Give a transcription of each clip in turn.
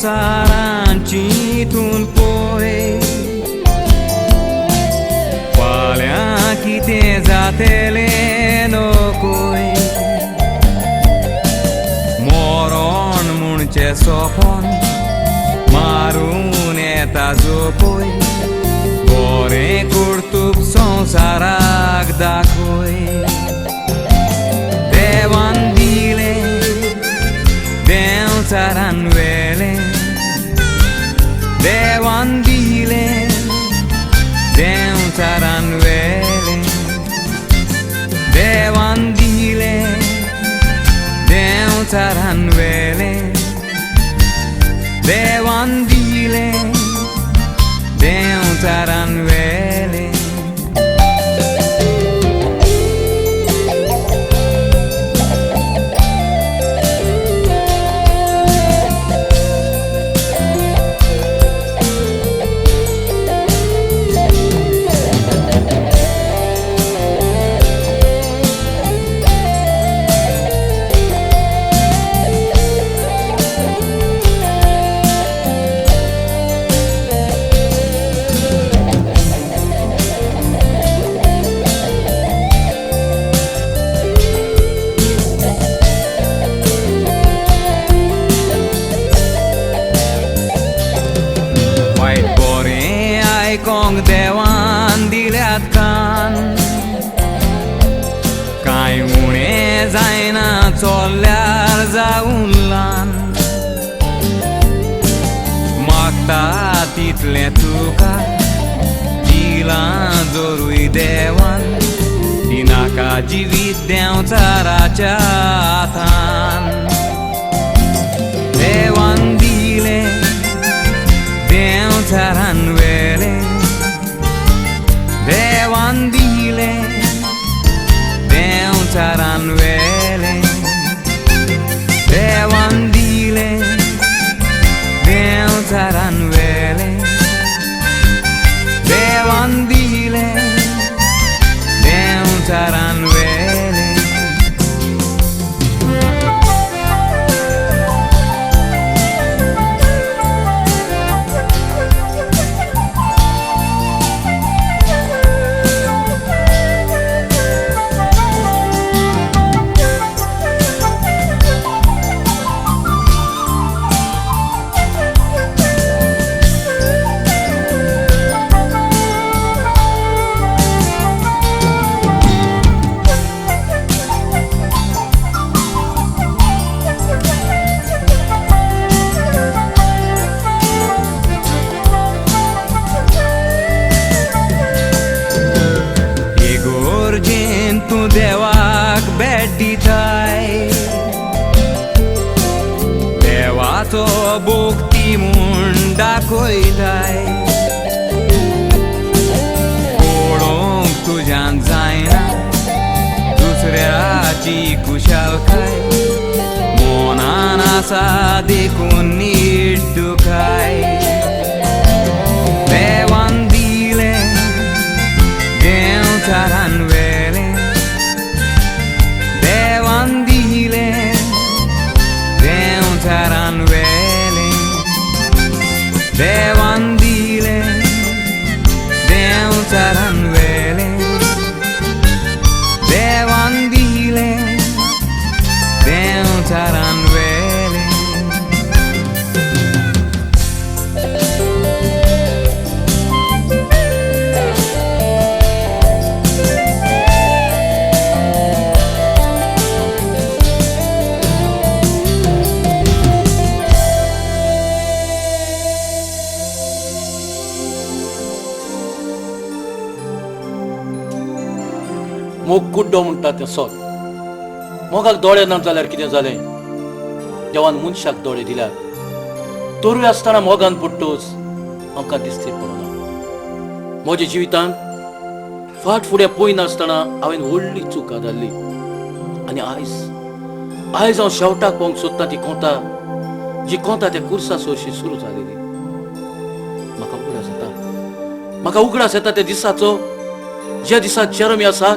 संवसारान चिंतून पळय फाल्यां कितें जातलें नकय मरण म्हणचें सपन मारून येता जोपय बरें कर्तूब संवसाराक दाखय देवान दिलें देंवचारान व्हेलें देवान दिलें देंवचारान व्हेलें देवान दिलें देंवचारान व्हेलें देवान दिलें देंवचारान व्हेलें. वायट बरें आयकोंक देवान दिल्यात कान कांय उणें जायना चोल्ल्यार जावन ल्हान मागता तितलें तुका दिलां जरूय देवान ती नाका जिवीत देंवचाराच्या हातान देवान दिलें देंवचारान व्हेलें देवान दिलें देंवचारान व्हेलें देवान दिलें देंवचारान व्हेलें देवान दिलें देंवचारान व्हेलें. इगोर्जेन तूं देवाक भेट दिताय देवाचो भक्ती म्हूण दाखयताय पळोवंक तुज्यान जायना दुसऱ्याची कुशालकाय मनान आसा देखून नीट दुखाय देवान दिलें देंवचारान व्हेलें देवान दिलें देंवचारान व्हेलें देवान दिलें देंवचारान व्हेलें देवान दिलें देंवचारान व्हेलें. मोग कुड्डो म्हणटा तें सत. मोगाक दोळे ना जाल्यार कितें जालें? देवान मनशाक दोळे दिल्यात तरूय आसतना मोगान पडटोच आमकां दिसती पडना. म्हज्या जिवितांत फाट फुडें पळयनासतना हांवें व्हडली चूक जाल्ली आनी आयज आयज हांव शेवटाक पावंक सोदता ती कोंता जी कोंता त्या कुर्सा सोरशी सुरू जालेली. म्हाका उगडास येता, म्हाका उगडास येता त्या दिसाचो ज्या दिसा जेरमी आसा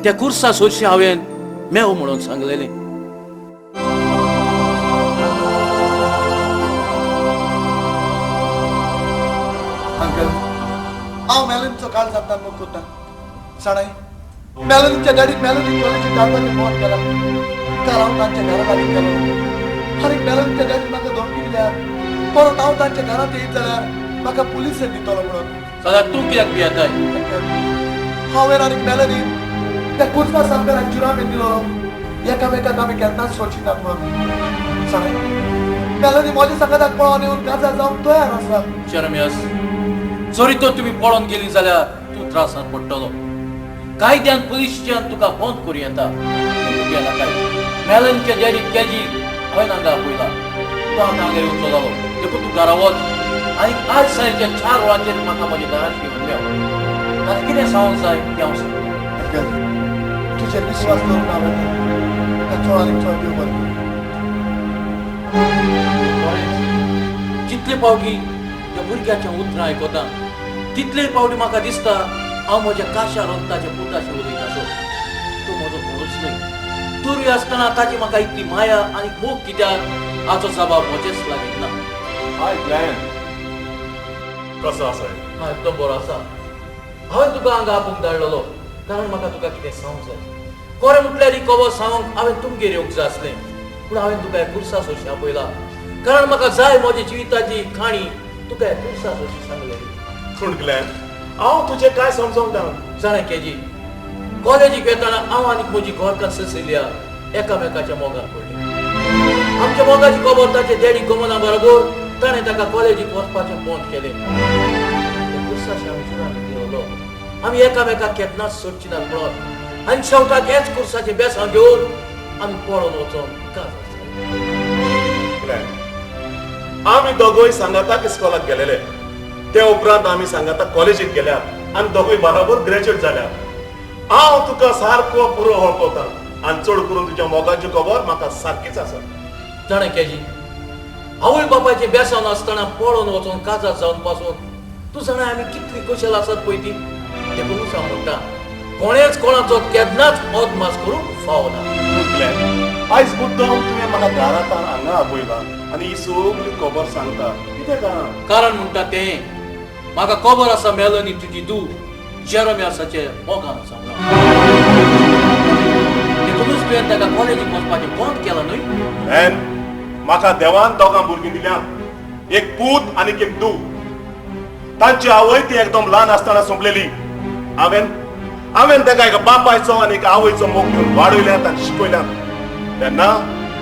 त्या कुर्सा सोरशी हांवें मेव म्हणून सांगलेलें. हांव मेलनीचो काळजांतल्यान मोग करता. जाणाय, मेलनीच्या डॅडीन मेलनी कॉलेजीक धाडपाचें बंद केलां. काल हांव तांच्या घरा लागीं गेलो आनी मेलनीच्या डॅडीन म्हाका धमकी दिल्या, परत हांव तांच्या घरांत येयत जाल्यार म्हाका पुलिसेन दितलो म्हणून. जाल्यार तूं कित्याक भियेताय? हांवें आनी मेलनीन त्या कुर्सा सामकाराक जुरामेंत दिलो, एकामेकाक आमी केन्नाच सोडची नात म्हणून. जाणाय, मेलनी म्हज्या सांगाताक पळोवन येवन काजार जावंक तयार आसा. जेरमियास, जरी तर तुमी पळोवन गेली जाल्यार तूं त्रासांत पडटलो. कायद्यान पुलिशच्यान तुका बंद करूं येता. तूं भियेनाकाय. मेलनीच्या डॅडीक केजी हांवें हांगा आपयला. तूं आतां हांगा येवचो जालो, देखून तूं घरा वच आनी आज सांजच्या 4 वरांचेर म्हाका म्हज्या घरांत येवन मेळ. ताका कितें सांगूंक जाय तें हांव सांगता. अंकल, तुजेर विस्वास दवरून हांव येता. म्हाका चड आनीक चड देव बरें करूं. लॉरेन्स, जितले फावटी ह्या भुरग्याच्या उतरां आयकता तितले फावटी म्हाका दिसता हांव म्हज्या काशा रक्ताच्या पुताशी उलयतासो. तो म्हजो कोणूच न्हय, तरूय आसतना ताची म्हाका इतली माया आनी मोग कित्याक हाचो जबाब म्हजेच लागीं ना. हाय ग्लॅन, कसो आसाय? हांव एकदम बरो आसा. हांवें तुका हांगा आपोवंक धाडलेलो कारण म्हाका तुका कितें सांगूंक जाय. खरें म्हटल्यार ही खबर सांगूंक हांवें तुमगेर येवंक जाय आसलें, पूण हांवें तुका ह्या कुर्सा सोशी आपयला कारण म्हाका जाय म्हज्या जिविताची काणी तुका ह्या कुर्सा सोशी सांगलेली. पूण ग्लॅन, हांव तुजें कांय समजोंक ना. जाणा केजी, कॉलेजीक वेतना हांव आनी म्हजी घरकान्न सेसिलिया एकामेकाच्या मोगान पडली. आमच्या मोगाची खबर ताचे डॅडी गमना बरोबर ताणें ताका कॉलेजीक वचपाचें बंद केलें. त्या कुर्साशी आमी जुरामेंत दिवलो, आमी एकामेकाक केन्नाच सोडची नात म्हणून. आनी शेवटाक हेच कुर्साचें बेसांव घेवन आमी पळोवन वचोन काजार जाले. ग्लॅन, आमी दोगूय सांगाताक इस्कॉलाक गेलेले. ते उपरांत आमी सांगाताक कॉलेजीक गेल्या आनी दोगूय बराबर ग्रॅज्युएट जाल्या. हांव तुका सारको पुरो वळखता आनी चड करून तुज्या मोगाची खबर म्हाका सारकीच आसा. जाणा केजी, आवय बापायचें बेसांव नासतना पळोवन वचोन काजार जावन पासून तूं जाणा आमी कितली कुशल आसात पळय ती. देखूनच हांव म्हणटा, कोणेच कोणाचो केन्नाच अदमास करूंक फावना. ग्लॅन, आयज मुद्दम तुवें म्हाका घरांत हांगा आपयला आनी ही सगली खबर सांगता, कितें कारण? कारण म्हणटा तें म्हाका खबर आसा मेलनी तुजी धूव जेरमियासाचे मोगान सांगला. देखूनच तुवें ताका कॉलेजीक वचपाचें बंद केलां न्हय? ग्लॅन, म्हाका देवान दोगां भुरगीं दिल्या, एक पूत आनी एक धूव. तांची आवय ती एकदम ल्हान आसतना सोंपलेली. हांवें ताका एका बापायचो आनी एका आवयचो मोग घेवन वाडयल्यात आनी शिकयल्यात. तेन्ना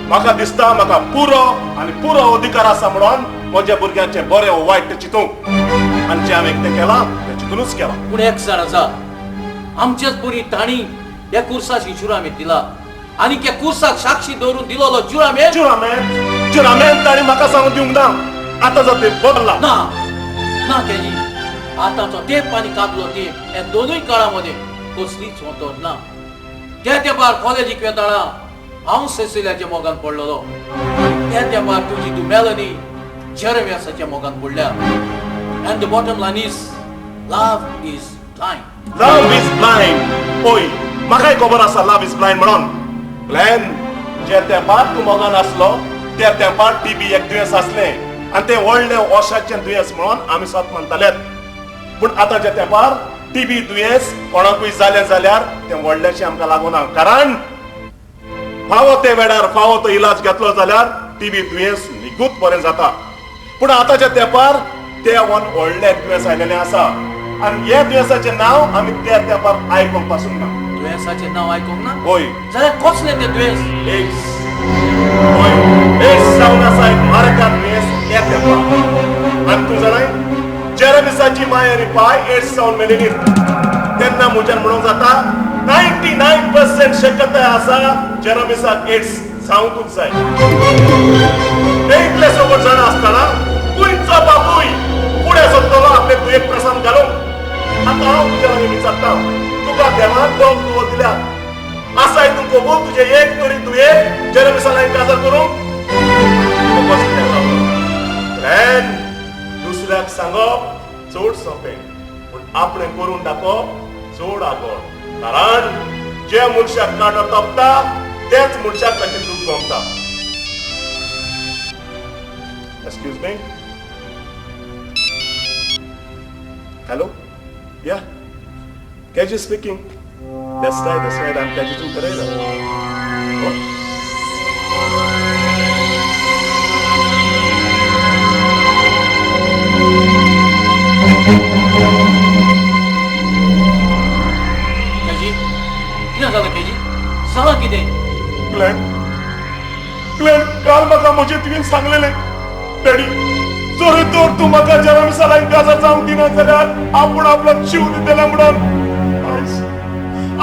म्हाका दिसता म्हाका पुरो आनी पुरो अधिकार आसा म्हणून म्हज्या भुरग्यांचें बरें वो वायट तें चिंतूंक. आनी जें हांवें कितें केलां तें चिंतूनच केलां. पूण एक जाण आसा, आमचेच बरी तांणी ह्या कुर्साक जुरामेंत दिला आनी त्या कुर्साक साक्षी दवरून दिलोलो जुरामेंत. जुरामेंत, जुरामेंत तांणी म्हाका सांगून दिवंक ना. आतां जो तें बदला ना ना केजी, आतांचो तेंप आनी कादलो तेंप ह्या दोनूय काळा मदें कसलीच वंतर ना. त्या तेंपार कॉलेजीक वेताना हांव सेसिलियाच्या मोगान पडलेलो, त्या तेंपार तुजी तूं मेलनी जेरमियासाच्या मोगान पडल्या. And the bottom line is, love is blind. Love is blind. पळय, म्हाकाय खबर आसा लव is blind म्हणून. ग्लॅन, जे तेंपार तूं मोगान आसलो त्या तेंपार टीबी एक दुयेंस आसलें आनी तें व्हडलें ओशाचें दुयेंस म्हणून आमी सत मानतालेत. पूण आतांच्या तेंपार टीबी दुयेंस कोणाकूय जालें जाल्यार तें व्हडलेंशें आमकां लागूना, कारण फावो ते वेळार फावो तो इलाज घेतलो जाल्यार टीबी दुयेंस निगूत बरें जाता. पूण आतांच्या तेंपार ते वन व्हडलें दुयेंस आयलेलें आसा आनी हे दुयेंसाचें नांव आमी त्या तेंपार आयकूंक पासून ना. दुयेंसाचें नांव आयकूंक ना? हय. जाल्यार कसलें तें दुयेंस? एड्स. हय, एड्स जावन आसा एक मारका दुयेंस ह्या तेंपार. आनी तूं जाणाय, जेरमिसाची माय आनी पाय एड्स जावन मेलेली. तेन्ना म्हज्यान म्हणूंक जाता 99% शक्यताय आसा जेरमिसाक एड्स जावंकूच जाय. ते इतले सोबत जाणा आसतना खंयचो बापूय फुडें सरतलो आपले दुयेक प्रसाद घालूंक? आतां हांव तुज्या लागीं विचारता, तुका देवान दोग धुवो दिल्या, आसाय तूं कबूल तुजें एक तरी दुयेक जेरमिसा लागीं काजार करूंक? फोकस कित्याक रावलो? ग्लॅन, दुसऱ्याक सांगप चड सोंपें, पूण आपणें करून दाखोवप चड आगळ. कारण जे मनशाक कांटो तोपता तेच मनशाक ताचें दूख गमता. Excuse me. Hello. Yeah, Keji speaking. That's right, that's right. I'm Kajiton Pereira. What? Keji, कितें जालें केजी? जालां कितें? ग्लॅन, ग्लॅन, काल म्हाका म्हजें तुवें सांगलेलें, डॅडी, जरी तर तूं म्हाका जेरेमिसा लागीं काजार जावंक दिना जाल्यार आपूण आपलो जीव दितलें म्हणून. आयज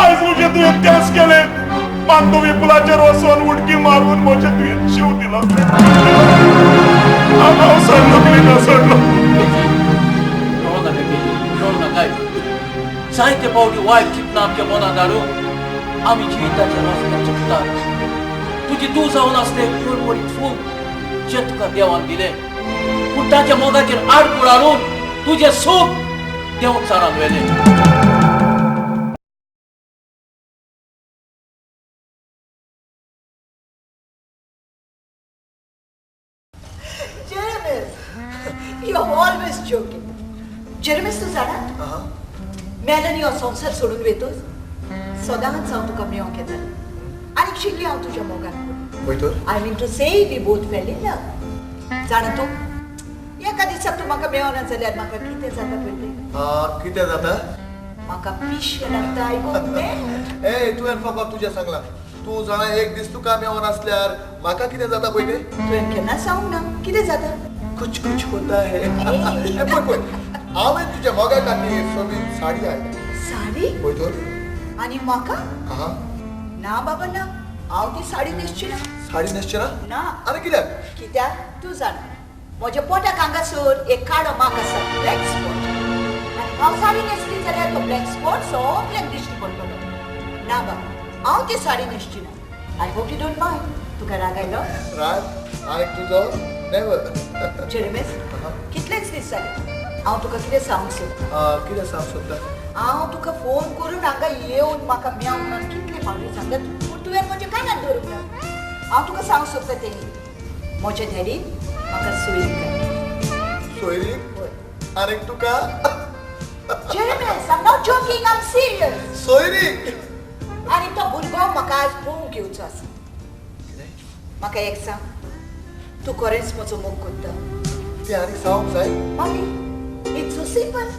आयज म्हजें तुवें तेंच केलें. मांडवी पुलाचेर वचून उडकी मारून म्हजें तुवें जीव दिलो. हांव सोडलो, ग्लॅन, सोडलो. रडो नाका केजी, रडो नाकाय. जायते फावटी वायट चिंतना आमच्या मनांत हाडून आमी जिविताच्या रस्त्यार चुकतात. तुजी तूं जावन आसलें परवरीत फूल जें तुका देवान दिलें, पूण ताच्या मोगाचेर आडखळ हाडून तुजें सूख देंवचारान व्हेलें. Jeremis, you're always joking. Jeremis, तूं जाणा, मेलनी हो संवसार सोडून वेतोच सदांच हांव तुका मेळोंक येतालें आनीक शिकली हांव तुज्या मोगान. पळय तर, I mean to say we both fell in love. जाणा तूं, एका दिसाक तूं म्हाका मेळना जाल्यार म्हाका कितें जाता पळय तें? कितें जाता? म्हाका पिशें लागता. I go mad. ए, तुवें फकत तुजें सांगलां. तूं जाणा, एक दीस तुका मेळोन आसल्यार म्हाका कितें जाता पळय तें? तुवें केन्ना सांगूंक ना कितें जाता. कुछ कुछ होता है. ए, पळय पळय, हांवें तुज्या मोगा खातीर सोबीत साडी हाडल्या. साडी? पळय तर. आनी म्हाका? आहा. ना बाबा ना, हांव ती साडी न्हेसची ना. साडी न्हेसची ना? ना. आनी कित्याक? कित्याक तूं जाणा, म्हज्या पोटाक हांगासर एक काळो माग आसा, ब्लॅक स्पॉट. आनी हांव साडी न्हेसली जाल्यार तो ब्लॅक स्पॉट सगल्यांक दिश्टी पडटलो. ना बाबा, हांव ती साडी न्हेसची ना. I hope you don't mind. तुका राग आयलो? राग आनी तुजो? नेवर. जेरेमिस, कितलेच दीस जाले हांव तुका कितें सांगूंक सोदतां. कितें सांगूंक सोदता? हांव तुका फोन करून हांगा येवन म्हाका मेळ म्हणून कितले फावटी सांगता, पूण तुवें म्हज्या कानार दवरूंक ना. हांव तुका सांगूंक सोदता तें, म्हज्या डॅडीन म्हाका सोयरीक घातली. सोयरीक? आनीक तुका? Jeremis, I'm not joking, I'm serious. सोयरीक? आनी तो भुरगो म्हाका आज पळोवंक येवचो आसा. म्हाका एक सांग, तूं खरेंच म्हजो मोग करता? तें आनीक सांगूंक जाय? मागीर it's so simple.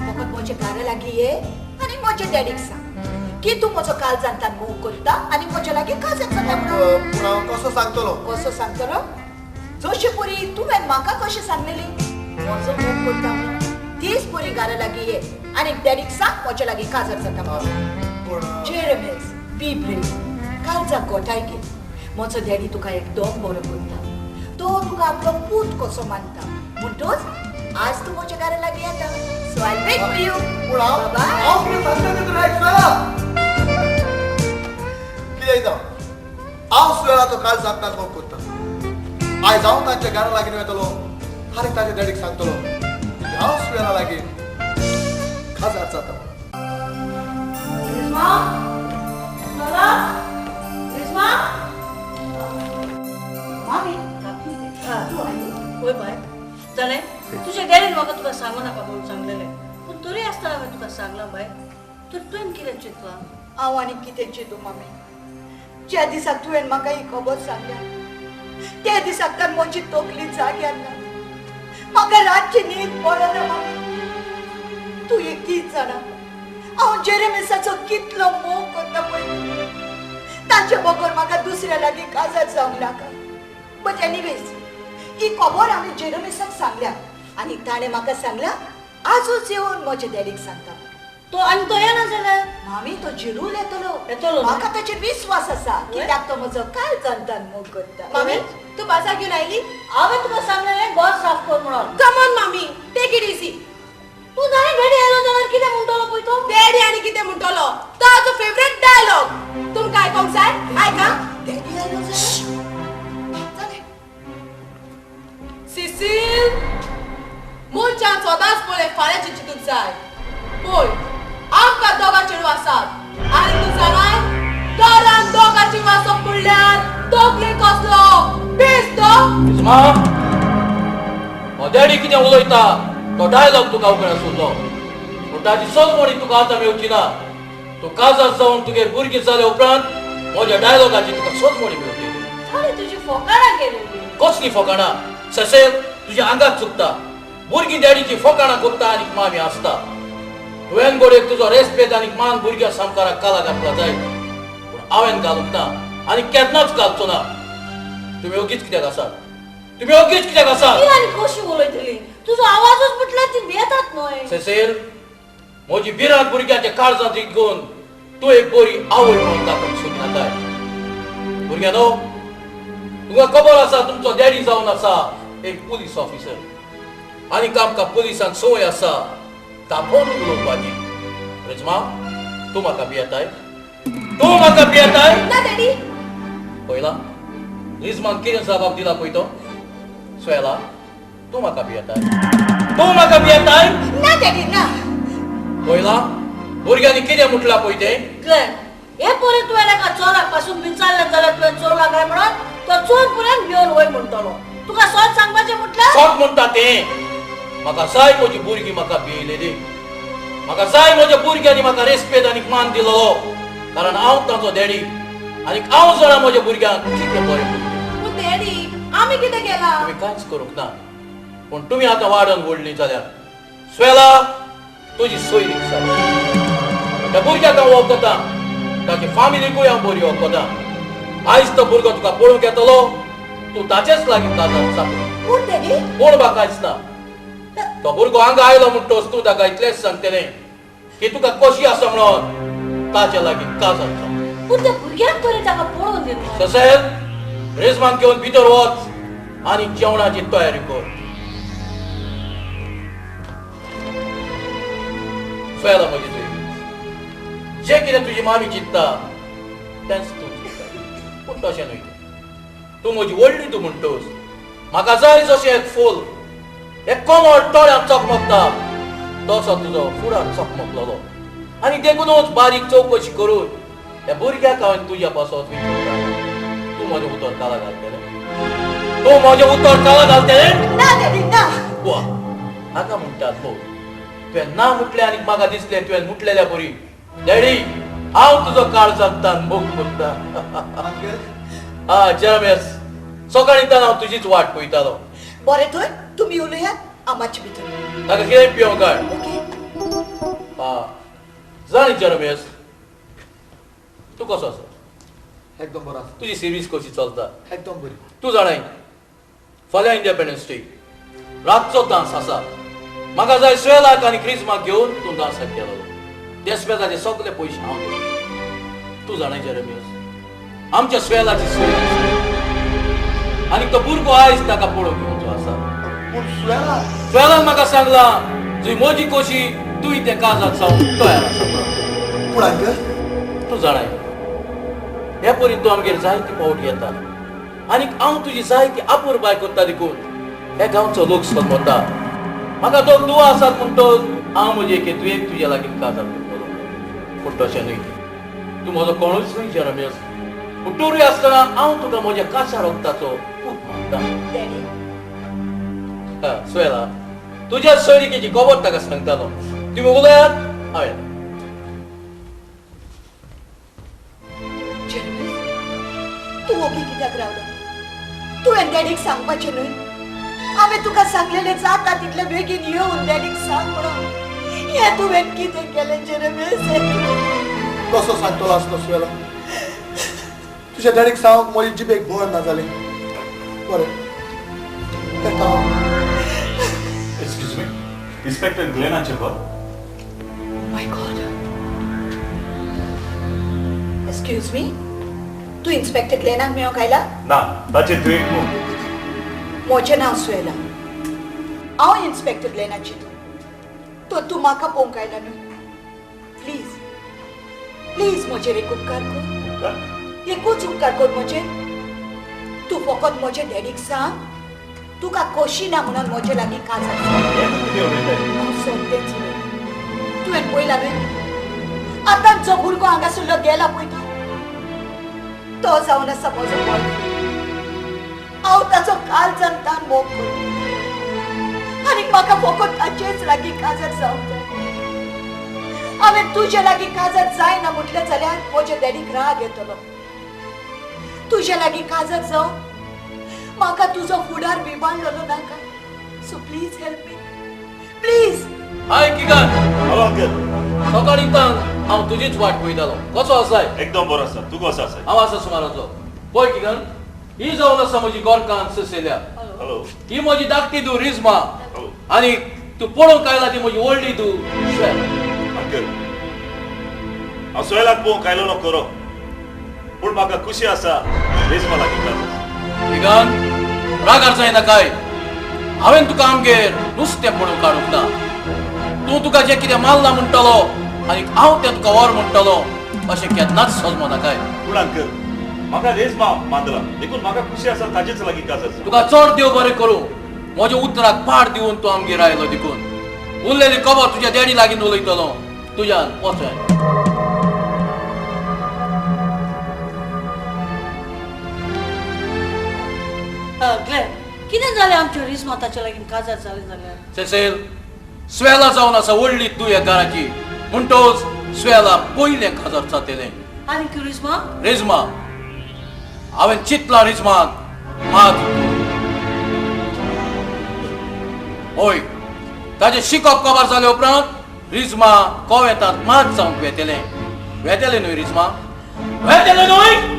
फकत म्हज्या घरा लागीं ये आनी म्हज्या डॅडीक सांग की तूं म्हजो काळजांतल्यान मोग करता आनी म्हज्या लागीं काजार जाता म्हणून. पूण हांव कसो सांगतलो? कसो सांगतलो? जशे परी तुवें म्हाका कशें सांगलेली म्हजो मोग करता म्हणून, तीच परी घरा लागीं ये आनी डॅडीक सांग म्हज्या लागीं काजार जाता म्हणून. जेरेमिस, बी ब्रेव. काळजाक गोठाय घे. म्हजो डॅडी तुका एकदम बरो करता. तो तुका आपलो पूत कसो मानता. म्हणटोच आज तूं म्हज्या घरा लागीं येता. So I wait for you. पूण हांव हांव कितें सांगता तें तुवें आयकला? कितें जावं, हांव सुवेळाचो काळजांतल्यान मोग करता. आयज हांव तांच्या घरा लागीं वतलो आनी ताच्या डॅडीक सांगतलो की हांव सुवेळा लागीं काजार जाता. रिजमा, बाबा, रिजमा. मामी, तूं आयली? वय बाय, जालें तुज्या डॅडीन म्हाका तुका सांगू नाका म्हणून सांगलेलें, पूण तरी आसतना हांवें तुका सांगलां बाय. तर तुवें कितें चिंतलां? हांव आनी कितें चिंतूं मामी? ज्या दिसाक तुवें म्हाका ही खबर सांगल्या त्या दिसाक तर म्हजी तकली जाग्यार ना. म्हाका रातची न्हीद पडना मामी. तूं एकटीच जाणा हांव जेरेमिसाचो कितलो मोग करता पळय. ताचे बगर म्हाका दुसऱ्या लागीं काजार जावंक नाका. बट एनिवेज, ही खबर हांवें जेरेमिसाक सांगल्या आनी ताणें म्हाका सांगलां आजूच येवन म्हज्या डॅडीक सांगता. तो आनी तो येना जाल्यार? मामी, तो जिरूल येतलो. येतलो? म्हाका ताचेर विस्वास आसा, कित्याक तो म्हजो काळजांतल्यान मोग करता. मामी, तूं बाजार घेवन आयली? हांवें तुका सांगलेलें घर साफ कर म्हणून. Come on मामी, take it easy. तूं जाणें डॅडी आयलो जाल्यार कितें म्हणटलो पळय तो? डॅडी आनी कितें म्हणटलो? तो हाजो फेवरेट डायलॉग. तुमकां आयकोंक जाय? आयका. डॅडी आयलो जाल्यार? जालें. सिसील, मनशान सदांच पळय फाल्यांचें चिंतूंक जाय. पळय, आमकां दोगां चेडवां आसात आनी तूं जाणाय, घरान दोगां चेडवां आसप म्हणल्यार तकले कसलो बेस तो. रिजमा, हो डॅडी कितें उलयता तो डायलॉग तुका उगड आसुल्लो, पूण पूण ताची सोजमणी तुका आतां मेवची ना. तूं काजार जावन तुगेर भुरगीं जाल्या उपरांत म्हज्या डायलॉगाची तुका सोजमणी मेवतली. ताणें तुजी फोकाणां केलेली. कसली फोकाणां? ससेल तुज्या आंगाक चुकता. भुरगीं डॅडीची फोकाणां करता आनी मामी आसता. तुवें गोडयेक तुजो रेस्पेद आनी मान भुरग्यां सामकाराक काला घातला जायत, पूण हांवें घालूंक ना आनी केन्नाच घालचो ना. तुमी ओगीच कित्याक आसात? तुमी ओगीच कित्याक आसात? ती आनी कशी उलयतली? तुजो आवाजूच म्हटल्यार ती भियेतात न्हय. सेसेल, म्हजी भिरांत भुरग्यांच्या काळजांत रिगोवन तूं एक बरी आवय म्हणून दाखोवंक सोदनाकाय. भुरग्यांनो, तुमकां खबर आसा तुमचो डॅडी जावन आसा एक पुलीस ऑफिसर आनी आमकां पुलिसांक संवय आसा तापोवन उलोवपाची. रिजमा, तूं म्हाका भियेताय? तूं म्हाका भियेताय? ना डॅडी. पळयला रिजमान कितें जबाब दिला पळय तो. स्वेला, तूं म्हाका भियेताय? तूं म्हाका भियेताय? ना डॅडी ना. पळयला भुरग्यांनी कितें म्हटलां पळय तें. ग्लॅन, हे परी तुवें एका चोराक पासून विचारलें जाल्यार तुवें चोरला काय म्हणून तो चोर पर्यंत भिवन वय म्हणटलो. तुका सत सांगपाचें म्हटल्यार सत म्हणटा तें. म्हाका जाय म्हजी भुरगीं म्हाका भियलेली. म्हाका जाय म्हज्या भुरग्यांनी म्हाका रेस्पेद आनी मान दिलो, कारण हांव ताचो डॅडी आनी हांव जाणा म्हज्या भुरग्यांक कितें बरें करचें. पूण डॅडी आमी कितें केलां? तुमी कांयच करूंक ना, पूण तुमी आतां वाडन व्हडली जाल्यार. स्वेला, तुजी सोयरीक जाली. त्या भुरग्याक हांव वळखता, ताची फामिलीकूय हांव बरी वळखता. आयज तो भुरगो तुका पळोवंक येतलो, तूं ताचेच लागीं काजार जातलो. पूण डॅडी कोण बा कांयच ना. तो भुरगो हांगा आयलो म्हणटोच तूं ताका इतलेंच सांगतलें की तुका कशी आसा म्हणून ताच्या लागीं काजार जाता. पूण त्या भुरग्याक तरी ताका पळोवन दी न्हय. तशेंच रेजमान घेवन भितर वच आनी जेवणाची तयारी कर. स्वेला म्हजी तुजी जें कितें तुजी मामी चिंतता तेंच तूं चिंतता, पूण तशें न्हय. तूं म्हजी व्हडली तूं म्हणटोच म्हाका जाय जशें एक फूल एक कमळ तोळ्यांत चकमकता तसो तुजो फुडार चकमकलोलो आनी देखूनच बारीक चवकशी करून ह्या भुरग्याक हांवें तुज्या पासत विचारता. तूं म्हजें उतर काला घालतलें? तूं म्हजें उतर काला घालतलें? ना डॅडी ना. वा, हाका म्हणटात मोग. तुवें ना म्हटलें आनी म्हाका दिसलें तुवें म्हटलेल्या बरी डॅडी हांव तुजो काळजांतल्यान मोग करता. हा जेरमेस, सकाळीं हांव तुजीच वाट पळयतालो. बरें तर तुमी उलयात, हांव मातशें भितर. ताका कितें पिवंक काड. ओके. हा जाणी जेरमेस, तूं कसो आसा? एकदम बरो आसा. तुजी सर्वीस कशी चलता? एकदम बरी. तूं जाणाय फाल्यां इंडिपेंडन्स डे, रातचो डांस आसा. म्हाका जाय स्वेलाक आनी क्रिजमाक घेवन तूं डांसाक गेलो. देसपेजाचे सगळे पयशे हांव दिता. तूं जाणाय जेरमियस, आमच्या स्वेलाची सोय आसा आनी तो भुरगो आयज ताका पळोवंक येवचो आसा. पूण स्वेला, स्वेलान म्हाका सांगलां तुजी म्हजी कशी तुवें तें काजात जावंक तयार आसा. पूण अंकल तूं जाणाय हे परी तूं आमगेर जायती फावट येता आनी हांव तुजी जायती आपुरबाय करता देखून हे गांवचो लोक समजता. म्हाका दोग दुवा आसात म्हणटच हांव म्हजे एके तुवें तुज्या लागीं काजार करतलो. पूण तशें न्हय, तूं म्हजो कोणूच न्हय जेरमियस, पूण तरूय आसतना हांव तुका म्हज्या काशा रक्ताचो पूत मानता. स्वेला, तुज्या सोयरिकेची खबर ताका सांगतालो. तुमी उलयात, हांव येता. तूं ओगी कित्याक रावलो? तुवें डॅडीक सांगपाचें न्हय? हांवें तुका सांगलेलें जाता तितले बेगीन येवन डॅडीक सांग म्हणून. हें तुवें कितें केलें जेरमियस? कसो सांगतलो आसलो स्वेला? तुज्या डॅडीक सांगूंक म्हजी जिबेक बळ ना जालें. बरें, येता. एक्सक्यूज मी, इन्स्पेक्टर ग्लेनाचें घर? My God. Excuse me, तूं इन्स्पेक्टर ग्लेनाक मेळोंक आयला? ना, ताचें तुवें न्हू. म्हजें नांव स्वेला, हांव इन्स्पेक्टर ग्लेनाची. तूं तर तूं म्हाका पळोवंक आयला न्हय? प्लीज प्लीज म्हजेर एक उपकार कर, एकूच उपकार कर म्हजेर. तूं फकत म्हजे डॅडीक सांग तुका खोशी ना म्हणून म्हजे लागीं काजार. हांव सोंतेंच उलयतां. तुवें पळयला न्हय आतां जो भुरगो हांगासरलो गेला पळय तो जावन आसा म्हजो बॉयफ्रेंड. हांव ताचो काळजांतल्यान मोग करता आनी म्हाका फकत ताचेच लागीं काजार जावंक जाय. हांवें तुजे लागीं काजार जायना म्हटलें जाल्यार म्हज्या डॅडीक राग येतलो. तुजे लागीं काजार जावन म्हाका तुजो फुडार बिबाडलेलो नाका. So please help me, please. Hi Keegan. Hello uncle. सकाळीं तान हांव तुजीच वाट पळयतालो. कसो आसाय? एकदम बरो आसा. तूं कसो आसाय? हांव आसा सुमाराचो. पळय किगन, ही जावन आसा म्हजी गोरकान ससेल्या. हॅलो. ही म्हजी धाकटी धूव रिजमा. आनी तूं पळोवंक आयला ती म्हजी व्हडली धूव श्वेल. अंकल, हांव सोयलाक पळोवंक आयलो नो खरो, पूण म्हाका खुशी आसा रिजमा लागीं काजार. किगन, रागार जायना काय. हांवें तुका आमगेर नुस्तें पळोवंक काडूंक ना. तूं तुका जें कितें मारला म्हणटलो आनी हांव तें तुका व्हर म्हणटलो अशें केन्नाच सजमो नाकाय. पूण अंकल, म्हाका रेजमा मानला देखून म्हाका खुशी आसा ताजेच लागीं काजार. तुका चड देव बरें करूं. म्हज्या उतराक पाड दिवन तूं आमगेर आयलो देखून. उरलेली खबर तुज्या डॅडी लागीं उलयतलो. तुज्यान वचोन. कितें जालें आमच्या रिजमा ताच्या लागीं काजार जालें जाल्यार? सेसेल, स्वेला जावन आसा व्हडली तूं ह्या घराची, म्हणटोच स्वेला पयलें काजार जातलें. आनी रिजमा? रिजमा हांवें चिंतलां रिजमाक मात. हय, ताजें शिकप कबर जाले उपरांत रिजमा कोवेंतांत मात जावंक वेतेलें. वेतेलें न्हय रिजमा? वेतेलें न्हय?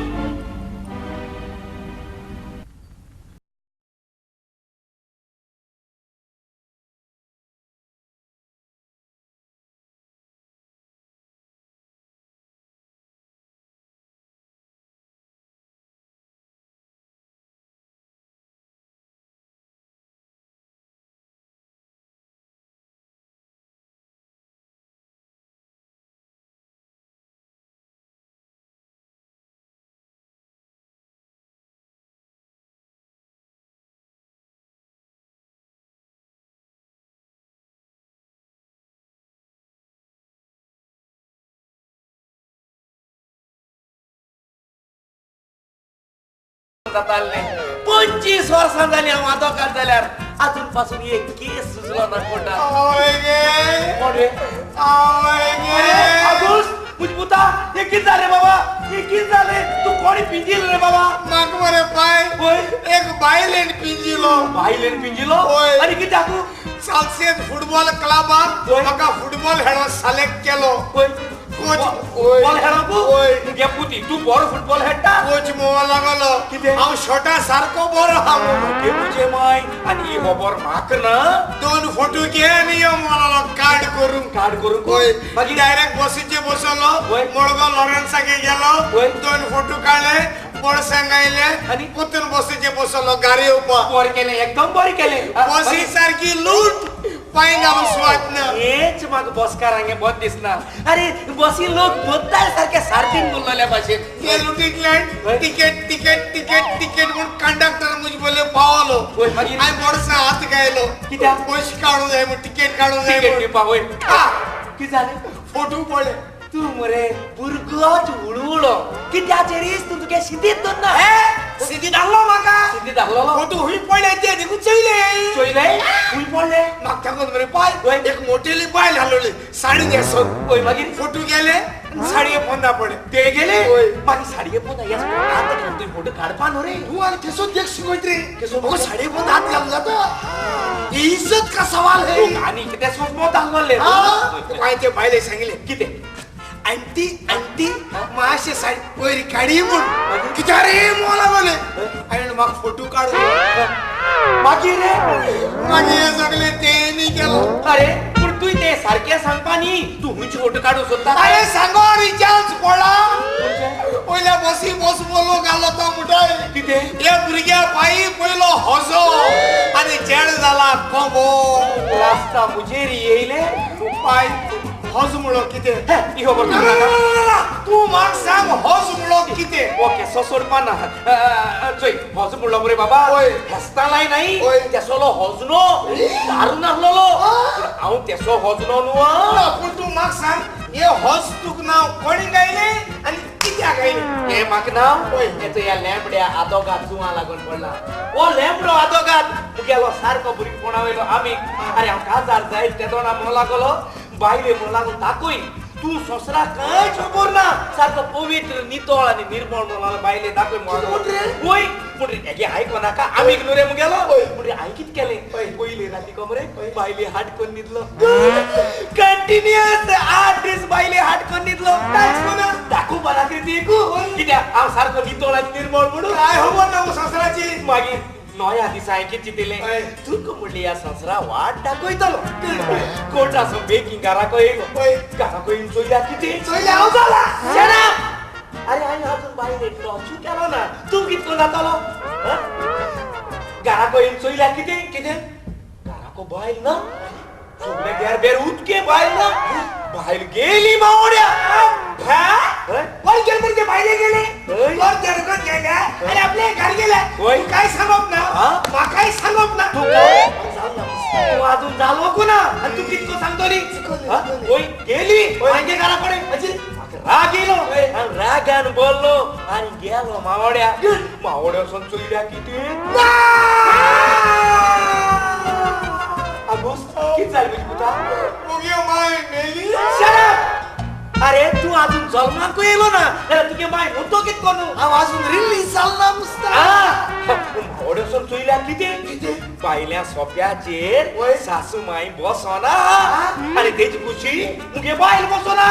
जाताले 25 वर्सां जाली हांव आदोगाद जाल्यार आजून पासून एक केस सुजलो ना कोटा. कोण रे? आगूस मुजबुता, हे कितें जालें बाबा? हे कितें जालें? तूं कोणी पिंजिल रे बाबा? म्हाका मरे पाय एक बायलेन पिंजिलो. बायलेन पिंजिलो? आनी कित्याक? सालसेत फुटबॉल क्लबान म्हाका फुटबॉल खेळोंक सिलेक्ट केलो. कोच फुटबॉल खेळोंक? मुगे पुती, तूं बरो फुटबॉल खेळटा? कोच मोवा लागलो हांव शॉटा सारको बरो आहा. मुगे तुजे माय, आनी ही खबर म्हाका ना. दोन फोटो घे आनी यो म्हणलो कार्ड करूंक. कार्ड करूंक? मागीर डायरेक्ट बसीचेर बसलो, मडगांव लॉरेन्सागे गेलो, दोन फोटो काडले, बोडसांग आयले आनी परतून बसीचेर बसलो गाडी येवपाक. बरें केलें, एकदम बरें केलें. बसी सारकी लूट, पांय घालूंक सुवात ना. हेच म्हाका बसकारांगे बरें दिसना. अरे बसी लोक बद्दाय सारके सारदीन उरलेल्या भाशेन. ते लुटींतल्यान तिकेट तिकेट तिकेट तिकेट म्हूण कंडक्टर म्हजे पयले पावलो. हांवें बोडसां हात घायलो. कित्याक? पयशे काडूंक जाय म्हूण, तिकेट काडूंक जाय. तिकेट दिवपाक? वय. कितें जालें? फोटो पळय. तूं मरे भुरगोच उळउळो. कित्याचेरीच तूं तुगे शिदीत दवरना. सिदी धाडलो म्हाका. सिदी धाडलो? फोटो हुंय पडले ते देखून चोयले. चोयले? हुंय पडले? म्हाका ताकून मरे पाय एक मोटेली बायल हाडलेली साडी न्हेसून. मागीर फोटो गेले, साडये पोंदा पडले. ते गेले? मागीर साडये पोंदा हात घालून तुवें फोटो काडपा न्हू रे. तूं आनी केसो देख शिकयत रे. म्हाका साडये पोंदा हात घालूं जाता? ही इज्जत का सवाल है. आनी कितें सोजमत आसलोले. हांवें ते बायलेक सांगिल्लें. कितें? आंटी आंटी मातशें साडी पयर काडी म्हूण. कित्याक रे मोला बोले. हांवें म्हाका फोटो काडूं. मागीर रे? मागीर हें सगळें तेणी केलो. अरे पूण तुवें तें सारकें सांगपा न्ही. तूं खंयचे फोटो काडूंक सोदता? अरे सांगो रिचार्ज पडला. पयल्या बसी बस बोलो घालो तो म्हणटा. कितें? हे भुरग्या पांयी पयलो हजो आनी चेड जाला कोंबो. रास्ता मुजेर येयले पाय हज म्हणलो कितें? ही खबर तुका? तूं म्हाका सांग हज म्हणलो कितें? ओके, सो सोडपा ना. चोय, हज म्हणलो मरे बाबा, हेस्तां लाय न्हय तेसोलो हज न्हू, दारू नासलेलो. हांव तेसो हज न्हू. पूण तूं म्हाका सांग, हे हज तुका नांव कोणी गायलें आनी कित्याक गायलें? हें म्हाका नांव हेचो ह्या लेंबड्या आदोगाद जुंवा लागून पडला. हो लेंबडो आदोगाद मुगेलो सारको भुरगेपणा वयलो आमी. अरे हांव काजार जायत तेदोणा म्हणूं लागलो, बायले म्हणूं लागलो दाखय. तूं सोसरा कांय खबर ना सारको पवित्र नितळ आनी निर्मळ म्हणून बायले दाखय वय पूण हेगे आयको नाका आमी न्हू रे मुगेलो पूण हांवें कितें केलें पयली राती कमरे बायले हाट करून न्हिदलो कंटिन्युअस 8 दीस बायले हाट करून न्हिदलो दाखोवपा रात्री ती कित्याक हांव सारको नितळ आनी निर्मळ म्हणून काय खबर ना संवसाराची मागीर नव्या दिसा हांवें कितें चिंतिल्लें तुका म्हणलें ह्या संवसारा वाट दाखयतलो कोर्टासून बेगीन घराको येयलो घराको येवन चोयल्या कितें चोयल्या हांव जाला अरे हांवें अजून बायले टचू केलो ना तूं कितको जातलो घराको येवन चोयल्या कितें कितें घराको बायल ना सगळे बेर बेर उदके बायल ना बायल गेली मावड्या वय गेले म्हणजे बायले गेले वर गेले आणि आपले घर गेले काय सांगप ना म्हाकाय सांगप ना तूं अजून जालो को ना आनी तूं कितको सांगतली वय गेली मागे घरा कडेन राग येयलो आनी रागान बोल्लो आनी गेलो मावड्या मावड्या वचोन चोयल्या कितें आगोस कितें जालें म्हजे पुता मुगे my मेली अरे तूं अजून जल्माकूय येयलो ना जाल्यार तुगे माय मुतो कितें करून हांव अजून रिलीज जाल ना मुस्ता मावड्या वचोन चोयल्या कितें कितें बायल्या सोप्याचेर सासू माय बसना आनी तेजी कुशी मुगे बायल बसना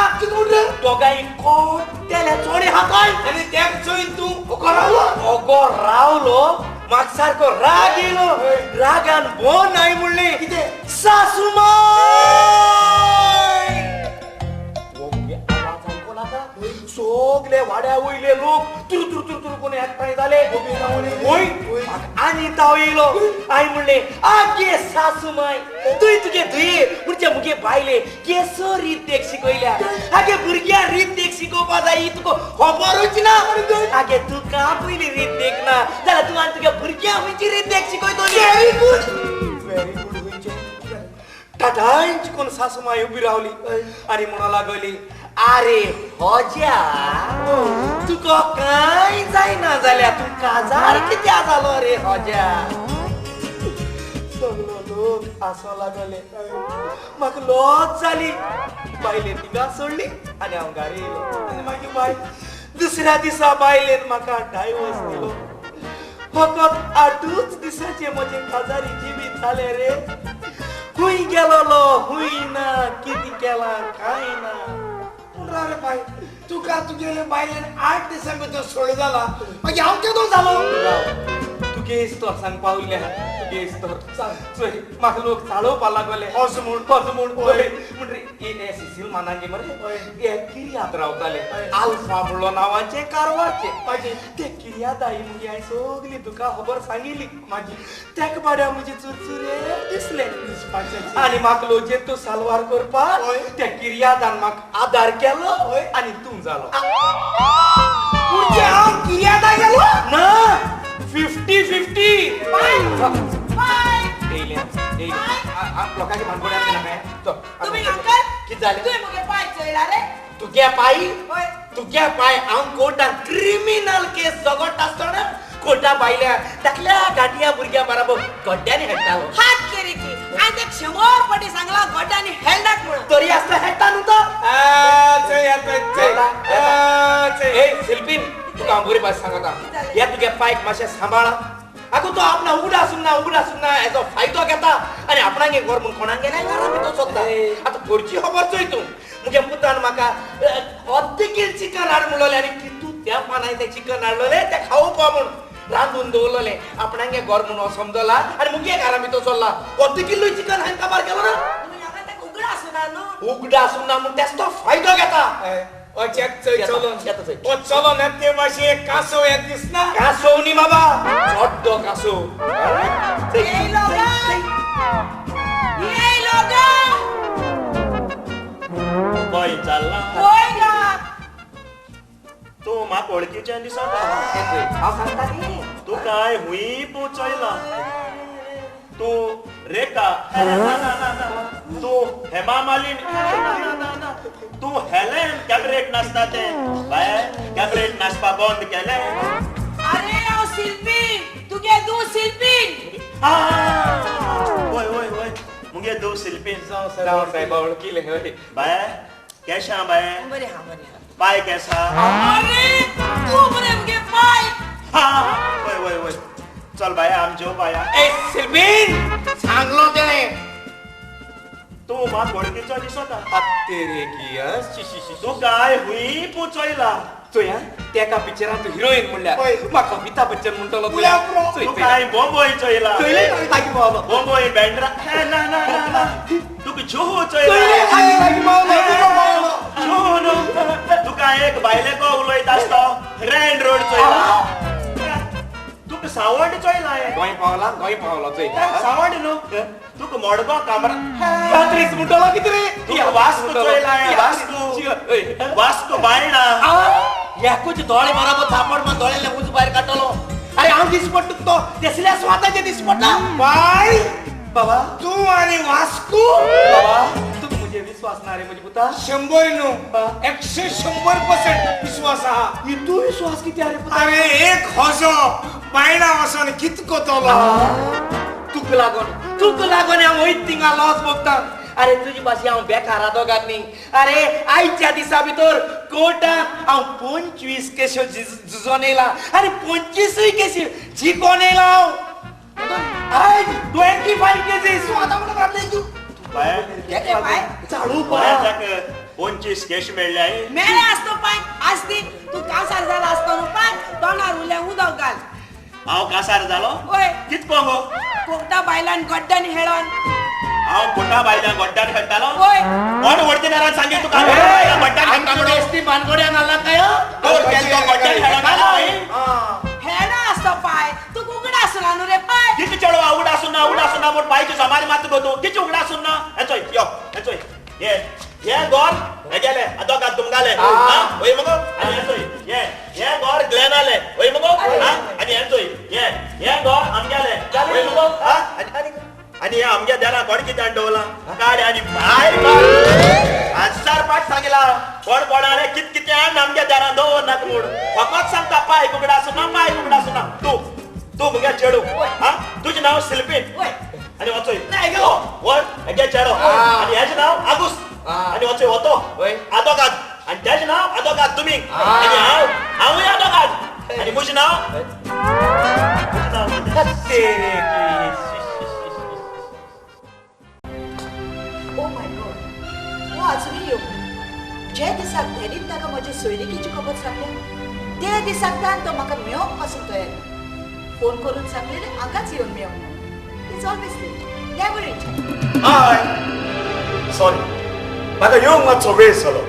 दोगांय कोट्याल्या चोणे हाताय आनी तेक चोयन तूं ओगो रावलो ओगो रावलो म्हाका सारको राग येयलो रागान बोन हांवें म्हणलें कितें सासू माय हो मुगे आवाज आयको नाका सगले वाड्या वयले लोक तुरु तुरु तुरु तुरु कोण एकठांय जाले वय आनी ताव येयलो हांवें म्हणलें आगे सासू माय तुवें तुगे धुये म्हणजे मुगे बायले केसो रीत देख शिकयल्या आगे भुरग्यां रीत देख शिकोवपा जाय तुका खबरूच ना आगे तुका पयली रीत देख ना जाल्यार तूं आनी तुगे भुरग्यां खंयची रीत देख शिकयतली व्हेरी गुड व्हेरी गुड खंयचें टाटांच कोण सासू माय उबी रावली आनी म्हणूंक लागली अरे होज्या तुका कांय जायना जाल्यार तूं काजार कित्याक जालो रे होज्या सगलो लोक आसो लागले म्हाका लज जाली बायलेन तिगा सोडली आनी हांव घरा येयलो आनी मागीर बायल दुसऱ्या दिसा बायलेन म्हाका डायवोर्स दिलो फकत 8 दिसाचें म्हजें काजारी जिवीत जालें रे खूंय गेलोलो खूंय ना कितें केलां कांय ना रे बाय तुका तुगेले बायलेन 8 दिसां भितर सोड जाला मागीर हांव केदो जालो तुगे तर सांगपा उरल्या तुगे तर चोय म्हाका लोक चाळोवपा लागले हज म्हूण हज म्हूण म्हणरे सिसील मानांगे मरे हे किर्याद रावताले आल्फा म्हणलो नांवाचे कारवारचे मागीर ते किर्याद आई मुगे हांवें सगली तुका खबर सांगिल्ली मागीर तेका बाड्या म्हजे चुरचुरे दिसले आनी म्हाका लोजेन तूं सालवार करपाक त्या किर्यादान म्हाका आदार केलो आनी तूं जालो हांव किर्यादा गेलो ना 50-50 लोकांचे भानगड तुमी अंकल कितें जालें तुवें मुगे पांय चोयला रे तुगे पांय तुगे पांय हांव कोर्टान क्रिमिनल केस झगडटा आसतना कोर्टा भायल्या धाकल्या घाटया भुरग्या बराबर गड्ड्यांनी हेडटालो हात केरी की हांवें तेका 100 फावटी सांगलां गड्ड्यांनी हेडनाक म्हणून तरी आसतना हेडटा न्हू तो शिल्पीन तुका हांव बरी भास सांगता ह्या तुगे पायक मातशें सांबाळ आगो तो आपणा उगडा आसून ना उगडा आसून ना हेजो फायदो घेता आनी आपणागे घर म्हूण कोणागे ना घरा भितर सोदता आतां घरची खबर चोय तूं मुगे पुतान म्हाका अर्द कील चिकन हाड म्हणलोलें आनी कितू त्या पानांय तें चिकन हाडलोलें तें खावपा म्हूण रांदून दवरलोलें आपणागे घर म्हूण समजला आनी मुगे घरा भितर चल्ला अर्द किल्लूय चिकन हांवें काबार केलो ना उगडा आसूं ना न्हू उगडा आसूं ना म्हूण तेजो तो फायदो घेता चलो ना ते मातशें कासव येत दिसना कासव न्ही बाबा चड्डो कासव खंय चल्ला तूं म्हाका वळखीचें दिसता हांव सांगता न्ही तुका हुंय पोचयला तूं रेखा ना ना ना तूं हेमा मालिनी ना ना ना तूं हेलेन कॅबरेट नाचता तें बाय कॅबरेट नाचपा बंद केलें अरे हांव शिल्पी तुगे दू शिल्पी वय वय वय मुगे दू शिल्पी जावं साहेबा वळखीलें हय बाय केशा बाय बरे हा बरे हा. पाय केसा अरे तू बरे मुगे पाय. हा वय वय वय चल बाय आम जेव बाया. ए सिल्वीन सांगलो तेणे तू मात वळखीचो दिसता. तेरे की शी शी शी तू काय हुई पुचोयला चोया तेका पिक्चरांत हिरोईन म्हणल्यार म्हाका अमिताभ बच्चन म्हणटलो. तू काय बॉम्बोय चोयला बॉम्बोय बँड्रा ना ना ना तुका जुहू चोयला जुहू न्हू तुका एक बायलेको उलयता आसता रँड रोड चोयला तुका सावंड चोयला. गोंय पावला गोंय पावला चोय सावंड न्हू तुका मडगांव कामरा रात्रीच म्हणटलो कितें रे. तुका वास्को चोयला वास्को वास्को बायणा. एकूच दोळे बरोबर थापड मान दोळ्याले उज भायर काडटलो. अरे हांव दीस पडटा तो तेसल्या स्वाताचे दीस पडटा. बाय बाबा तू आनी वास्को बाबा तुका म्हजे विश्वास ना रे म्हजे पुता. 100 न्हू 100% विश्वास आहा. तूं विश्वास कितें रे पुता? अरे एक हजो बायणा वचोन कित कोतलो. तुका लागोन तुका लागोन हांव वयत थिंगा लॉस भोगता. अरे तुजी भाशे हांव बेकार दोगांत न्ही. अरे आयच्या दिसा भितर कोर्टात हांव 25 केश्यो झुजोन येयला आनी 25 केशी जिकोन येयला हांव. आयज 25 केसीस. चालू 25 केश मेळ्ळे मेळ्ळे आसतो पाय आसती तू कासार जाला आसतो न्हू पाय तोंडार उरलें उदक घाल. हांव कासार जालो? वय. कितको गो? कोकटा बायलान गड्ड्यान हेळोन. हांव कोटा बायलां गड्ड्यान खेळटालो? वय. कोण वडतीनारान सांगे तुका गड्ड्यान खेळटा म्हणून? एसटी बानगोड्यान घालना काय? कोण केलो गड्ड्यान खेळटा? हेळना आसतो पाय तू उगडा आसना न्हू रे पाय. किती चेडवा उगडा आसून ना उगडा आसून ना म्हूण पायची समारी मात गो तूं किती उगडा आसून ना. हेचोय यो हेचोय हे हे गोर हे गेले दोगां तुमगाले वय मगो. आनी हेचोय हे हे गोर ग्लॅनाले वय मगो. आनी हेचोय हे हे गोर आमगेले वय मगो. आनी हे आमगे देरा कोण कितें दवरला काडे आनी भायर हजार पाट सांगिला कोण कोणाले कित कितें हाड आमगे देरा दवर नाका म्हूण. फकत सांगता पाय कुगडा आसूं ना पाय कुगडा आसूं ना. तूं तूं मुगे चेडू हा तुजें नांव सिल्पीन आनी वचोय वय हेगे चेडो आनी हेजें नांव आगुस्त आनी वचोय वतो आदोगाद आनी तेजें नांव आदोगाद तुमी आनी हांव हांवूय आदोगाद आनी म्हजें नांव ओ my God हो आजुनूय येवंक जे दिसाक डॅडीन ताका म्हजे सोयरिकेची खबर सांगल्या ते दिसाक तान तो म्हाका मेळोवंक पासून तयार ना. फोन करून सांगलेले हांगाच येवन मेळोवंक ना. It's always late, never in time. Hi sorry म्हाका येवंक मातसो वेळ जालो.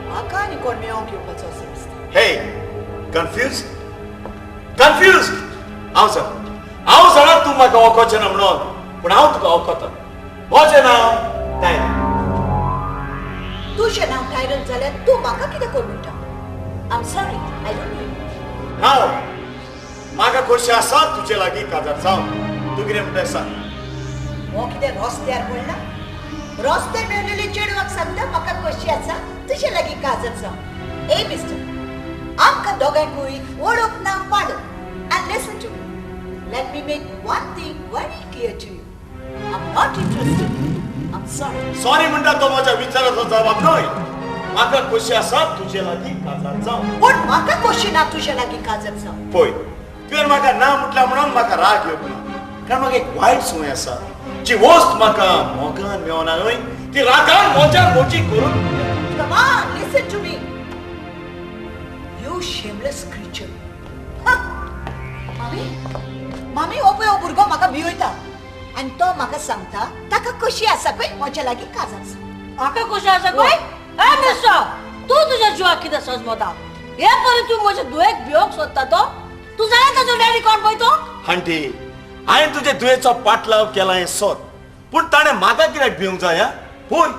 म्हाका आनी कोण मेळोवंक येवपाचो असो दिसता. हे कन्फ्यूज कन्फ्यूज हांव जाणा हांव जाणा तूं म्हाका वळखचें ना म्हणून पूण हांव तुका वळखता. म्हजें नांव टायरन. तुजें नांव टायरन जाल्यार तूं म्हाका कितें कर म्हणटा? I am sorry I don't know you. हांव म्हाका खोशी आसा तुजे लागीं काजार जावन. तूं कितें म्हणटा सांग. हो कितें रस्त्यार पडला? रस्त्यार मेळलेले चेडवाक सांगता म्हाका खोशी आसा तुजे लागीं काजार जावन. ए मिस्टर आमकां दोगांयकूय वळख ना पाडक. And listen to me, let me make one thing very clear to you. I am not interested. I am sorry. Sorry म्हणटा तो म्हज्या विचाराचो जबाब न्हय. म्हाका खोशी आसा तुजे लागीं काजार जावन. पूण म्हाका खोशी ना तुजे लागीं काजार जावन. पळय तुवें म्हाका ना म्हटल्यार म्हणून म्हाका राग येवंक ना कारण म्हाका एक वायट संवय आसा जी वस्त म्हाका मोगान मेवना न्हय ती रागान मोज्यान मोजी करून. Come on, listen to me. You shameless creature. मामी मामी हो पळय हो भुरगो म्हाका भिवयता आनी तो म्हाका सांगता ताका कशी आसा पळय म्हज्या लागीं काजार जावं. म्हाका कशी आसा पळय? ए मिस्टर तूं तुज्या जिवाक कितें सजमता? हे परी तूं म्हज्या धुवेक भिवंक सोदता तो? तूं जाणा ताजो डॅडी कोण पळय तो? आंटी हांवें तुजे धुवेचो पाटलाव केला हें सत पूण ताणें म्हाका कित्याक भिवंक जाय? पळय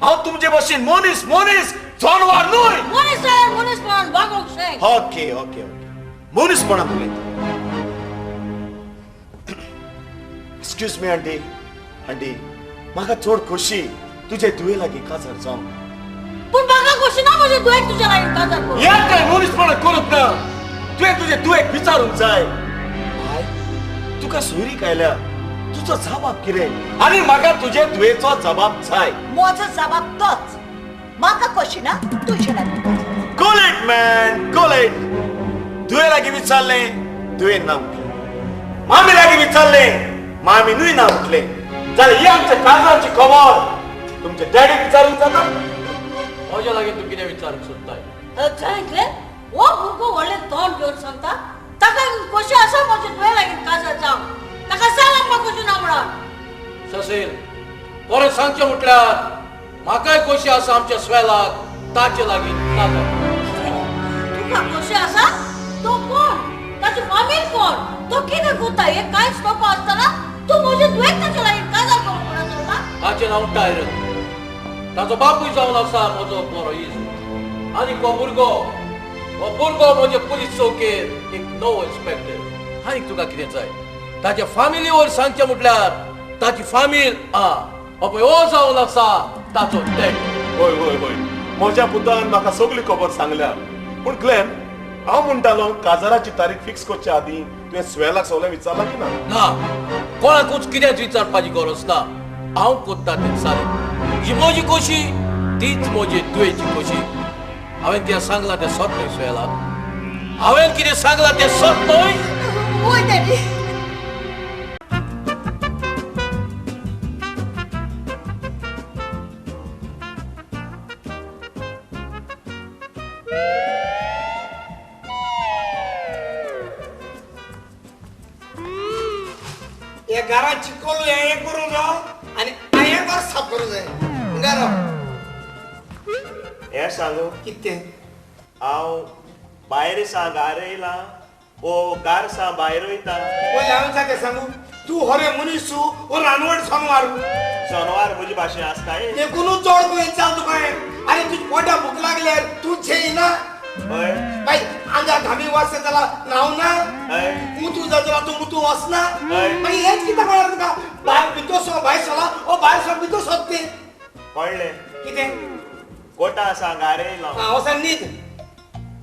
हांव तुमचे भशेन मनीस मनीस जनवार न्हय. मनीस जाल्यार मनीसपणान वागोवंक शेक. ओके ओके ओके मनीसपणान उलयता. Excuse me aunty. आंटी म्हाका चड खोशी तुजे धुवे लागीं काजार जावन. पूण म्हाका खोशी ना म्हजे धुवेक तुज्या लागीं काजार करूंक. हें काय मनीसपणान करप ना. तुवें तुजे धुवेक विचारूंक जाय बाय तुका सोयरीक आयल्या तुजो जबाब कितें आनी म्हाका तुजे धुवेचो जबाब जाय. म्हजो जबाब तोच. म्हाका कशी ना तुजे लागीं. Call it man, call it. तुवें लागीं विचारलें, तुवें ना म्हटलें. मामी लागीं विचारलें, मामी न्हय ना म्हटलें. जाल्यार ही आमच्या काजाराची खबर तुमच्या डॅडीक विचारूंक जाता? म्हज्या लागीं तूं कितें विचारूंक सोदताय? जाय हो भुरगो व्हडलें तोंड घेवन सांगता ताका कशें आसा म्हजें तुवें लागीं काजार जावं ताका सांग आमकां कशें ना म्हणून. ससील बरें सांगचें म्हटल्यार म्हाकाय खोशी आसा आमच्या स्वेलाक ताचे लागीं काजार. तुका खोशी आसा? तो कोण? ताची फामील कोण? तो कितें करता हें कांयच नको आसतना तूं म्हजें दुयेंत ताचे लागीं काजार करूंक म्हणून सोदता? ताचें नांव टायरन. ताचो बापूय जावन आसा म्हजो बरो इश्ट. आनी हो भुरगो, हो भुरगो म्हजे पुलीस चौकेर एक नवो इन्स्पेक्टर. आनीक तुका कितें जाय? ताच्या फामिली वयर सांगचें म्हटल्यार ताची फामील आ हो पळय हो जावन आसा ताचो डॅडी. हय हय हय, म्हज्या पुतान म्हाका सगली खबर सांगल्या. पूण ग्लॅन, हांव म्हणटालो काजाराची तारीख फिक्स करच्या आदीं तुवें स्वेलाक सगळें विचारलां की ना? ना, कोणाकूच कितेंच विचारपाची गरज ना. हांव कोत्ता तें सारें. ही म्हजी खोशी तीच म्हजी दुयेची खोशी. हांवें कितें सांगलां तें सत न्हय स्वेला? हांवें कितें सांगलां तें सत न्हय? वय डॅडी. हे घरात चिकोल हे करूं जाय आनी हांवें घर साफ करूं जाय. घरा हें सांगू कितें? हांव भायर सा घार येयला ओ गार सा भायर वयता. पयलें हांवें सारकें सांगू, तूं हरे मनीस ओ रानवट जनवार. जनवार म्हजी भाशेन आसता देखूनच चड खंय चाल तुका. आनी तुज्या पोटा भूक लागल्यार तूं जेयना. हय बाय, आंगार घामी वास जाल्यार न्हावना. मुतू जाल्यार तूं मुतू वचना. मागीर हेंच कितें कळ्ळें तुका? भायर भितर सो भायर सरला ओ भायर सो भितर सोदते. कळ्ळें कितें? कोटा आसा घार येयलो. आं वचून न्हीद.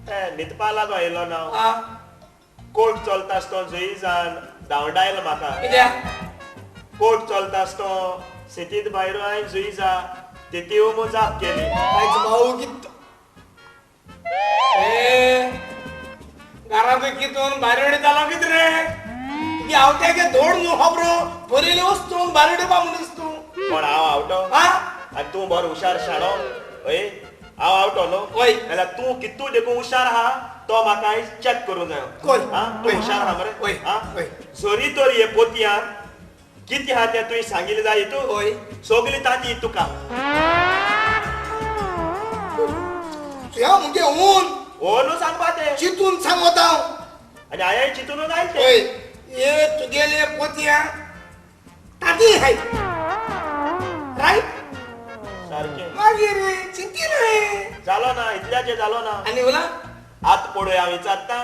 न्हिदपा लागो येयलो ना. कोट चलता आसतो जुईजान धांवडायलो म्हाका. कित्याक? कोट चलता आसतो सिटींत भायर हांवें जुईजा तितीव म्हूण जाप केली. भाऊ कित घरांत कितून भायर उडयतालो कितें रे? तुगे आवट्याचे धोड न्हू खबरो बरयले वस्तून भायर उडोवपा मनीस तूं. कोण हांव आवटो? आनी तूं बरो हुशार शाणो. हय हांव आवटो न्हू? हय. जाल्यार तूं कितू देखून हुशार आहा तो म्हाका आयज चॅक करूंक जायो. तूं हुशार आहा मरे? हय. जरी तर हे पोतयान कितें आहा तें तुवें सांगिल्लें जाय तूं. हय. सगळी तांती तुका. तुया मुगे ऊन ओनू सांगपा तें चितून सांगता हांव. आनी हांवें चितूनच आयलें तें. हय हे तुगेले पोतयां तांती हाय रायट? सारकें. मागीर चिंती न्हय जालो ना इतल्याचें जालो ना. आनी उला आतां पळय हांव विचारता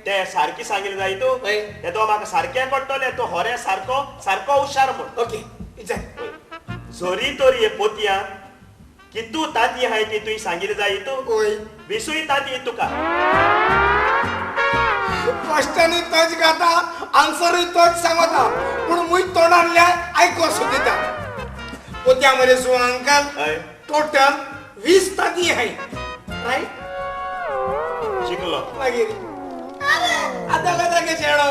तें सारकें सांगिल्लें जाय तूं. तें तो म्हाका सारकें कळटलें तूं होरे सारको सारको हुशार म्हूण. ओके विचार. जरी तर हे पोतयां कितू तांती आहाय ती तुवें सांगिल्लें जाय तूं. हय. विसूय तांती तुका. क्वेश्चनूय तोच घाता आन्सरूय तोच सांगता पूण मुय तोंडांतल्यान आयको सोदिता. पोत्या मरे सो अंकल टोटल 20 तांती आहाय रायट? शिकलो मागीर आतां कशें चेडो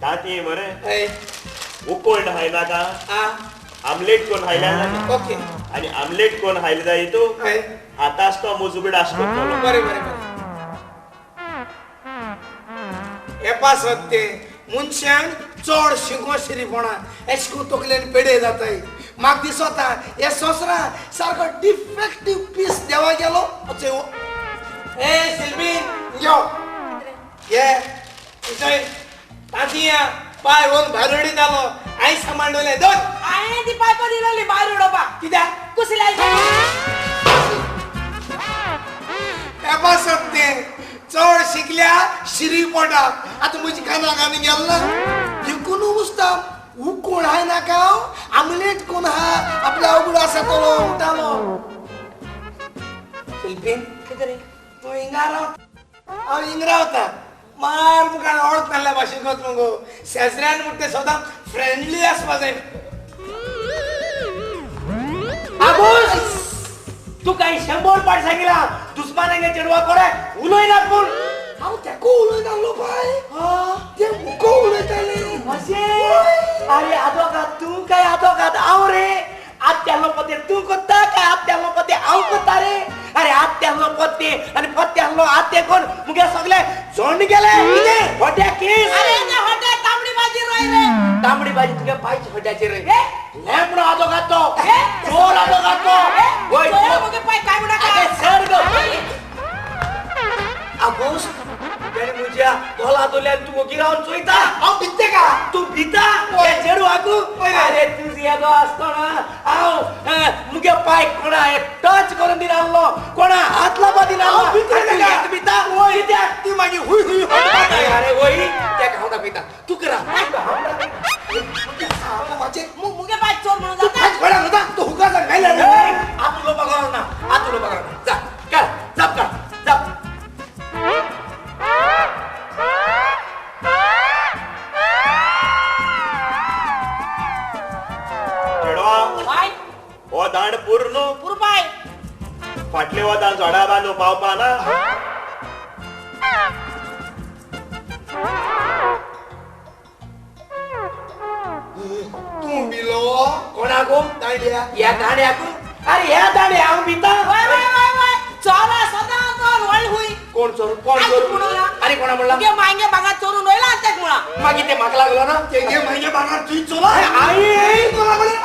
तांती मरे हय उकोल्ड हाय नाका आमलेट कोण हायल्या जाय. ओके. आनी आमलेट कोण हायले जाय तूं हातास तो मुजगुड आस करतलो. बरें बरें बरें. हे पासत तें मनशान चड शिंको शिरीपणा एशको तकलेन पेडे जाताय. म्हाका दिसता हे सोसरा सारको डिफेक्टीव पीस देवा गेलो. ए सिल्वीन यो ये थंय तांतयां पांय व्हरून भायर उडयतालो. हांवें सांबाळलें दोन. हांवें ती पायपां दिलोली भायर उडोवपाक. कित्याक? कुशी लायली. हे पासत तें चड शिकल्या शिरी पोटा. आतां म्हजी काना कानी गेल ना देखून उस्ता उकोण हाय नाका आमलेट कोण हा आपल्या अवघड आसा तो उठालो. शिल्पीन कितें रे? तूं हिंगा राव हांव हिंगा रावता. मार मुखार वळख नासल्या भाशेन कोत मगो. शेजऱ्यान म्हणटा तें सदां फ्रेंडली आसपा जाय. आगोश तू काय 100 पाट सांगिला दुस्मानांगे चेडवा कोडे उलयना पूण हांव तेको उलयतालो पाय ते मुको उलयताले अशें अरे आदोगाद तूं काय आदोगाद हांव रे आत्यालो पत्ते तूं करता काय आत्यालो पत्ते हांव करता रे अरे आत्यालो पत्ते आनी पत्त्यालो आत्ते कोण मुगे सगळे झोंड गेले कितें हड्ड्या केस अरे हड्ड्या तांबडी भाजी रोय रे तांबडी भाजी तुगे पायची हड्ड्याची रे लेमडो आदोगाद तो चोर आदोगाद तो वय मुगे पाय काय म्हणा अगे सर गो आगोस त्याने मुझ्या गोला दोल्यान तू ओगी रावन चोयता हांव भित्ते का तू भिता त्या चेडवाकू अरे तुझी येदो आसतना हांव मुगे पाय कोणा टच करून दिनासलो कोणा हात लावपा दिनासलो भिता कित्याक ती मागीर हुय हुय अरे वय तेका हांव दाखयता तूं करा मुगे पाय चोर म्हणून जाता तू हुका सांगायला आत उलोवपाक गरज ना आत उलोवपाक गरज ना जा काड जाप काड जाप हो दांड पूर्ण पुरपाय फाटले वतान झोडा बांदू पावपा ना तूं बिलो कोणाकू दांड्या ह्या दांड्याकू अरे ह्या दांड्या हांव भिता वय वय वय वय चोरा सदां चोर व्हड हुय कोण चोरून कोण चोरून आनी कोणा म्हणला तुगे मांगे बागा चोरून वयला तेक म्हणा मागीर ते म्हाका लागलो ना तेगे मांगे बागार तुय चोला आई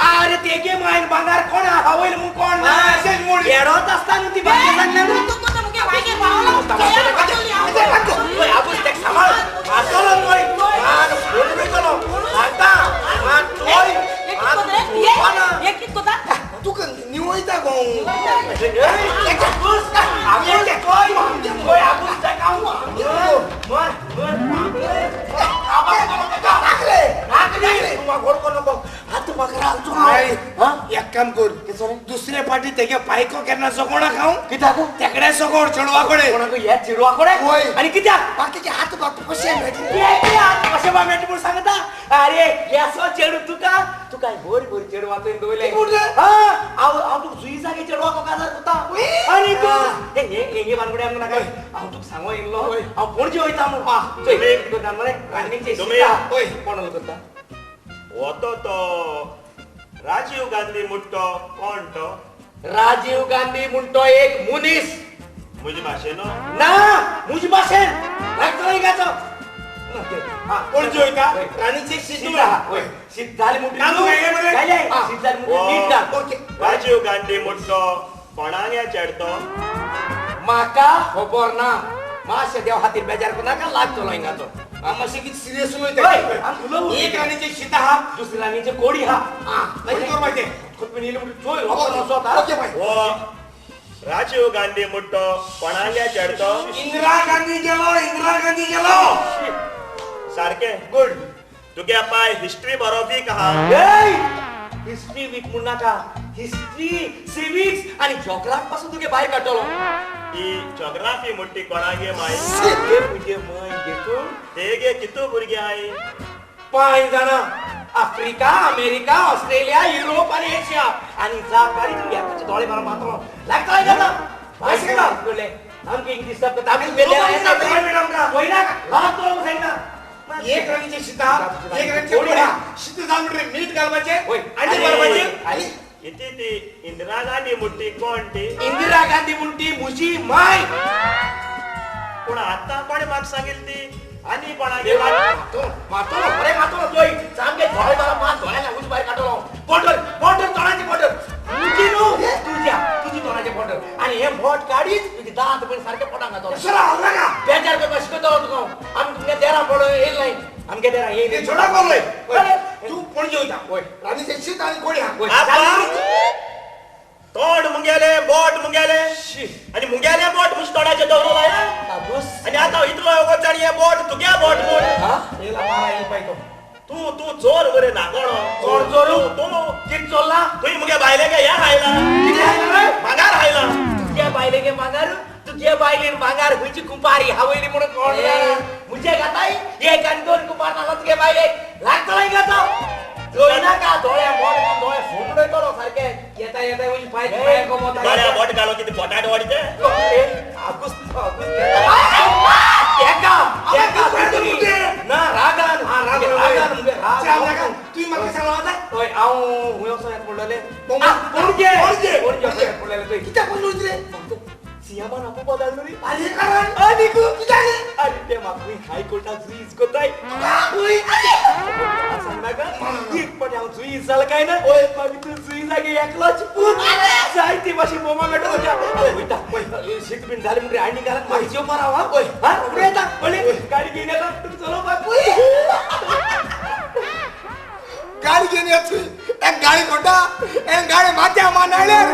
अरे तेगे मायन बागार कोण हावयल म्हूण कोण ना येडोच आसता न्हू ती बागे सांगल्या न्हू तूं मुगे मांगे पावलो आबूस तेक सांबाळ मारतलो न्हय मान फोडून वयतलो सांगता मान चोय एक कित कोता तुका निवयता गो एक काम कर दुसरे पाटी तेगे पायको केन्ना सगोणा खाऊ कित्याक तेकडे सगोण चेडवा कडेन कोणाक ह्या चेडवा कडेन आनी कित्याक बाकीचे हात बाप कशे मेळटले हात कशे बा मेळटले म्हूण सांगता अरे येसो चेडू तुका तुका बरी बरी चेडवा तुवें दवरले हांव हांव तुका जुईजागे चेडवा काजार करता आनी तूं हे बानगुडे आमकां नाका हांव तुका सांगो येयल्लो हांव पणजे वयता म्हूण चोय तुका मरे राणीचे कोण उलयता वतो तो राजीव गांधी म्हणतो कोण तो राजीव गांधी म्हणतो एक मनीस म्हजे भाशेन ना म्हजे भाशेन लागतलो हिंगाचो पणजे वयता राणीचे शीत शीत जालें म्हणटकीर शीत जालें म्हणटकीर राजीव गांधी म्हणतो कोणागे चेडतो म्हाका खबर ना मातशें देव खातीर बेजार करूं नाका लागतलो हिंगाचो मातशें कितें सिरियस उलयता एक राणीचे शीत आहा दुसरी राणीचे कोडी आहा राजीव गांधी म्हणतो कोणागे चेडतो इंदिरा गांधी गेलो इंदिरा गांधी गेलो सारखे गुड तुगे पाय हिस्ट्री बरो वीक आहा हिस्ट्री वीक म्हूण नाका हिस्ट्री सिविक्स आनी जॉग्राफी पासून तुगे भायर काडटलो ही जॉग्राफी म्हणटी कोणागे माय तुगे माय घेतून तेगे कितू भुरगे I 5 जाणां आफ्रिका अमेरिका ऑस्ट्रेलिया युरोप आनी एशिया आनी जाप काडी तुगे तुजे दोळे मारून मारतलो लागतलो हिंगाचो आमकां इंग्लीश शब्द लागतलो सांगना एक राणीचे शीत एक राणीचे कोडी शीत जावन म्हणटकीर मीठ घालपाचें आनी मारपाचें आनी इती ती इंदिरा गांधी म्हणटी कोण ती इंदिरा गांधी म्हणटी म्हजी माय पूण आतां कोणें म्हाका सांगिल्ली ती आनी कोणागे मारतलो बरें मारतलो चोय सामकें दोळे मारून मात दोळ्या लागून भायर काडटलो बोटर बोटर तोंडाचें बोटर तुजी न्हू तुज्या तुजी तोंडाचें बोटर आनी हें बोट काडीत तुजे दांत पण सारकें पोटांक घातलो बेजार करपाक शिकयतलो तुका आमी तुमगे देरां पडो येयल नाय आमगे देरां येयल चोडा कोरलोय तूं पणजे वयता राणीचें शीत आनी कोडी तोंड मुगेले बोट मुगेले आनी मुगेले बोट म्हजे तोंडाचेर दवरूं लायला आनी आतां इतलो वगत जाण हें बोट तुगे बोट म्हूण तूं तूं चोर बरे नागोणो कोण चोरू तूं कित चोरला तुवें मुगे बायलेगे हें हायला मागार हायला तुगे बायलेगे मागार तुगे बायलेन मागार खंयची कुंपारी हावयली म्हणून कोण जाणा मुजे घाताय एक आनी दोन कुंपार नाका तुगे बायलेक लागतलो हिंगाचो चोय नाका दोळ्या मोड दोळे फोडून वयतलो सारके. येता येता म्हणजे पाय पाय कमवता. बऱ्या बोट घालो किती पोटाट वाडीते. आगुस्त आगुस्त एका एका ना रागान रागान रागान तुवें म्हाका सांगला आतां. हय हांव हुंय वचोन येता पडलेले पणजे पणजे वचोन पडलेले तुवें कित्याक पडलो रे? सियामान आपोवपा धाडलो रे. आनी कारण आनी कित्याक? आनी ते म्हाका हायकोर्टाक जुईज कोताय. सांगनाका एक पाटी हांव जुईज जालें काय ना मागीर तूं जुईजागे एकलोच पूत जायते भाशेन बोमा मेळटा तुज्या. वयता शीत बीन जालें म्हणटकीर आनी घालत मागीर जेवपा राव. हां हां रोखडें येता पळय गाडी घेवन येता तुका चलोवपाक. गाडी घेवन येत एक गाडी कोटा एक गाडी माथ्या मानाळ्यार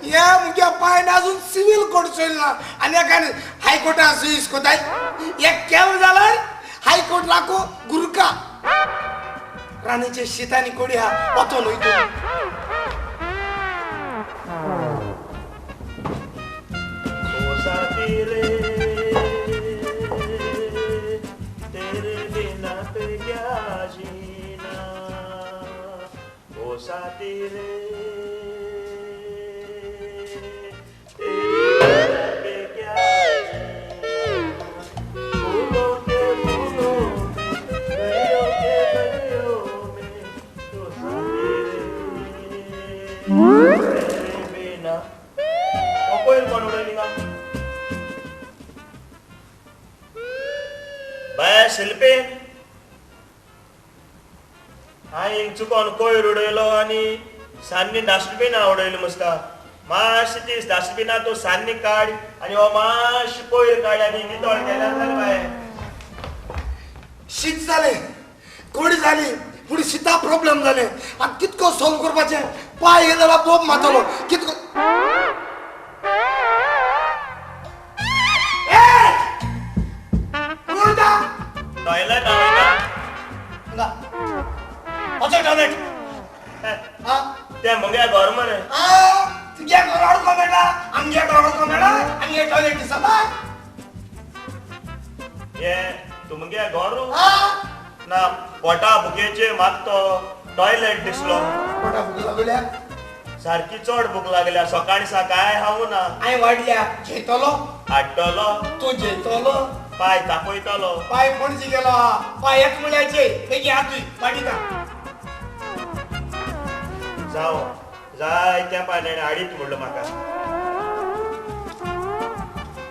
हे मुगे पायन अजून सिव्हिल कोर्ट चोयला ना आनी एकान हायकोर्टान जुईज कोताय. एक केव जाल्यार हायकोर्ट राखो गुरका राणीचे शितानी कोडी हा वचोन वयतो. तेरे बिना पे क्या जीना ओ साथी रे शिल्पे हांवें चुकोन कोयर उडयलो आनी सान्नी डस्टबिना उडयलो मस्ता. मातशी ती डस्टबिना तो सान्नी काड आनी हो मातशी कोयर काड आनी नितळ केल्यार जालें बाये. शीत जालें कोडी जाली पूण शिता प्रॉब्लेम जालें आनी कितको सॉल्व करपाचें. पांय हे जाल्यार बोब मारतलो कितको. टॉयलेट हांव वचो टॉयलेट ते मुगे घर मरे. तुगे घर अडको मेळटा आमगे घर अडको मेळटा आमगे टॉयलेट दिसता. हे तुमगे घर ना पोटा भुकेचे म्हाका तो टॉयलेट दिसलो. पोटा भुक लागल्या सारकी चड भूक लागल्या. सकाळी सा काय हांव ना. हांवें वाडल्या जेतलो हाडटलो तूं जेतलो पाय तापयतलो. पाय पणजी गेलो पाय एक म्हळ्याचे बेगीन हातूय वाडिता. जावं जाय त्या पाण्याने हाडीत म्हणलो म्हाका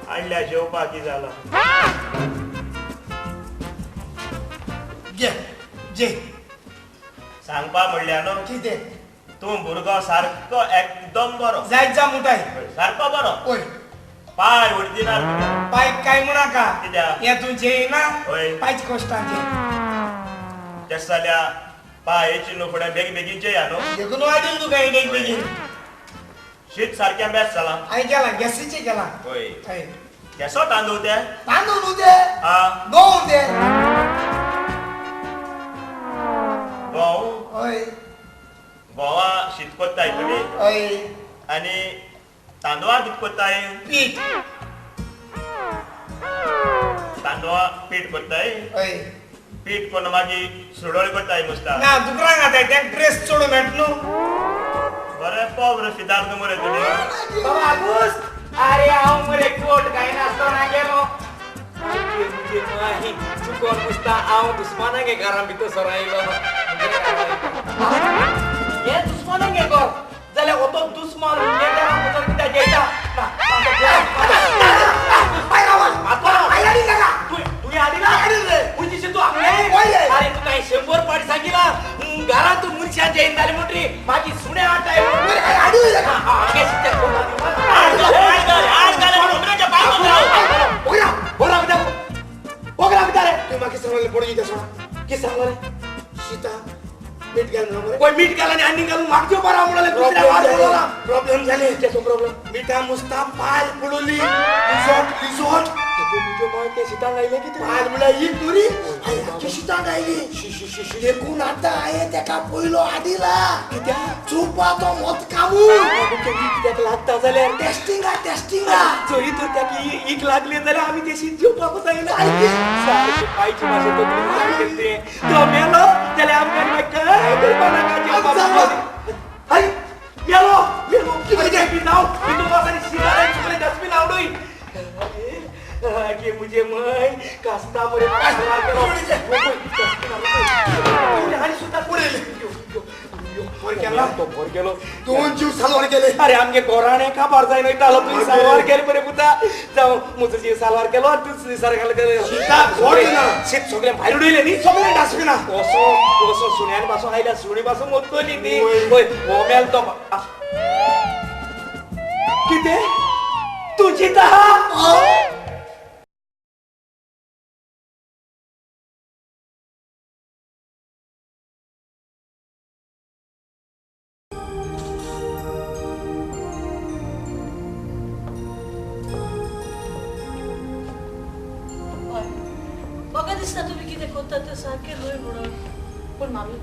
हाडल्या जेवपाक की जालो. घे जे सांगपा म्हणल्या न्हू कितें तूं भुरगो सारको एकदम बरो जायत जा मुठाय सारको बरो. हय पाय उडदिना पाय काय म्हणा कित्याक हे तूं जेयना हय पायच कश्टांचे तेश जाल्यार पाय येची न्हू फुडें बेगीन बेगीन जेया न्हू. देखून वाडील तुका बेगीन बेगीन. शीत सारकें बेस्ट जालां. हांवें केलां गॅसीचें केलां. हय केसो तांदूळ ते तांदूळ न्हू ते गंव ते गंव. हय गोवा शीत कोत्ताय तुमी. हय आनी तांदळा कितें कोत्ताय? पीठ. तांदळा पीठ कोत्ताय. हय पीठ कोन्न मागीर सुडोळ कोत्ताय मुस्ता ना दुकरांक घाताय तें ड्रेस चोडूं मेळटा न्हू. बरें पोव फिदार तूं मरे तुमी. बाबा आगुस्त अरे हांव मरे कोट घायनासतना गेलो. मुजे माही चुकोन मुस्ता हांव दुस्मानागे घरां भितर सरायलो. हे दुस्मानागे घर जाल्यार हो दुस्मान कित्याक जेयता. तुवें हाडिला म्हणजे तूं अरे तुका 100 पाटी सांगिला घरांत मनशां जेयन जालें म्हणटरी मागीर सुणे हाडटाय. तुवें म्हाका सांगलें पणजी तें सोडा. कितें सांगलें? शिता मीठ घालून मरे. मीठ घाल आनी घालून म्हाका जेवपा राव म्हणलें. दुसऱ्या वाद उलोवना. प्रॉब्लेम जाले. केसो प्रॉब्लेम? मिठा मुस्ता पाल पडली रिसॉर्ट रिसॉर्ट तुमच्यो माय ते शितांक आयलें कितें? पाल म्हळ्यार एक नुरी आनी शितांक आयली. देखून आतां हांवें तेका पयलो हाडिला. कित्याक? चोवपा तो मोत कामून कित्याक लागता जाल्यार टेस्टिंगा टेस्टिंगा जरी तर ताका एक लागलें जाल्यार आमी ते शीत जेवपाक जायना. सारकें पायची भाशेन तकली सारकें तें तो मेलो जाल्यार आमकां आनी मागीर कांय करपा नाका जेवपाक. हय मेलो. तुजे मय कास्ता मरे आनी सुद्दां केला तो बोर गेलो दोन जीव सालवार केले. अरे आमगे गोराणे काबार जायन वयतालो तुवें सालवार केले बरे पुता. जावं म्हजो जीव सालवार केलो आनी तूं सारकें केलो. शीत सगळें भायर उडयलें न्ही सगळें डस्टबिना. कसो कसो सुण्यान पासून आयल्या सुणी पासून मोत्तली ती. पळय हो मेल तो कितें तुजी तहा. म्हाका दिसता तुमी कितें करता तें सारकें न्हय म्हणून. पूण मामी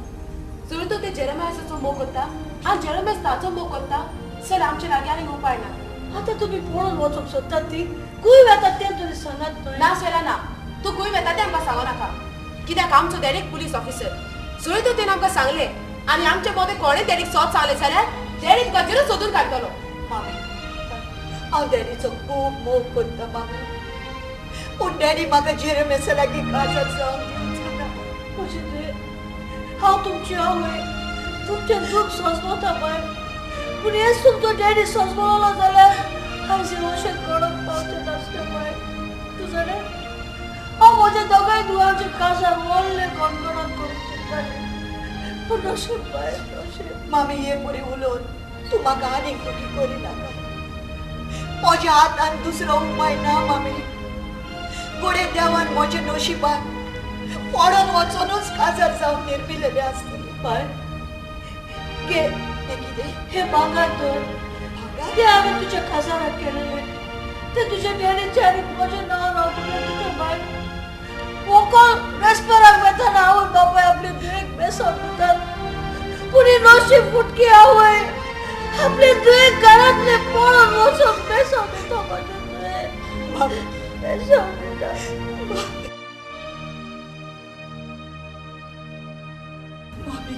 जर तो ते जेरेमायसाचो मोग करता आनी जेरेमायस ताचो मोग करता जाल्यार आमचे लागीं आनीक उपाय ना. आतां तुमी पळोवन वचूंक सोदतात ती खंय वेतात तें तरी सांगात न्हय. ना सोयरा ना, तूं खंय वेता तें आमकां सांगो नाका. कित्याक आमचो डॅडी पुलीस ऑफिसर. जर तो तेणें आमकां सांगलें आनी आमचे मोदें कोणें डॅडीक सोद सांगलें जाल्यार डॅडी तुका सोदून काडटलो. मामी हांव डॅडीचो खूब मोग करता मामी, पूण डॅडी म्हाका जेरेमेसा लागीं काजार जावन दिवचो ना. म्हजी धुवे हांव तुमची आवय, तुमचें दूख सोंसता बाय, पूण हेच तुमचो डॅडी सोंसलो जाल्यार आयज अशें कळोंक पावचें नासलें बाय. तूं जाणा हांव म्हज्या दोगांय धुवांचें काजार व्हडलें गणगणान करूंक सोदतालें, पूण अशें बाय अशें. मामी हे परी उलोवन तूं म्हाका आनीक दुखी करी नाका. म्हज्या हातान दुसरो उपाय ना मामी. गोडे देवान म्हज्या नशिबान पडोन वचोनूच काजार जावन निर्मिलेलें आसतलें. बाय गे हें कितें हें भांगर तर तें हांवें तुज्या काजाराक केलेलें, तें तुज्या डॅडीचें आनी म्हजें नांव हांव तुजें दिता बाय. व्हंकल रेस्पेराक वेतना आवय बापाय आपले धुवेक बेसांव दितात, पूण ही नशीब फुटकी आवय आपले धुवेक घरांतलें पळोवन वचूंक बेसांव दिता. म्हजें धुवेक बेसांव दिता. मामी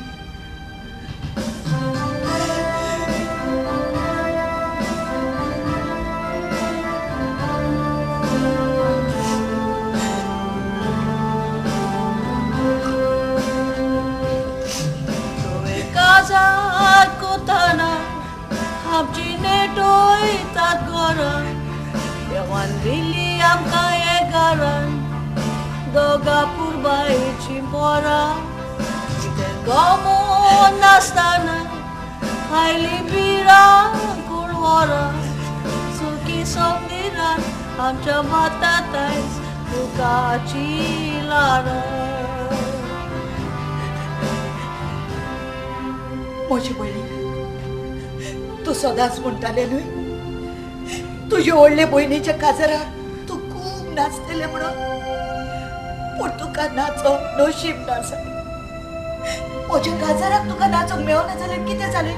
तुवें काजार कोताना आमची नेटोयतात घरान, देवान दिली आमकां हे घरान दोगा पुरबायेचीं पोरां. कितें गमोन नासतना आयली भिरांकूळ वरां, सुखी संगिरान आमच्या मातात आयज दुखाची ल्हारां. म्हजी भयणी तूं सदांच म्हणटालें न्हय तुजे व्हडले भयणीच्या काजाराक तूं खूब नाचतलें म्हणून, पूण तुका नाचोंक नशीब ना जालें. म्हज्या काजाराक तुका नाचोंक मेळना जाल्यार कितें जालें?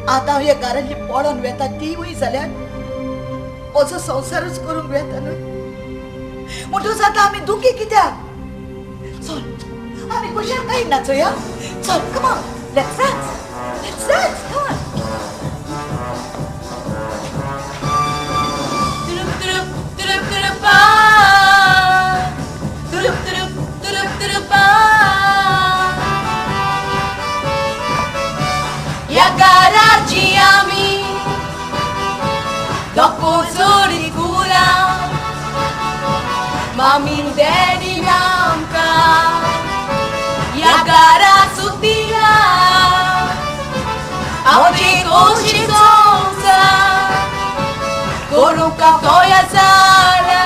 आतां हांव ह्या घरांतली पडोन वेता तीवूय जाल्यार म्हजो संवसारूच करूंक वेता न्हय. म्हणटकच आतां आमी दुखी कित्याक? चल आमी खुशालकायेन नाचोया. चल come on, let's dance, let's dance, come on. तुरुप तुरुप तुरुप तुरुपा तुरुप तुरुप तुरुप तुरुपा. ह्या घराची आमी दोको जोडी कुलां, मामीन डॅडीन आमकां ह्या घरा सुदिला. आमची खोशी संवसार करूंक तयार जाला,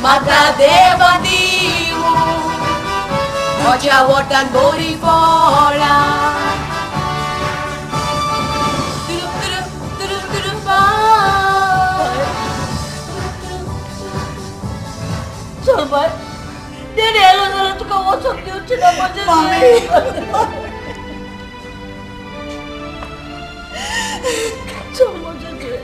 म्हाका देवा दिवूं म्हज्या वटान बरी फळां. तुरुप तुरुप तुरुप तुरुपा. चल बाय, डॅडी आयलो जाल्यार तुका वचोंक दिवचें ना म्हजें. चल म्हजें धुवे.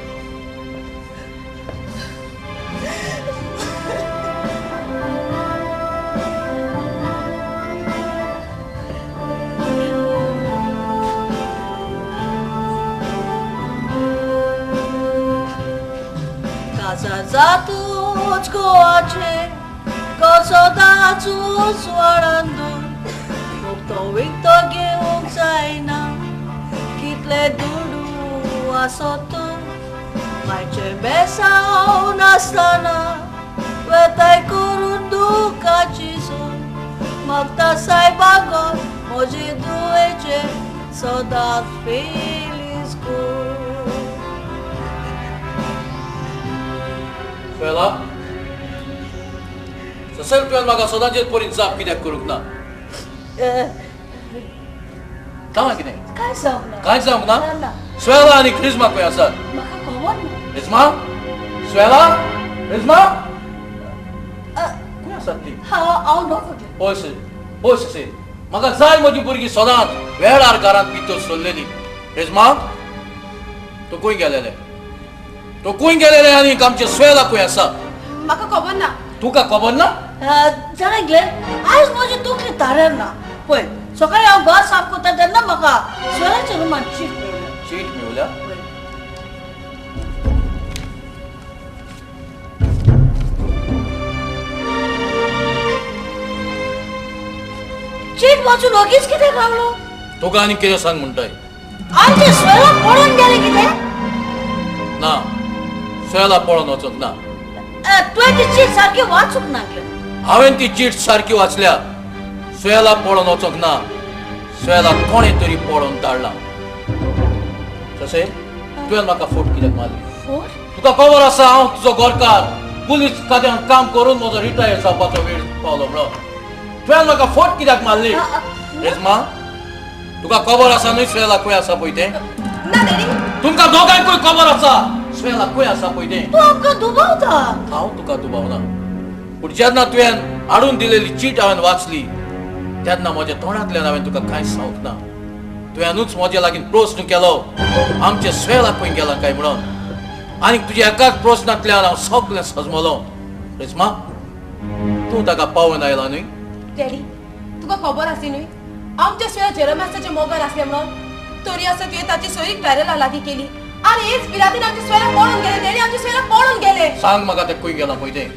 काजार जातूं एकूच गोवाचें घर सदांच उजवाडान दवर मुक्तो विकतो घेवंक जायना कितले दुडू आसत मायचें बेसांव नासतना वेताय करून दुखाची सोय मागता सायबा घर म्हजे धुवेचें सदांच फेलीस कर. स्वेला, ससेल तुवें म्हाका सदांचेच परीन जाप कित्याक करूंक ना? सांग कितें? काय जावंक ना? कांय जावंक ना? स्वेला आनी क्रिज्मा खंय आसात? म्हाका खबर ना. रिज्मा, स्वेला, रिज्मा खंय आसात ती? हांव नको. पळय पळय ससेल, म्हाका जाय म्हजी भुरगीं सदांच वेळार घरांत भितर सरलेली. रिज्मा, तूं खंय गेलेलें? तूं खंय गेलेलें आनी आमचें स्वेला खंय आसा? म्हाका खबर ना. तुका खबर ना? जाणा ग्लेन, आयज म्हजी तकली ताऱ्यार ना. पळय सकाळी हांव घर साफ करता तेन्ना म्हाका स्वेलाच्या रुमान चीट मेळ्ळ्या. चीट मेळ्ळ्या? चीट वाचून ओगीच कित्याक रावलो? तुका आनी कितें सांग म्हणटाय? आमचें स्वेला पळोवन गेलें कितें? ना, स्वेला पळोवन वचूंक ना. तुवें ती चीट सारकी वाचूंक ना? हांवें ती चीट सारकी वाचल्या. स्वेला पळोवन वचूंक ना, स्वेला कोणें तरी पळोवन धाडला. तशें तुवें म्हाका फोट कित्याक मारली? तुका खबर आसा हांव तुजो गोरकार, पुलीस खात्यान काम करून म्हजो रिटायर जावपाचो वेळ पावलो म्हणून. तुवें म्हाका फोट कित्याक मारली? रेजमा, तुका खबर आसा न्हय स्वेला खंय आसा पळय तें? ना डॅडी. तुमकां दोगांकूय खबर आसा स्वेला खंय आसा पळय तें. तूं आमकां दुबावता. हांव तुका दुबावना, पूण जेन्ना तुवें हाडून दिलेली चीट हांवें वाचली तेन्ना म्हज्या तोंडांतल्यान हांवें तुका कांयच सांगूंक ना. तुवेंनूच म्हज्या लागीं प्रस्न केलो आमचें स्वेला खंय गेलां काय म्हणून, आनी तुज्या एकाच प्रस्नांतल्यान हांव सगळें सजमलो. रेजमा, तूं ताका पावोवन आयला न्हय? डॅडी, तुका खबर आसली न्हय आमच्या स्वेला जेरमासाचे मोगान आसलें म्हणून? तरी आसा तुवें ताची सोयरीक क्लॅरेला लागीं केली आनी हेच बिरातीन आमच्या स्वेला पळोवन गेले. डॅडी, आमच्या स्वेला पळोवन गेले. सांग म्हाका तें खंय गेलां पळय तें.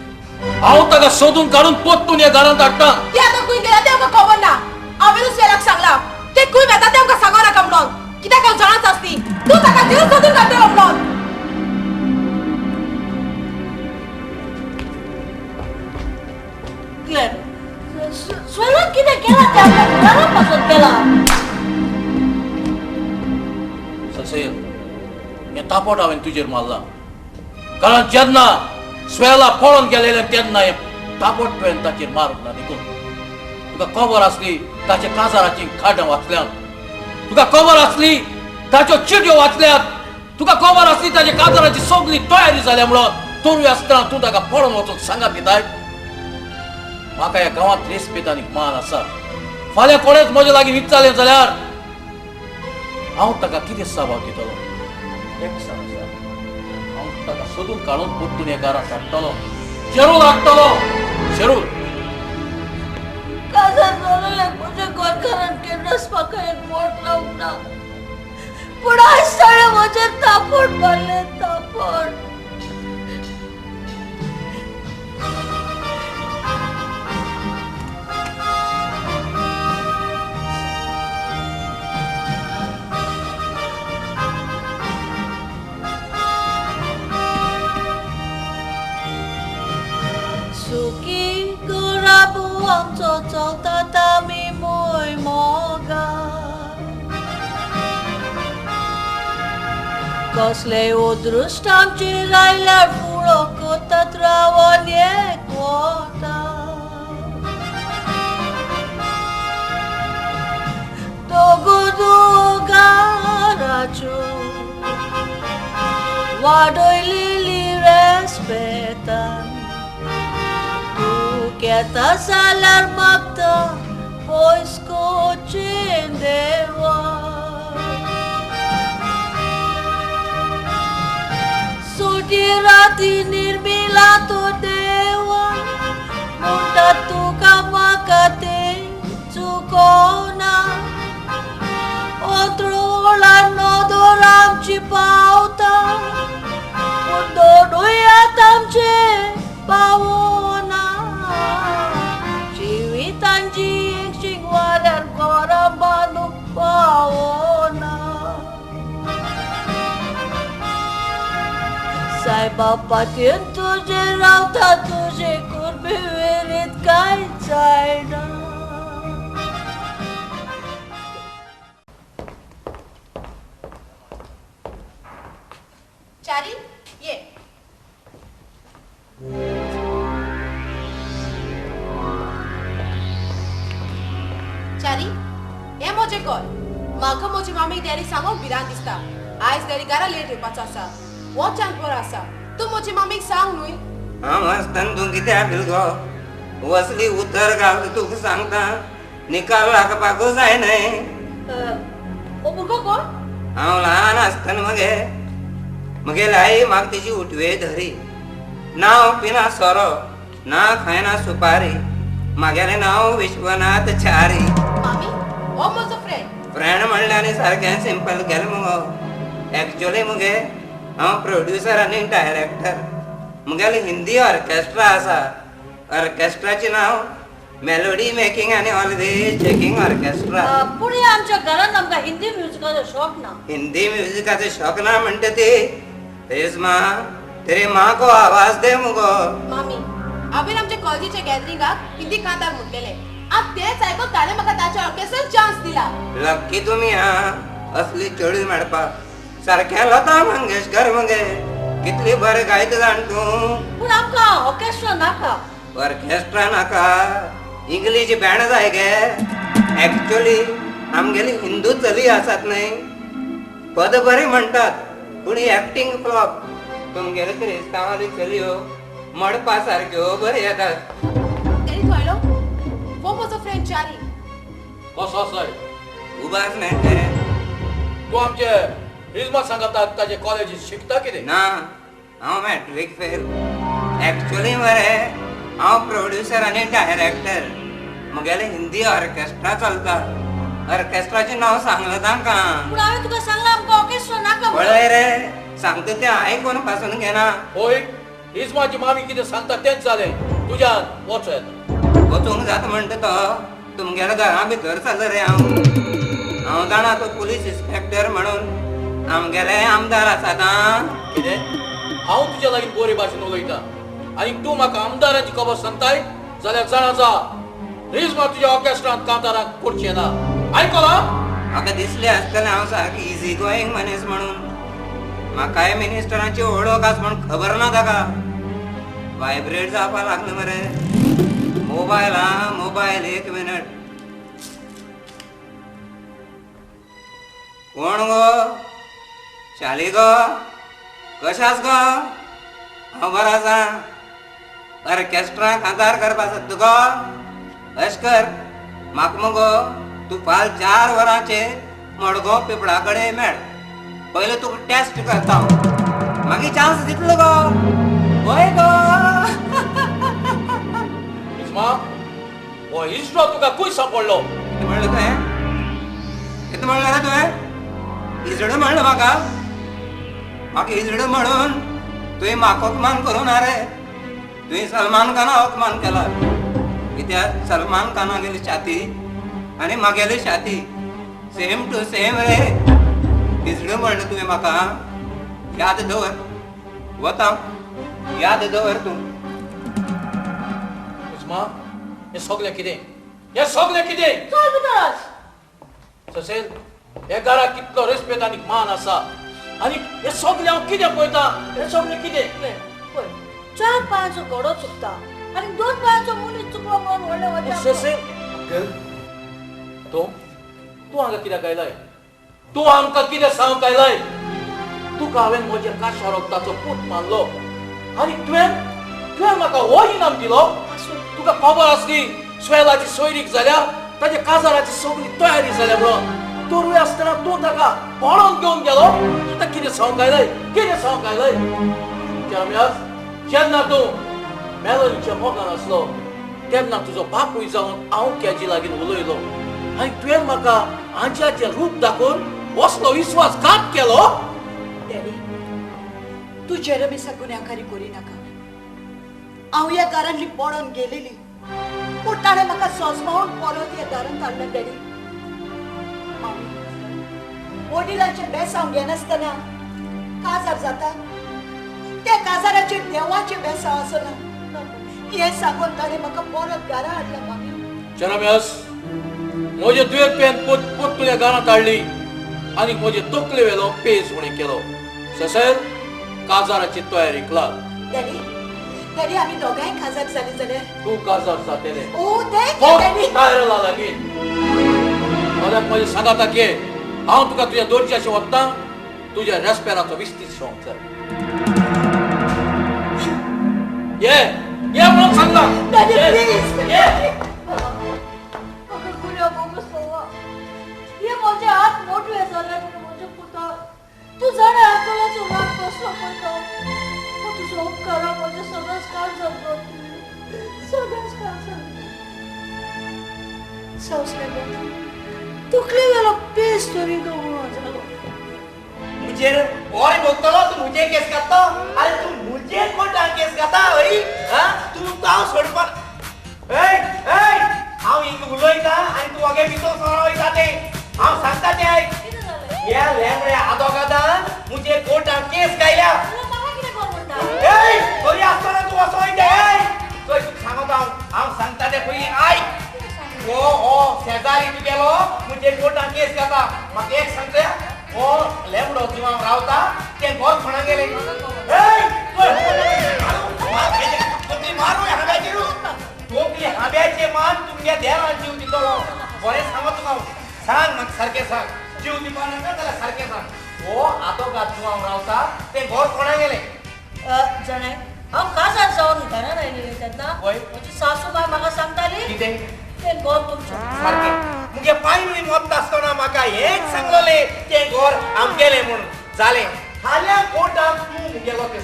हांव ताका सोदून काडून परतून ह्या घरांत हाडटा. तें आतां खंय गेलां तें आमकां खबर ना. हांवेंच स्वेलाक सांगलां तें खंय वेता तें आमकां सांगो नाका म्हणून, कित्याक हांव जाणाच आसली तूं ताका जीव सोदून काडटलो म्हणून. ग्लेन, स्वेलान कितें केलां तें आपल्या घरा पासत केलां. ससेल, हें तापट हांवें तुजेर मारलां, कारण जेन्ना स्वेला पळोवन गेलेलें तेन्ना हें तापट तुवें ताचेर मारूंक ना. देखून तुका खबर आसली ताच्या काजाराचीं कार्डां वाचल्यात, तुका खबर आसली ताच्यो चिटयो वाचल्यात, तुका खबर आसली ताच्या काजाराची सगळी तयारी जाल्या म्हणून. तरूय आसतना तूं ताका पळोवन वचूंक सांगात दिताय. म्हाका ह्या गांवांत रेस्पेद आनी मान आसा. फाल्यां कोणेच म्हजे लागीं विचारलें जाल्यार हांव ताका कितें साबाव दितलो? एक सांग, हांव ताका सोदून काडून परतून ह्या घरांत हाडटलो, शेरूल हाडटलो. शेरूल काजार जालेलें म्हज्या गोरकारान केन्नाच म्हाका एक बोट लावंक ना, पूण आयज ताणें म्हजेर तापट मारलें. तापट. सुखी गोराबो आमचो चलतात आमी मोय मोगा, कसले अदृश्ट आमचेर आयल्यार फुडो करतात रावन एक वता. दोगू दोगाराच्यो वाडयलेली रेस्पेतान केता जाल्यार मागता पयस कोचेन देवा. सुटी राती निर्मिला तो देवा म्हणटा तुका म्हाका तें चुकोना. अंतरुळान नदर आमची पावता, पूण दोनूय आतां आमचे पाव तांची एक शिंगवाऱ्यार घरां बांदूंक पावना. सायबा पातयेन तुजेर रावता, तुजे कुर्बे वेरीत कांय जायना. चारी ये. चारी हे म्हजें घर. म्हाका म्हजी मामीक डॅडी सांगूंक भिरांत दिसता. आयज डॅडी घरा लेट येवपाचो आसा. वचान बरो आसा. तूं म्हजी मामीक सांग न्हय. हांव आसतना तूं कित्याक भिल गो? वसली उतर घाल तुका सांगता, निकाल लागपाकूच जाय न्हय. हो भुरगो कोण? हांव ल्हान आसतना मगे म्हगेली आई म्हाका तिजी उठवे धरी. नांव पिना सोरो, ना खायना सुपारी, म्हागेलें नांव विश्वनाथ च्यारी. मामी हो म्हजो फ्रेंड. फ्रेंड म्हणल्यार आनी सारकें सिंपल केलें मुगो. एक्चुअली मुगे हांव प्रोड्युसर आनी डायरेक्टर. म्हगेलें हिंदी ऑर्केस्ट्रा आसा. ऑर्केस्ट्राचें नांव मेलोडी मेकिंग आनी ऑलवेज चेकिंग ऑर्केस्ट्रा. पूण हे आमच्या घरान आमकां हिंदी म्युजिकाचो शॉक ना. हिंदी म्युजिकाचो शॉक ना म्हणटा ती रेजमा तेरे माँ को आवाज दे मुगो. मामी हांवें आमच्या कॉलेजीच्या गॅदरिंगाक हिंदी कांतार म्हटलेलें. आतां तेंच आयकून ताणें म्हाका ताच्या ऑर्केस्ट्रान चान्स दिला. लक्की तुमी हा असली चेडूं मेळपाक. सारकें लता मंगेशकर मगे कितली बरें गायता जाण तूं. पूण आमकां ऑर्केस्ट्रा नाका. ऑर्केस्ट्रा नाका, इंग्लीश बँड जाय गे. एक्चुअली आमगेली हिंदू चली आसात न्हय, पद बरें म्हणटात पूण एक्टींग फ्लॉप. तुमगेले क्रिस्तांवाली चलयो मडपा सारक्यो बऱ्यो येतात. डॅडी थोयलो हो म्हजो फ्रेंड चारी. कसो आसाय? उबास न्हय तूं आमचे रिजमा सांगता ताजे कॉलेजीत शिकता कितें? ना, हांव मॅट्रीक फेल. एक्चुअली मरे हांव प्रोड्युसर आनी डायरेक्टर. म्हगेलें हिंदी ऑर्केस्ट्रा चलता. ऑर्केस्ट्राचें नांव सांगलां तांकां. पूण हांवें तुका सांगलां आमकां ऑर्केस्ट्रा नाका. पळय रे, सांगता तें आयकून पासून घेना. होय, रिजमाची मामी कितें सांगता तेंच जालें. तुज्यान वचो येता. वचूंक जाता म्हणटा तो तुमगेल्या घरा भितर सरलो रे हांव. हांव जाणा तो पुलीस इन्स्पेक्टर म्हणून आमगेले आमदार आसात. कितें? हांव तुज्या लागीं बरे भाशेन उलयता आनी तूं म्हाका आमदाराची खबर सांगताय जाल्यार जाणा जा, रिजमा तुज्या ऑर्केस्ट्रांत कांताराक करचें ना. आयकलां? म्हाका दिसलें आसतलें हांव सारकें इजी गोईंग मनीस म्हणून. म्हाकाय मिनिस्टरांची ओळख आसा म्हूण खबर ना ताका. वायब्रेट जावपाक लागलें मरे मोबायल. हा मोबायल, एक मिनट. कोण गो? शाली गो? कशें आसा गो? हांव बरो आसा. ऑर्केस्ट्रा कांतार करपा सोदता गो? अशें कर, म्हाका मगो तूं फाल 4 वरांचेर मडगांव पिपळा कडेन मेळ. पयलीं तुका टेस्ट करता हांव, मागीर चान्स दितलो गो. हय गो. रिजमा, हो इजरो तुका खंय सांपडलो? कितें म्हणलें तुवें? कितें म्हणलें रे तुवें? इजडो म्हणलें म्हाका? म्हाका इजडो म्हणून तुवें म्हाका अपमान करूं ना रे. तुवें सलमान खाना अपमान केला. कित्याक सलमान खानागेली छाती आनी म्हागेली छाती सेम टू सेम रे. इजडो म्हणलें तुवें म्हाका. याद दवर, वता याद दवर तूं. रिजमा, हें सगळें कितें? हें सगळें कितें? चल भितर. ससेल, हे घराक कितलो रेस्पेद आनी मान आसा आनी हें सगळें हांव कितें पळयता? हें सगळें कितें? पळय, 4 पांयांचो घोडो चुकता आनी 2 पांयांचो मनीस चुकलो म्हणून व्हडलें वचप. ससेल, तूं तूं हांगा कित्याक आयलाय? तूं आमकां कितें सांगूंक आयलाय? तुका हांवें म्हज्या काशा रगताचो पूत मानलो आनी तुवें तुवें म्हाका हो इनाम दिलो. तुका खबर आसली स्वेलाची सोयरीक जाल्या, ताच्या काजाराची सगळी तयारी जाल्या म्हणून. तरूय आसतना तूं ताका पळोवन घेवन गेलो. आतां कितें सांगूंक आयलाय? कितें सांगूंक आयलाय? जेन्ना तूं मेलनीच्या मोगान आसलो तेन्ना तुजो बापूय जावन हांव कॅजी लागीं उलयलो आनी तुवें म्हाका आंज्याचें रूप दाखोवन असलो विश्वासघात केलो. डॅडी, तूं जेरमिसाक गुन्यांवकारी करी नाका. हांव ह्या घरांतली पडोन गेलेली, पूण ताणें म्हाका सोसमावून परत हे दारांत हाडलें डॅडी. मामी, वडिलांचें बेसांव घेनासतना काजार जाता, त्या काजाराचेर देवाचें बेसांव आसना हें सांगून ताणें म्हाका परत घरा हाडलें मामी. जेरेमियास, म्हजे दुयेंत पेन पोत तुज्या घरांत हाडली आनी म्हजे तकले वेलो पेज उणें केलो. ससेल, काजाराची तयारीक लाग. डॅडी, डॅडी, आमी दोगांय काजार जालीं जाल्यार? तूं काजार जातेलें. ओ thank you daddy. तयारेला लागीं फाल्यां म्हजें सांगाता घे. हांव तुका तुज्या दोरच्याशी वता, तुज्या रेस्पेराचो विस्तीस शोंक जाय. ये ये म्हणून सांगला. Daddy please. ये. म्हाका गुन्यांव भोगूस हे म्हजे हात मोटवे जाले म्हूण म्हज्या पुता तूं जाणा आकलाचो वाट कसलो पळयता. तुजो उपकारा म्हज्या सदांच काळजांत दवरतली, सदांच काळजांत. सोंसलें गो तकले वेलो पेज तरी गो जालो. मुझेर बरें भोगतलो तूं, मुझे केस घातलो. आरे तूं मुझे कोर्टान केस घाता हय? आं, तूं हांव सोडपा. ए ए, हांव हिंग उलयता आनी तूं वगे भितर सरो वयता तें हांव सांगता तें आयक. ह्या लेंबड्या आदोगादान मुझे कोर्टान केस घायल्या. ए, बरी आसतना तूं वचो वयता. ए, चोय तुका सांगता हांव, हांव सांगता तें पयलीं आयक. ओ ओ शेजारी तुगेलो मुझे कोर्टान केस घाता. म्हाका एक सांगता, हो लेंबडो जिवांव रावता तें घर कोणा गेलें? तकली मारू हांब्याचेर, तकली हांब्याचे मान तुमगे देरान जीव दितलो. बरें सांगो तुका हांव, सांग म्हाका सारकें सांग. जीव दिवपा नाका जाल्यार सारकें सांग. हो आदोगाद जुवांव रावता तें घर कोणा गेलें? जाणा, हांव काजार जावन घरान आयलें तेन्ना म्हजी सासूबाय म्हाका सांगताली कितें तें घर तुमचें. सारकें मुगे पांय मोत्ता आसतना म्हाका हेंच सांगलें तें घर आमगेलें म्हूण. जालें, फाल्यां कोर्टान तूं मुगेलो केस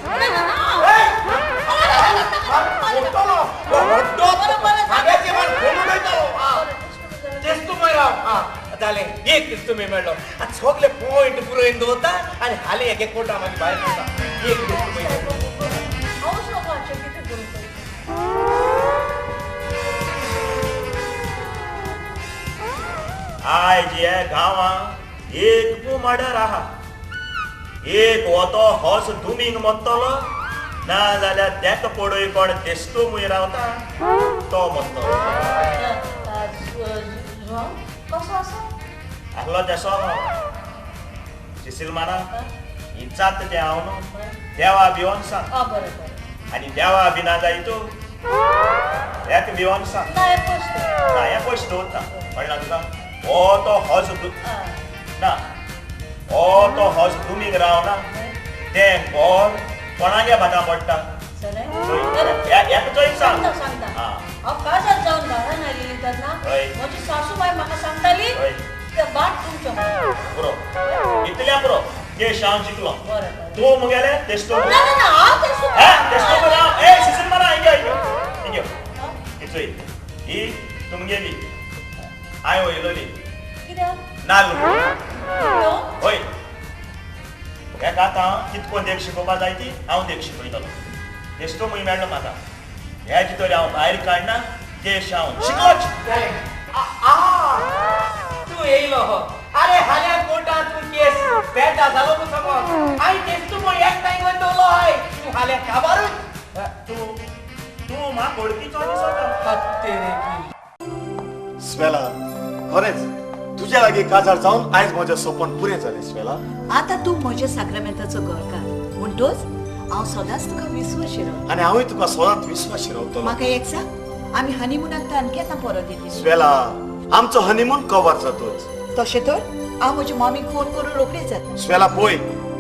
तेस्तुमय राव. आं, जालें, एक तेस्तुमय मेळ्ळो. आतां सगळे पॉयंट पुरोवन दवरता आनी हालीं एके कोर्टा मागीर भायर करता. एक तेस्तुमय. आयज ह्या गांवांत एक मर्डर आहा. एक हो तो होच दुमींग मत्तलो, ना जाल्यार तेका पडय कोण तेस्तुमूय रावता तो मत्तलो. कसो आसा? आहलो तेसो सिसिलमाना ही जात तें हांव न्हू देवा भिवन सांग. आनी देवा बी ना जाय तूं एक भिवन सांग. ना हें पयशे दवरता. कळ्ळें तुका? हो तो होच ना, हो तो होच दुमींग रावना तें घर कोणागे भाटां पडटा. चोय सांग. हांव काजार जावन घरान आयलेली तेन्ना म्हजी सासूबाय म्हाका सांगताली तें भाट तुमचें. पुरो इतल्या पुरो केश हांव जिखलो. तूं मुगेलें तेस्तू राव. ए सिसिलमाना, हिंग हिंग हिंग ही तुमगेली हांवें वयलोली नाल्ल. हय, हेका आतां कितको देख शिकोवपा जाय ती हांव देख शिकयतलो. तेस्तू मुय मेळ्ळो म्हाका. हेजी तरी हांव भायर काडना केश हांव शिकोच. तूं येयलो. आरे हाल्यां कोर्टान तूं केस बेटा जालो तूं समज. हांवें तेस्तू म्हूण एकठांय घेवन दवरलो. हय, तूं हाल्यां काबारूच. तूं तूं म्हाका वळखीचो दिसता. स्वेला, खरेंच तुज्या लागीं काजार जावन आयज म्हजें सपन पुरें जालें. स्वेला, आतां तूं म्हज्या साक्रामेंताचो घरकार म्हणटोच हांव सदांच तुका विस्वाशी रावतलो. आनी हांवूय तुका सदांच विस्वाशी रावतलो. म्हाका एक सांग, आमी हनीमुनाक तर आनी केन्ना परत येतली? स्वेला, आमचो हनीमून कवर जातोच. तशें तर हांव म्हज्या मम्मीक फोन करून रोखडीच जाता. स्वेला पळय,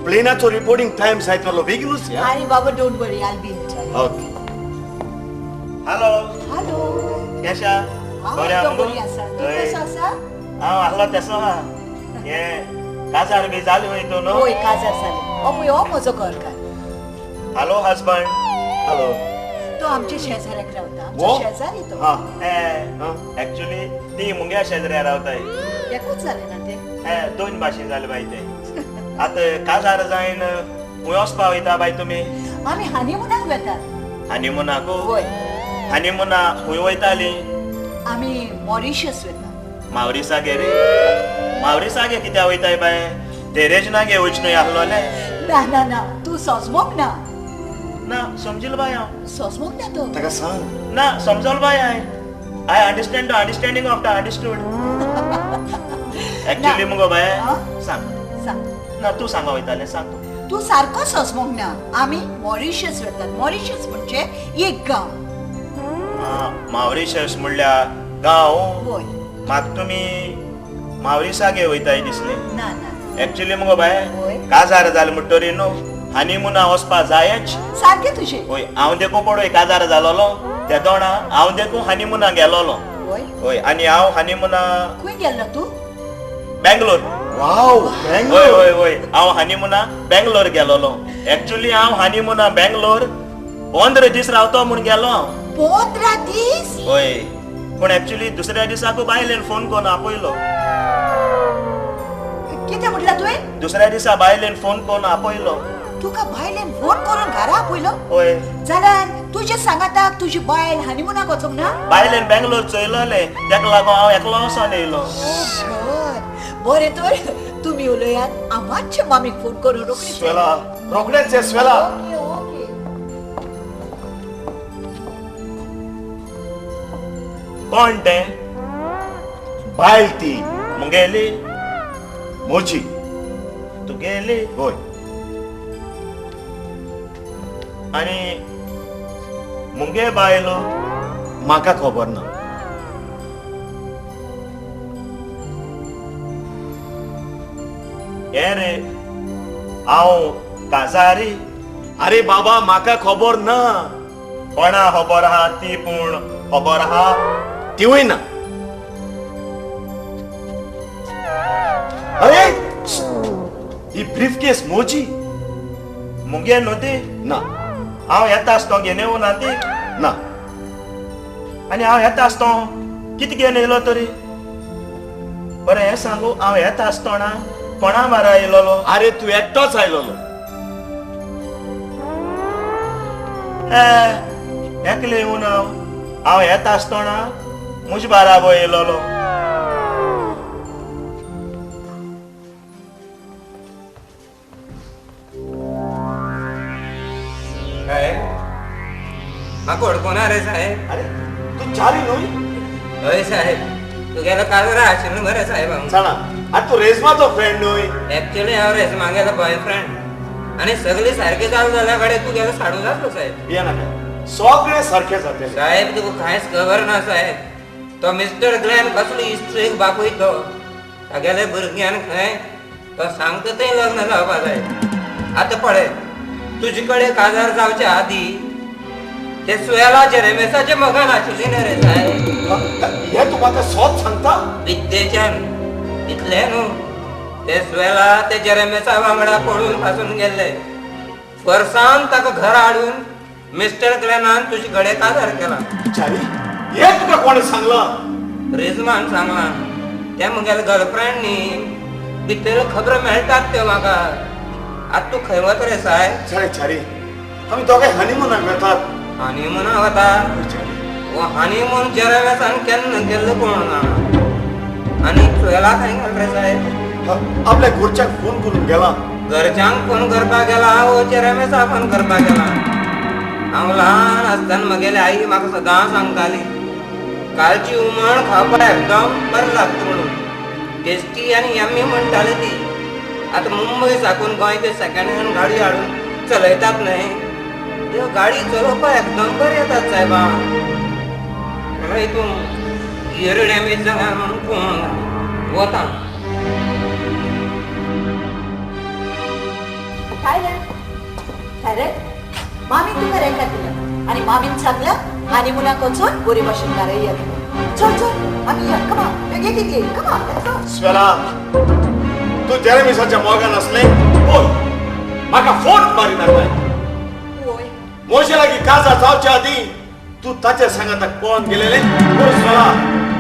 प्लेनाचो रिपोर्टिंग टायम जायत वयलो, बेगीनूच या. आरे बाबा, don't worry, I be in time. Okay. Hello. Hello, केशा? हांव एकदम बरी आसा. तूं कसो आसा? हांव आहलो तेसो आहा. हें काजार बी जालें वय तूं न्हू? हय, काजार जालें. हो पळय हो म्हजो घरकार. Hello husband. Hello. तो आमच्या शेजाऱ्याक रावता. आमचो शेजारी तो. एक्चुअली ती मुंग्या शेजऱ्या रावताय. एकूच जालें ना तें? दोन भाशेन जालें बाय तें. आतां काजार जायन खंय वचपा वयता बाय तुमी? आमी हनीमुनाक वेतात. हनीमुनाक? हय. हनीमुना खंय वयताली? आमी मॉरिशस वता. मावरिसा गे रे, मावरिसा गे कित्या वयताय बाय? तेरेज ना गे वच न्हय आहलोले. ना ना ना, तूं सोजमोक ना. ना समजिल बाय हांव. सोजमोक ना तो. ताका सांग. ना समजल बाय हांवें. I understand the understanding of the understood. Actually मुगो बाय सांग सांग. ना तूं सांगा वयतालें, सांग तूं. तूं सारको सोजमोक ना. आमी मॉरिशस वतात. मॉरिशस म्हणजे एक गांव. मावरिशस म्हणल्यार गांव? हय. म्हाका तुमी मावरिसा गे वयताय दिसलें. ना ना. एक्चुअली मुगो बाय काजार जालें म्हणटरी न्हू हनीमुना वचपा जायच. सारकें तुजें. हय, हांव देखून पळय काजार जालोलो त्या दोणा हांव देखून हनीमुना गेलोलो. हय, आनी हांव हनीमुना खंय गेल्लो तूं? बेंगलोर. वाव, हय हय हय, हांव हनीमुना बेंगलोर गेलोलो. एक्चुअली हांव हनीमुना बेंगलोर 15 दीस रावतो म्हूण गेलो हांव. 15 दीस? हय, पूण एक्चुअली दुसऱ्या दिसाकू बायलेन फोन करून आपयलो. कितें म्हटलां तुवें? दुसऱ्या दिसा बायलेन फोन करून आपयलो. तुका बायलेन फोन करून घरा आपयलो? हय. जाल्यार तुजे सांगाताक तुजी बायल हनीमुनाक वचूंक ना? बायलेन बेंगलोर चोयलोलें, तेका लागून हांव एकलो वचोन येयलो. बरें तर तुमी उलयात, हांव मातशें मामीक फोन करून रोखडीच. स्वेला, रोखडेच ये स्वेला. Okay okay. कोण तें? बायल ती. मुगेली? म्हजी. तुगेली? हय. आनी मुगे बायलो? म्हाका खबर ना. हे रे, हांव काजारी. अरे बाबा म्हाका खबर ना. कोणा खबर आहा ती? पूण खबर आहा? तिवूय ना. अरे ही ब्रीफकेस म्हजी. मुगे न्हू ती? ना. हांव येता आसतो घेवन येवं ना ती? ना. आनी हांव येता आसतो कितें घेवन येयलो तरी? बरें हें सांगू, हांव येता आसतोना कोणा बारा येयलोलो? अरे तूं एकटोच आयलोलो. एकले येवन हांव हांव येता आसतोना म्हजे बाराबो येयलोलो. म्हाका वळखूना रे साहेब. अरे तूं चारी न्हय? हय साहेब, तुगेलो काजरा आशिल्लो मरे साहेब. हांव जाणा. आनी तूं रेजमाचो फ्रेंड न्हय? एक्चुअली हांव रेजमागेलो बॉयफ्रेंड, आनी सगळीं सारकें जालें जाल्यार कडेन तुगेलो साडू जातलो साहेब. भिये नाका, सगळें सारकें जातलें साहेब. तुका कांयच खबर ना साहेब. तो मिस्टर ग्लॅन कसलो इस्ट्रीक बापूय तो. तागेले भुरग्यान खंय तो सांगता थंय लग्न जावपा जाय. आतां पळय, तुजे कडेन काजार जावचे आदीं ते सुयेला जेरेमेसाचे मगन आशिल्ली न्ही रे साहेब. हें तूं म्हाका सोद सांगता? विद्येच्यान इतलें न्हू, ते सुयेला ते जेरेमेसा वांगडा पळून पासून गेल्ले. फर्सान ताका घरा हाडून मिस्टर ग्लॅनान तुजे कडेन काजार केला. चारी, हें तुका कोणें सांगलां? रिजमान सांगलां. तें म्हगेलें गर्लफ्रेंड न्ही, भितर खबरो मेळटात त्यो म्हाका. आतां तूं खंय वता रे साहेब? चारी चारी, आमी दोगांय हनीमुनाक वेतात. हनीमुनाक वता? हो हनीमून जेरेमेसान केन्ना गेल्लो कोण ना. आनी सुयेला खंय गेल रे साहेब? आपल्या घरच्यांक फोन करून गेला. घरच्यांक फोन करपाक गेला वो जेरेमेसा फोन करपाक गेला? हांव ल्हान आसतना म्हगेली आई म्हाका सदां सांगताली, कालची हुमण खावपाक एकदम बरें लागता म्हणून. टेस्टी आनी यम्मी म्हणटाली ती. आतां मुंबय साकून गोंय ते सेकंड हँड गाडी हाडून चलयतात न्हय, त्यो गाडी चलोवपाक एकदम बरें येतात साहेबा. हितून गियर डॅमेज जाला म्हणून कोण वता. काय रे मामीन तुका रेखा दिला आनी मामीन सांगला हनीमुनाक वचून बरी भाशेन घरा येया. चल चल आमी या. कमा बेगीन कमा. स्वेला, तूं जेरेमिसाच्या मोगान आसलें बोल, म्हाका फोन मारी नाका. म्हजे लागीं काजार जावच्या आदीं तूं ताच्या सांगाताक पळोवन गेलेलें. बोल स्वेला,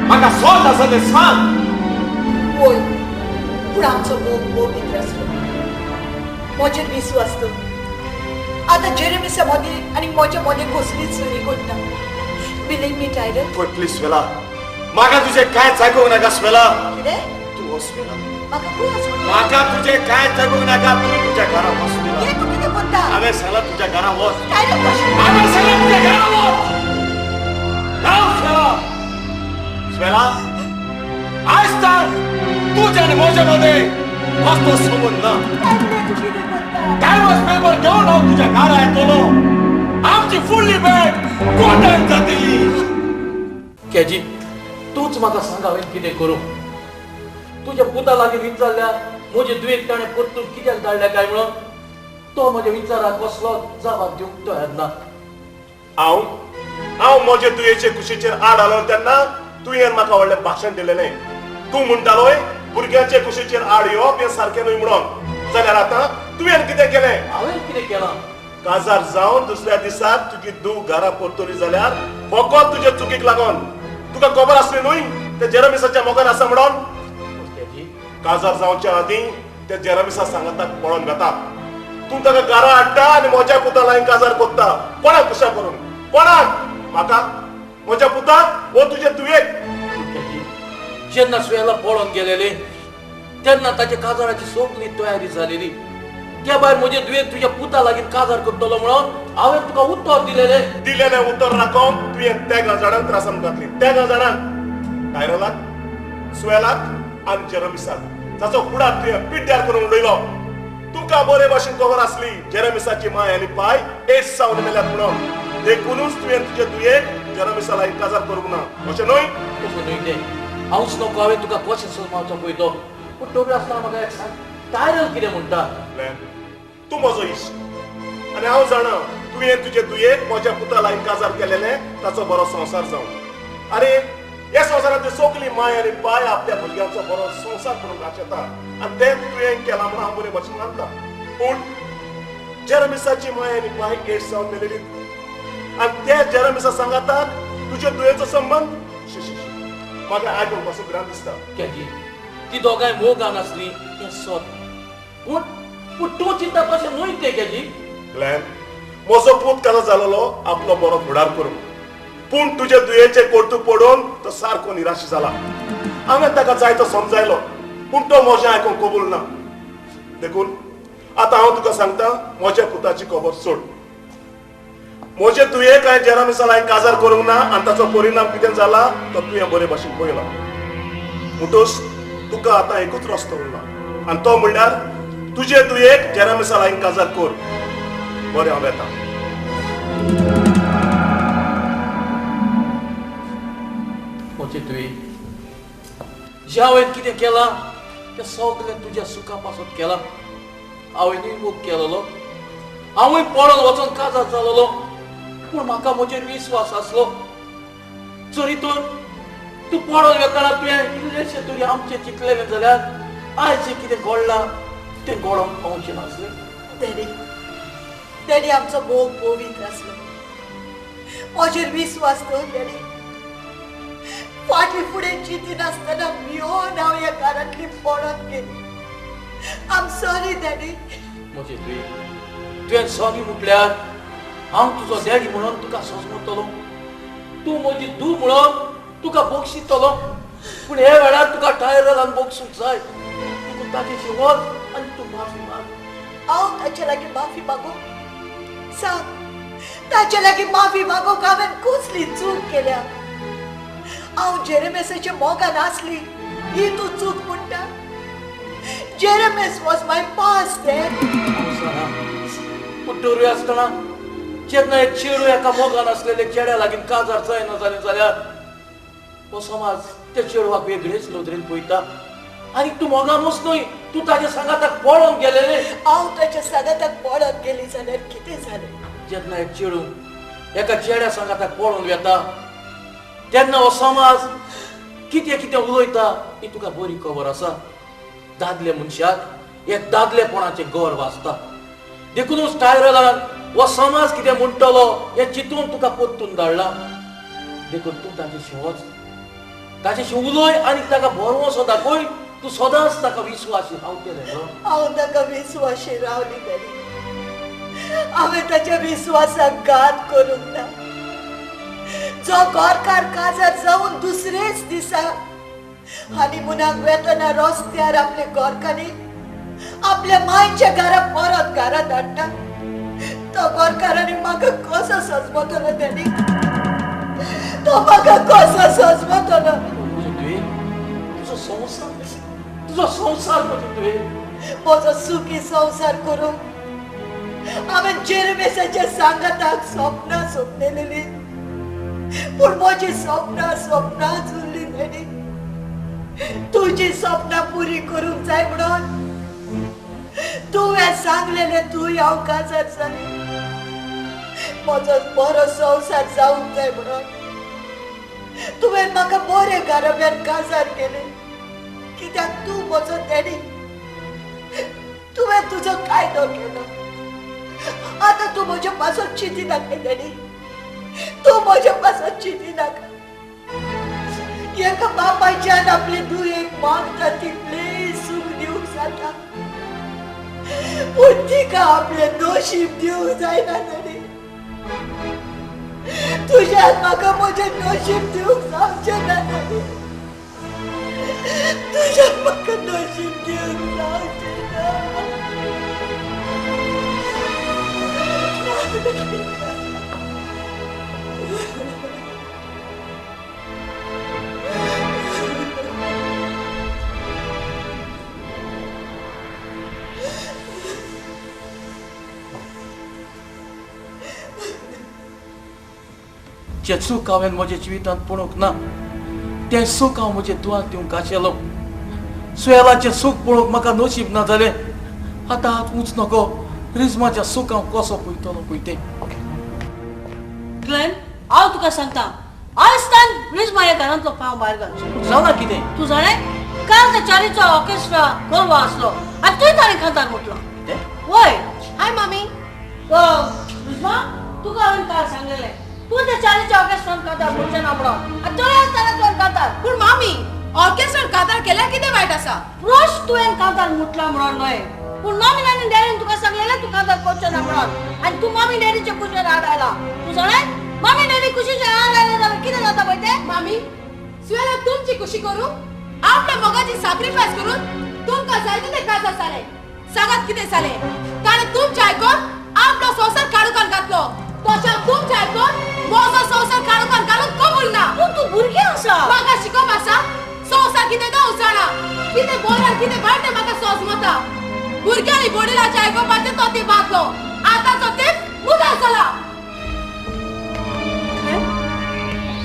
म्हाका सोद आसा तें सांग. वय, पूण आमचो मोग पवित्र आसलो, म्हजेर विस्वास तो. आतां जेरेमिसा मदीं आनी म्हज्या मदीं कसलीच सुरी कोत्ता. Believe me Tyler. पय प्लीज स्वेला, म्हाका तुझे कांयच आयकूंक नाका स्वेला. कितें? तूं वच स्वेला. म्हाका खंय वच? म्हाका तुझे कांयच आयकूंक नाका. तूं तुज्या घरा वच स्वेला. हें तूं कितें करता? हांवें सांगलां तुज्या घरा वच. हांवें सांगलां तुज्या घरा वच. राव स्वेला. स्वेला, आयज तर तुज्या आनी म्हज्या मदें कसलो संबंद ना. डायवर्स पेपर घेवन हांव तुज्या घरा येतलो. आमची फुडली भेट कोर्टान जातली. केजी, तूंच म्हाका सांग हांवें कितें करूं? तुज्या पुता लागीं विचारल्यार म्हजे दुयेक ताणें परतून कित्याक धाडल्या काय म्हणून तो म्हज्या विचाराक कसलो जबाब दिवंक तयार ना. हांव हांव म्हजे दुयेचे कुशीचेर आड आलो तेन्ना तुवें म्हाका व्हडलें भाशण दिलेलें. तूं म्हणटालोय भुरग्यांचे कुशीचेर आड येवप हें सारकें न्हय म्हणून. जाल्यार आतां तुवें कितें केलें? हांवें कितें केलां? काजार जावन दुसऱ्या दिसाक तुजी धूव घरा परतली जाल्यार फकत तुजे चुकीक लागून. तुका खबर आसली न्हय ते जेरमिसाच्या मोगान आसा म्हणून? काजार जावच्या आदीं ते जेरमिसा सांगाताक पळोवन घेता. तूं ताका घरा हाडटा आनी म्हज्या पुता लागीं काजार कोत्ता. कोणाक खुशा करून? कोणाक? म्हाका? म्हज्या पुताक वो तुजे तुवेक? जेन्ना स्वेला पळोवन गेलेली तेन्ना ताच्या काजाराची सगळी तयारी जालेली. त्या भायर म्हजे दुयेक तुज्या पुता लागीं काजार करतलो म्हणून हांवें तुका उतर दिलेलें. दिलेलें उतर राखोवन तुवें तेगां जाणांक त्रासान घातली. तेगां जाणांक, टायरलाक, स्वेलाक आनी जेरमिसाक, ताचो फुडार तुवें पिड्ड्यार करून उडयलो. तुका बरे भाशेन खबर आसली जेरमिसाची माय आनी पाय एड्स जावन मेल्यात म्हणून. देखूनच तुवें तुजे दुयेक जेरमिसा लागीं काजार करूंक ना. अशें न्हय? तशें न्हय तें. हांवच नको हांवें तुका कशें समजावचो पळय तो. पूण तरी आसतना म्हाका एक सांग, टायरल कितें म्हणटा? तूं म्हजो इश्ट आनी हांव जाणा तुवें तुजे दुयेक म्हज्या पुता लागीं काजार केलेलें ताचो बरो संवसार जावन. आनी ह्या संवसारांतली सगळी माय आनी पाय आपल्या भुरग्यांचो बरो संवसार करूंक आशेता आनी तें तुवें केलां म्हणून हांव बरे भाशेन मानता. पूण जेरमिसाची माय आनी पाय एड्स जावन मेलेली आनी त्या जेरमिसा सांगाताक तुजे दुयेचो संबंद म्हाका आयकूंक पासून भिरांत दिसता. केजी, ती दोगांय मोगान आसली तें सत. पूण पूण तूं चिंता तशें न्हय तें केजी. ग्लॅन, म्हजो पूत काजार जालोलो आपलो बरो फुडार करूंक. पूण तुजे दुयेचें कर्तूब पडोवन तो सारको निराश जाला. हांवें ताका जायतो समजायलो पूण तो म्हजें आयकूंक कबूल ना. देखून आतां हांव तुका सांगता, म्हज्या पुताची खबर सोड. म्हजे दुयेक हांवें जेरमिसा लागीं काजार करूंक ना आनी ताचो परिणाम कितें जाला तो तुवें बरे भाशेन पळयला. म्हणटूच तुका आतां एकूच रस्तो उरला आनी तो म्हणल्यार तुजे दुयेक जेरमिसा लागीं काजार कर. बरें, हांव येता. म्हजे तुवें जें हांवें कितें केलां तें सगळें तुज्या सुखा पासत केलां. हांवेंनूय मोग केलेलो, हांवूय पळोवन वचोन काजार जालोलो. पूण म्हाका म्हजेर विस्वास आसलो. जरी तर तूं पळोवन वेतना तुवें इल्लेशें तरी आमचें चिंतलेलें जाल्यार आयज जें कितें घडलां तें घडोवंक पावचें नासलें. डॅडी, डॅडी आमचो मोग पवित्र आसलो. म्हजेर विस्वास दवर डॅडी. फाटीं फुडें चिंतिनासतना भियोन हांव ह्या घरांतली पळोवन गेली. I am sorry daddy. म्हजे तुवें सॉरी म्हटल्यार हांव तुजो डॅडी म्हणून तुका सोजमतलो, तूं म्हजी धूव म्हणून तुका बक्षितलो. पूण ह्या वेळार तुका टायरलान बक्षूंक जाय. तुका ताचेशी वच आनी तूं माफी माग. हांव ताचे लागीं माफी मागूं? सांग, ताचे लागीं माफी मागूंक हांवें कसली चूक केल्या? हांव जेरेमेसाच्या मोगान आसली ही तूं चूक म्हणटा? Jeremias was my past, Dad. पूण तरूय आसतना जेन्ना एक चेडूं एका मोगान आसलेले चेड्या लागीं काजार जायना जालें जाल्यार हो समाज त्या चेडवाक वेगळेच नदरेन पळयता. आनी तूं मोगानूच न्हय, तूं ताच्या सांगाताक पळोवन गेलेलें. हांव ताच्या सांगाताक पळोवन गेली जाल्यार कितें जालें? जेन्ना एक चेडूं एका चेड्या सांगाताक पळोवन वेता तेन्ना हो समाज कितें कितें उलयता ही तुका बरी खबर आसा. दादले मनशाक एक दादलेपणाचें गर्व आसता. देखूनच टायरलान हो समाज कितें म्हणटलो हें चिंतून तुका परतून धाडला. देखून तूं ताचेशी वच, ताचेशी उलय आनी ताका भरवंसो दाखय. तूं सदांच ताका विस्वासी रावतलें. हांव ताका विस्वाशी रावली डॅडी. हांवें ताच्या विस्वासाक घात करूंक ना. जो घरकार काजार जावन दुसरेच दिसा हनीमुनाक वेतना रस्त्यार आपले घरकान्नी आपल्या मायच्या घरा परत घरा धाडटा, तो घरकारांनी म्हाका कसो सजमतलो तेणी, तो म्हाका कसो सजमतलो. तुजो संवसार, तुजो संवसार म्हजे, म्हजो सुखी संवसार करूंक हांवें जेरमेसाच्या सांगाताक सपनां सोपनेलेली, पूण म्हजी सपनां सपनांच उरली तेणी. तुजी सपनां पुरी करूंक जाय म्हणून तुवें सांगलेलें तूं हांव काजार जालें, म्हजो बरो संवसार जावंक जाय म्हणून तुवें म्हाका बरे घराब्यान काजार केलें, कित्याक तूं म्हजो डॅडी, तुवें तुजो कायदो केलो. आतां तूं म्हज्या पासत चिंती नाका डॅडी, तूं म्हज्या पासत चिंती नाका. एका बापायच्यान आपले दुयेक मागता तितलें सूख दिवंक जाता, पूण तिका आपलें नशीब दिवंक जायना डॅडी. तुज्यान म्हाका म्हजें नशीब दिवंक जावचें ना डॅडी, तुज्यान म्हाका नशीब दिवंक जावचें ना. जें सूख हांवें म्हज्या जिवितांत पळोवंक ना तें सूख हांव म्हज्या दुवाक दिवंक आशिल्लो. सुयेलाचें सूख पळोवंक म्हाका नशीब ना जालें. आतां हात उंच नको, रिजमाचें सूख हांव कसो पळयतलो पळय तें. ग्लेन, हांव तुका सांगता, आयज तान रिजमा ह्या घरांतलो पांव भायर घालचो. जालां कितें तूं जाणें, काल त्या चारीचो ऑर्केस्ट्रा गोरवा आसलो आनी तुवें ताणें खातार म्हटलो. वय. हाय मामी. रिजमा, तुका हांवें काल सांगलेलें तूं त्या चारीच्या ऑर्केस्ट्रान कांतार म्हणचें ना म्हणून, आनी तरी आसतना तुवें कांतार. पूण मामी, ऑर्केस्ट्रान कांतार केल्यार कितें वायट आसा? रोज तुवें कांतार म्हटला म्हणून न्हय, पूण मामी आनी डॅडीन तुका सांगलेलें तूं कांतार करचें ना म्हणून, आनी तूं मामी डॅडीच्या कुशीन आड आयला. तूं जाणें, मामी डॅडी कुशीच्या आड आयले जाल्यार कितें जाता पळय तें. मामी, सुयेला तुमची खुशी करूंक आपल्या मोगाची सॅक्रिफायस करून तुमकां जाय तितलें काजार जालें. सांगात कितें जालें? ताणें तुमचें आयकून आपलो संवसार काळोखान घातलो, तशें तुमचें आयकून म्हजो संवसार काळोखान घालून कबूल ना. पूण तूं भुरगें आसा. म्हाका शिकोवप आसा, संवसार कितें तो हांव जाणा, कितें बरें आनी कितें वायट तें म्हाका समजता. भुरग्यांनी वडिलाचें आयकुपाचें तो तें बादलो, आतांचो तेंप मुखार जाला.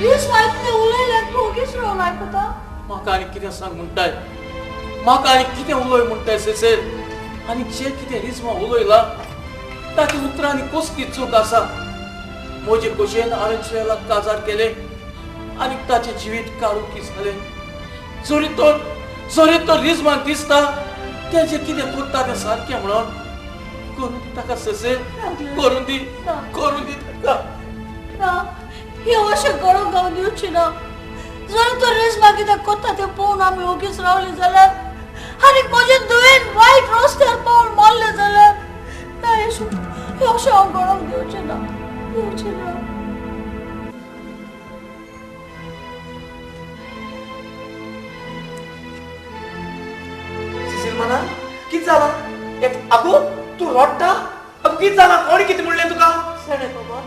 रिजमा इतलें उलयलें तूं ओगीच रावन आयकता? म्हाका आनी कितें सांग म्हणटाय, म्हाका आनी कितें उलय म्हणटाय सेसेल? आनी जें कितें रिजमा उलयलां ताच्या उतरांनी कसली चूक आसा? म्हजे खोशयेन हांवें सुयेलाक काजार केलें आनी ताचें जिवीत काळुकी जालें. जरी तर रिजमाक दिसता तें कितें करता तें सारकें म्हणून, करूं दी ताका सेसेल, करूं दी, करूं दी ताका. ना, हें अशें घडोवंक हांव दिवची ना. जर तर रिजमा कितें करता तें पळोवन आमी ओगीच रावली जाल्यार आनी म्हजे धुवेन वायट रस्त्यार पावल मारलें जाल्यार, ना, हें अशें हांव घडोवंक दिवचें ना, दिवचें ना. सिसील माना, कितें जालां? आगो तूं रडटा? आगो कितें जालां? कोणें कितें म्हणलें तुका? सणे बाबा,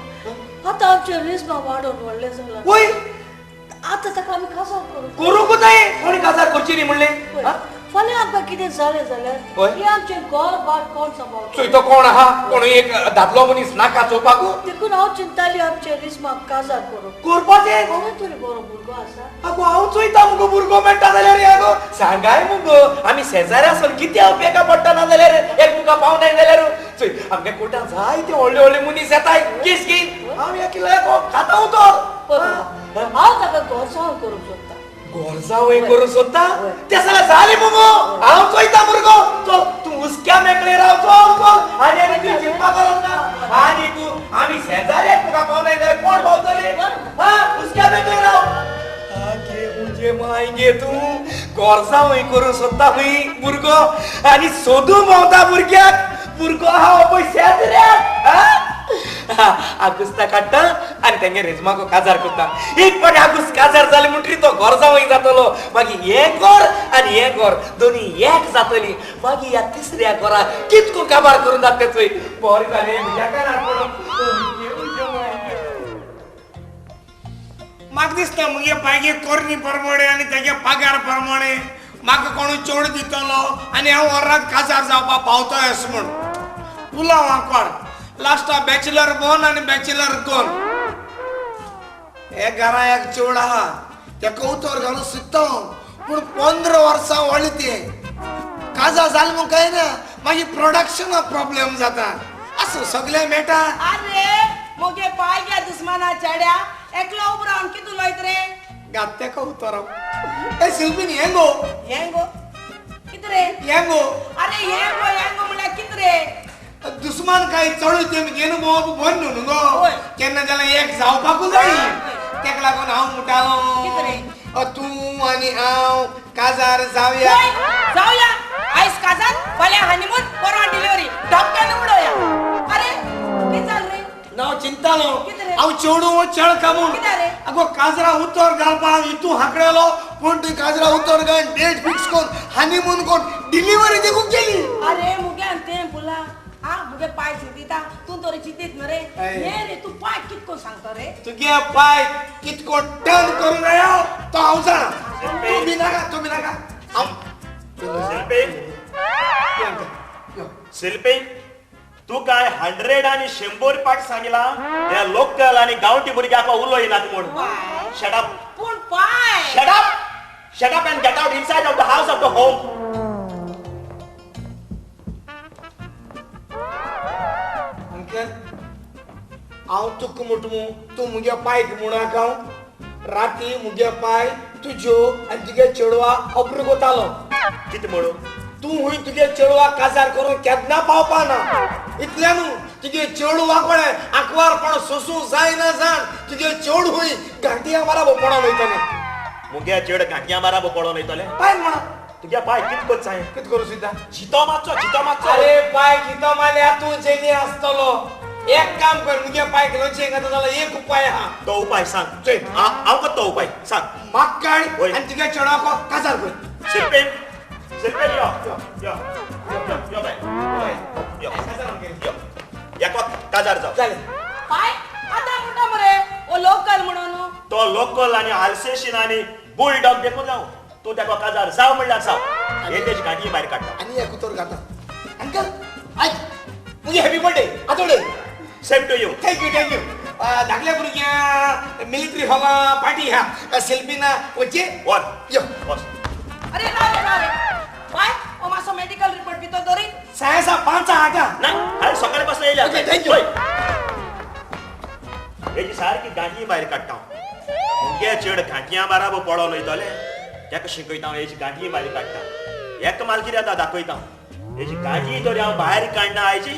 आतां आमचें रिजमा वाडोवन व्हडलें जालां. वय, आतां ताका आमी काजार करूं. करूंक जाय. कोणें काजार करची न्ही म्हणलें? फाल्यां आमकां कितें जालें जाल्यार हें आमचें घर बार कोण सांबाळटलो? चोय तो कोण आहा, कोणूय एक दादलो मनीस नाका चोवपाक. देखून हांव चिंताली आमचें रिजमाक काजार करूं. करपाचें? कोणूय तरी बरो भुरगो आसा. आगो हांव चोयता मुगो भुरगो मेळटा जाल्यार. आगो सांगाय मुगो, आमी शेजारी आसून कितें उपेगा पडटा ना जाल्यार एक तुका पावनाय जाल्यार. चोय आमगे कोर्टान जायते व्हडले व्हडले मनीस येताय केस घेवन, हांव एकलो खाता तर. हांव ताका घरसांव करूंक सोदता. गोरजावय करूंक सोदता? तें जाल्यार जालें मुगो, हांव चोयता भुरगो. चल तूं हुसक्या मेकळें राव, चल चल. आनी आनी तूं चिंतपा गरज ना. आनी तूं आमी शेजारी तुका पावनाय जाल्यार कोण पावतले? हा, हुसक्या मेकळें राव. आगे मुजे माय गे, तूं गोरजावय करूंक सोदता खंय भुरगो, आनी सोदूंक भोंवता भुरग्याक. भुरगो आहा पळय शेजाऱ्याक. आगुस्ता काडटा आनी तेंगे रेजमाको काजार करता. एक फावटी आगुस्त काजार जाले म्हणटरी तो घर जावंक जातलो. मागीर हें घर आनी हें घर दोनी एक जातली. मागीर ह्या तिसऱ्या घराक कितको काबार करून जाता चोय. बरें जालें म्हज्या कानार पडून. म्हाका दिसता मुगे पायगे कोरणी प्रमाणे आनी तेगे पगार प्रमाणे म्हाका कोणूय चोड दितलो आनी हांव वरात काजार जावपाक पावतो अशें म्हूण. पुलाव आंकवार लास्टा बॅचलर बोन आनी बॅचलर गोन. हे घरा एक चेड आहा तेका उतर घालून शिकता पूण 15 वर्सां व्हडली तें काजार जालें म्हूण काय ना मागीर प्रोडक्शना प्रॉब्लेम जाता. आसूं सगळें मेळटा. अरे मुगे पाय घ्या दुस्माना चेड्या एकलो उबो रावन कितें उलयत रे? घात तेका उतर. ए सिल्वीन हें गो हें गो कितें रे? हें गो. अरे हें गो हें गो म्हणल्यार कितें रे? दुस्मान काय चडूय तें घेवन भोंवप बंद न्हू गो. केन्ना जाल्यार एक जावपाकूच जाय. तेका लागून हांव म्हणटालो तूं आनी हांव काजार जावया. जावया आयज काजार फाल्यां हनीमून परवां डिलिव्हरी धपक्यान उडोवया. अरे कितें जालें रे? ना हांव चिंतालो हांव चेडूं चेडका म्हूण. अगो काजरा उतर घालपाक इतू हांकडेलो पूण ती काजरा उतर घाल डेट फिक्स करून हनीमून करून डिलिव्हरी देखून केली. अरे मुगे तें पुला आ मुगे पाय चिंतिता तूं तरी चिंतीत न्हू रे. हे रे तूं पाय कितको सांगता रे? तुगे पाय कितको टर्न करून आयो तो हांव जाणा. तूं बी नाका तूं बी नाका. शिल्पी शिल्पी तू काय 100 आणि 100 पाठ सांगिला या लोकल आणि गावठी भुरग्याक उलोयनात म्हूण. Shut up. पूण पाय shut up shut up and get out inside of the house of the home. Uncle हांव तुका म्हणटा तूं मुगे पायक म्हणूनाका. राती मुगे पाय तुज्यो आनी तुगे चेडवा अब्रू कोतालो. कितें म्हणून? तूं हुंय तुगे चेडवा काजार करून केन्ना पावपा ना. इतल्यान न्हू तुगे चेडवा कोणें आंकवारपण सोसूं जायना जाण तुगे चेड हुंय घांटिया बाराबर पडोन वयतलें. मुगे चेड घांटिया बाराबर पडोन वयतलें? पाय म्हणा तुगे पाय कित करता जाय? कित करूं सुद्दां? जितो मारचो जितो मारचो. अरे पाय जितो मारल्यार तूं जेनी आसतलो. एक काम कर मुगे पाय लोचें घातलो जाल्यार एक उपाय आहा. तो उपाय सांग. हांव करता तो उपाय सांग. म्हाका काड आनी तुगे चेडवाक काजार कर. शिल्पी शिल्पी यो यो यो यो बाय यो यो एका काजार जाव. जालें पाय आतां म्हणटा मरे ओ लोकल म्हणून. तो लोकल आनी आल्सेशन आनी बुलडॉग देखून जावं. तूं तेका काजार जाव म्हणल्यार जाव. हे तेजी गाडी भायर काडटा आनी एक उतर घाता. अंकल आयक मुगे हॅपी बर्थडे आतोडे. Same to you. Thank you thank you. धाकल्या भुरग्यां मिलिटरी हॉला पार्टी ह्या सेल्फीना वचचे वर यो बस. अरे राव रे राव रे पाय ओ मातसो मेडिकल रिपोर्ट भितर दवरी. 6 5 8 ना हांवें सकाळी पासून येयल्या. Okay thank you. हेजी सारकी गांठी भायर काडटा. मुगे चेड घांटयां बाराबर पडोन वयतले तेका शिकयता हांव. हेजी गांठी भायर काडटा. एक माल कितें जाता दाखयता. हेजी गांठी तरी हांव भायर काडना आयची.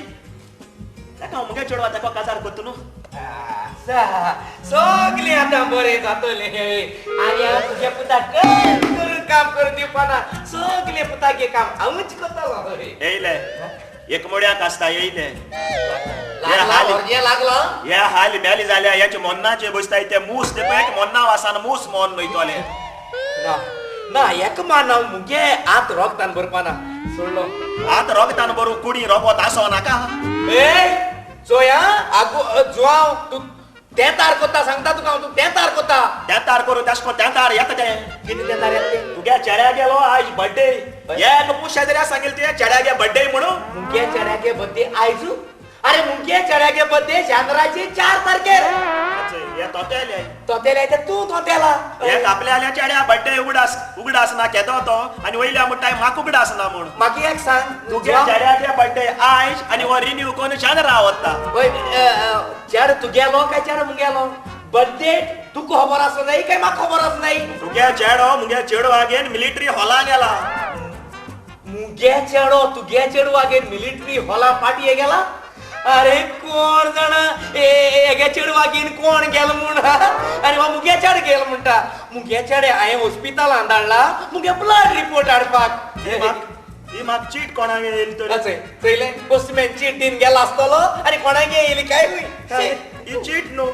तेका हांव मुगे चेडवा तेका काजार करता न्हू. सगळें आतां बरें जातलें आनी हांव तुज्या पुताक करून काम करून दिवपाना. सगळें पुतागे काम हांवूच करतलो. येयले एक मोड्याक आसता येयले लागलो हे हाल मेले जाल्या हेचे मोन्नाचे बसताय ते मूस ते पळय मोन्ना वासान मूस मोन वयतले. ना ना एक मान मुगे आत रोगतान भरपाना सोडलो. आत रोगतान भरू कुडी रोगत आसो नाका. ए चोया आगो जुआव तूं तेतार कोता सांगता तुका हांव. तूं तेतार कोता. तेतार करूं तेश कोन तेतार येता तें कितें तेतार येता तें? तुगे चेड्या गेलो आयज बड्डे. एक पूस शेजऱ्या सांगेल तुवें चेड्यागे बड्डे म्हणून. मुगे चेड्यागे बड्डे आयजू? अरे मुगे चेड्यागे बड्डे जानराचे 4 तारखेर. हे तोतेले तोतेले ते तूं तोतेला. हे आपल्या चेड्या बड्डे उगडास उगडास ना केदो तो आनी वयल्या म्हणटाय म्हाका उगडास ना म्हूण. मागीर एक सांग तुगे चेड्यागे बड्डे आयज आनी हो रिन्यू कोन्न जानरा वता. वय चेड तुगेलो काय चेड मुगेलो? बड्डे तुका खबर आसूं जाय काय म्हाका खबर आसूं जाय? तुगे चेडो मुगे चेडवागेन मिलिटरी हॉलान गेला. मुगे चेडो तुगे चेडवागेन मिलिटरी हॉला पार्टी गेला? अरे कोण जाणा हेगे चेडवागेन कोण गेलो म्हूण. आनी हो मुगे चेड गेलो म्हणटा. मुगे चेडे हांवें हॉस्पिटलान धाडला मुगे ब्लड रिपोर्ट हाडपाक. ही म्हाका चीट कोणाक येयली तर चोयलें पोस्टमॅन चीट दिवन गेला आसतलो आनी कोणाक येयली काय ही चीट न्हू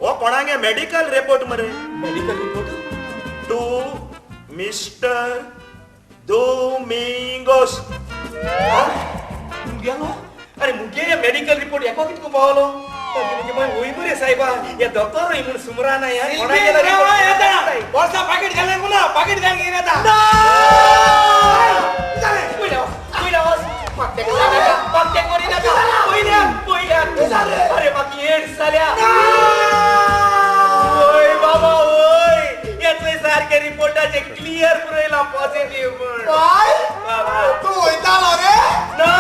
हो कोणागे मेडिकल रिपोर्ट मरे. Medical report to mister Domingos. मुगेलो अरे मुगे मेडिकल रिपोर्ट हेका कितको पावलो वय मरे साहेबा या दोतोर म्हूण सुमरा ना वर्सा पाकीट घालें मुला पाकीट घालून घेवन येता. अरे म्हाका एड्स जाल्या. ओय बाबा ओय हें सारके रिपोर्टाचे क्लियर पुरयला पॉझिटिव्ह म्हूण. तूं वयतालो रे? ना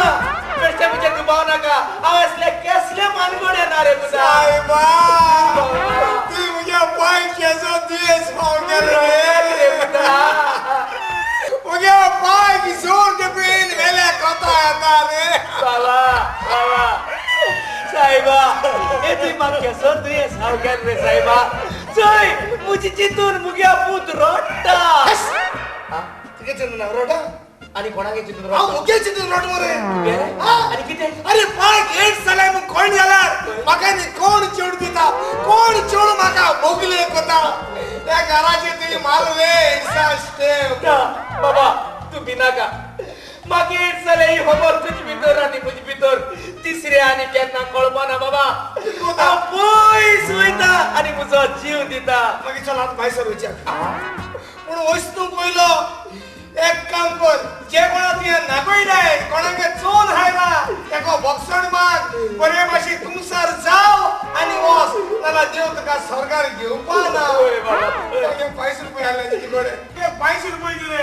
बेश्टे म्हजेर दुबाव नाका. हांव असले केसले मानगोडे ना रे पुता. सायबा तूं म्हज्या पांय केसो दुयेंस पावून गेलो रे पुता. म्हज्या पांय जोर तेपीन वेल्या कोता येता रे. बाबा बाबा सायबा हे तुवें म्हाका केसो दुयेंस हांव गेलो रे सायबा. चोय म्हजी चिंतून मुग्या पूत रोडटा. तुगे चिंतून हांव रोडटा? आनी कोणागे चिंतून हांव मुगे चिंतून रोड मरे. आनी कितें? अरे पांय एड्स जाल्यार म्हूण कोण जाल्यार म्हाका न्ही कोण चेडूं दिता कोण चेडूं म्हाका बोगले कोता त्या घराचे तुवें मारले एड्सा स्टेप. बाबा तूं भिनाका. म्हाका एड्स जाल्यार ही खबर तुजे भितर आनी म्हजे भितर तिसरे आनी केन्ना कळपाना बाबा. हांव पयस वयता आनी म्हजो जीव दिता. मागीर चल आतां भायर सर वयच्या. पूण वस्तू पयलो एक काम कर जे कोणा तुवें नागयलाय कोणाक चोन हायला तेका बॉक्सण माग बरे भाशेन कुमसार जाव आनी वच नाल्यार देव तुका स्वर्गार घेवपा ना. 500 रुपये आयले तुजे कडेन. 500 रुपये दिले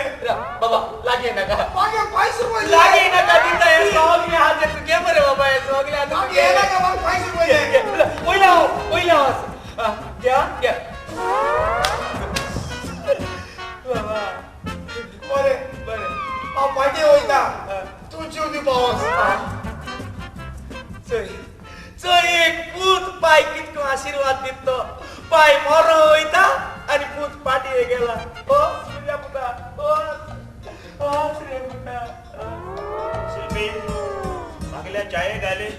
बाबा. लागीं नाका 500 रुपये लागीं नाका दिता. हें सगळें आहा तें तुगे मरे बाबा. हें सगळें आहा तुगे नाका म्हाका 500 रुपये दे. वयल्या हांव वयल्या हांव घ्या घ्या बाबा. बरें बरें हांव पाटी वयता तूं जीव दिवपा वच. चोय चोय एक पूत पाय कितको आशिर्वाद दितो. पाय मरो वयता आनी पूत पाटये गेला. ओ सुर्या पुता ओ ओ सुर्या पुता. शिल्पी मागल्या चाये घाले.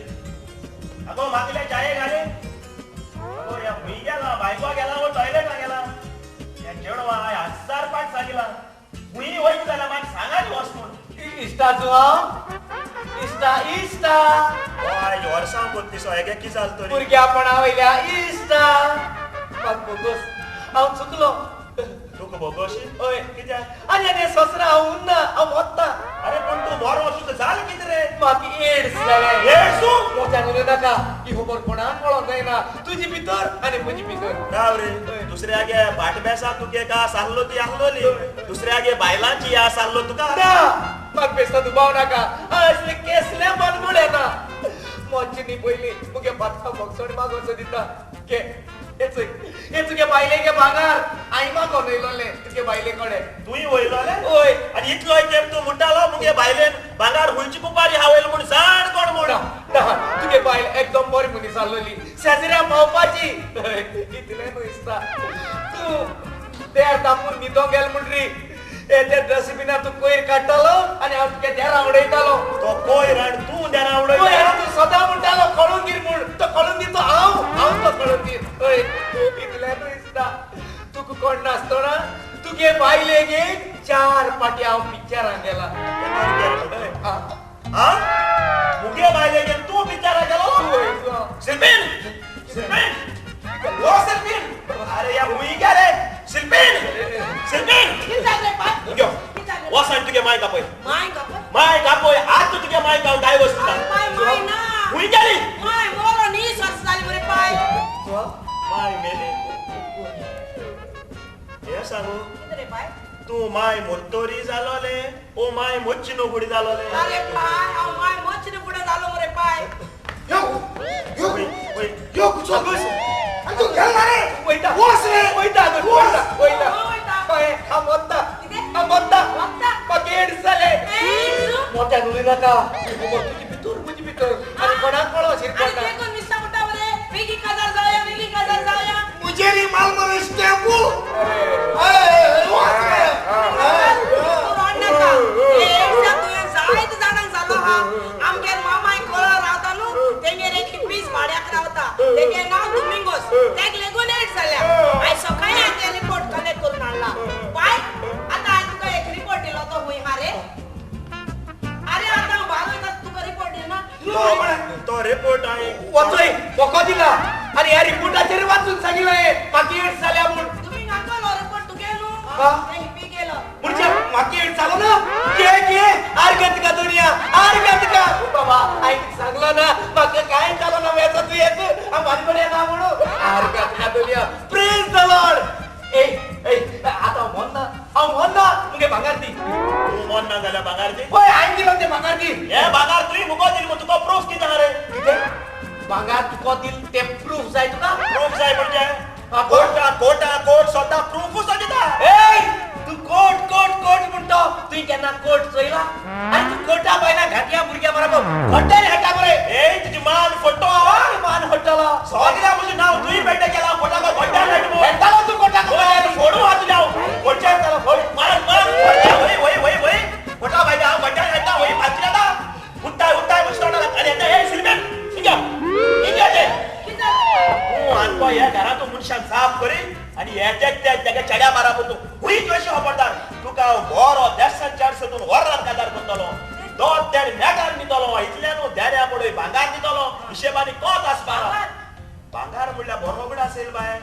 अगो मागल्या चाये घाले. अगो ह्या खंय गेला बायको गेला वो टॉयलेटा गेला. ह्या चेडवा हजार पाट सांगिला खंय वयता जाल्यार म्हाका सांगा न्ही वच म्हूण. इश्टा तूं हांव इश्टा इश्टा हय वर्सां कोत्ती सो हेगे कितें जालें तरी भुरग्यापणा वयल्या इश्टा. म्हाका बोगोस हांव चुकलो. तुका बोगोशी? हय. कित्याक? आनी आनी सोसरा हांव उरना हांव वता. अरे पूण तूं बरो तुका जालें कितें रे? म्हाका एड्स जालें. एड्स? मोट्यान उलय नाका. ही खबर कोणाक कळोंक जायना. तुजी भितर आनी म्हजी भितर. राव रे दुसऱ्यागे भाटबेसा तुगे का आसलो ती आसलोली दुसऱ्यागे बायलांची आस आसलो तुका ना. म्हाका बेश्टो दुबाव नाका. असले केसले मानगुड येता. मोची न्ही पयलीं मुगे पातका बोगसण मागोसो दिता. घे हे तुगे बायलेगे भांगार हांवें मागोन येयलोलें तुगे बायले कडेन. तुवें वयलोलें? हय. आनी इतलो तेंप तूं म्हणटालो मुगे बायलेन भांगार हुंयची कुपारी हांव म्हूण जाण कोण म्हूण. ना तुगे बायल एकदम बरी मनीस आसलोली शेजऱ्या पावपाची. इतलें न्हू दिसता तूं देर तापून न्हिदोंक गेल म्हणरी ते डस्टबिनार तूं कोयर काडटालो आनी हांव तुगे देरां उडयतालो. तो कोयर आनी तूं देरां उडयता. तूं सदां म्हणटालो कळून दीर म्हूण. तो कळून दी तो हांव हांव तो कळून दीर. हय इतलें न्हू दिसता तुका कोण नासतना तुगे बायलेक 4 पाटी हांव पिक्चराक गेला. मुगे बायलेक तूं पिक्चराक गेलो? शिल्पीन शिल्पीन ओ शिल्पीन अरे या हुंय गेले. शिल्पीन शिल्पीन वच आनी तुगे मायक आपय. मायक आपय आतां तुगे मायक हांव डायवर्स दिता. हुंय गेली? माय मेली. हें सांगू तूं माय मोत्तोरी जालोले ओ my मोच्ची न्हू फुडें जालोले? अरे पाय हांव my मोच्ची न्हू फुडें जालो मरे पाय. यो यो यो आनी तूं गेलो रे? वयता वच रे. वयता वयता वयता. हांव वता हांव वता. म्हाका एड्स जालें. मोट्यान उलय नाका. खबर तुजी भितर म्हजी भितर आनी कोणाक कळो शिरपा. मुजेरी माल मरे स्टेपू. तूं रोड नाका. तो रिपोर्ट हांवें वचय वखद दिला आनी ह्या रिपोर्टाचेर वाचून सांगिल्लें म्हाका एड्स जाल्या म्हूण. तुमी नाका रिपोर्ट तुगे न्हू म्हणजे म्हाका एड्स जालो ना. घे घे आर्गत का दुनिया आर्गत का बाबा हांवें सांगलो ना म्हाका कांय जालो ना वेचो तूं येत हांव मानपण येना म्हणून. आर्गत का दुनिया प्रेज the Lord. ए ए आतां हांव मोन्ना हांव मोन्ना मुगे भांगार दी. तूं मोन्ना जाल्यार भांगार दी. हय हांवें दिलो तें भांगार दी. हें भांगार तुवें मुको दिलें म्हूण तुका प्रूफ कितें रे? कितें भांगार तुका दिल तें प्रूफ जाय तुका? प्रूफ जाय म्हणजे कोर्टा कोर्टा कोर्ट स्वता प्रूफूच दिता. ए तूं कोर्ट कोर्ट कोर्ट म्हणटा तुवें केन्ना कोर्ट चोयला? आनी तूं कोर्टा पायना घाटया भुरग्या बरोबर घट्ट्यान हाडटा मरे. ए तुजी मान फोडटो हांव. मान फोडटलो सगळ्या म्हजें नांव तुवें पेड्डे केलां. कोर्टाक घट्ट्यान हाडटा हेडटालो तूं कोर्टाक. फोडू हांव तुज्या फोडचें जालो फोड मार मार वय वय वय वय कोर्टा भायल्या हांव घट्ट्यान हाडटा वय फालतू जाता उठ्ठाय उठ्ठाय म्हज्या तोंडाक. आनी येता ए सिल्मेन हिंगा हिंगा ते तूं आनपा ह्या घरांत मनशान साफ करी आनी हेच्या तेका चेड्या मारा तूं हुई अशी खबरदार तुका हांव बरो देसान चार सोदून वरान काजार करतलो दोन देड मेगार दितलो इतल्यान देड्या पडय भांगार दितलो हिशेबानी कोत आसपा. भांगार म्हणल्यार बरो उगड असेल बाय.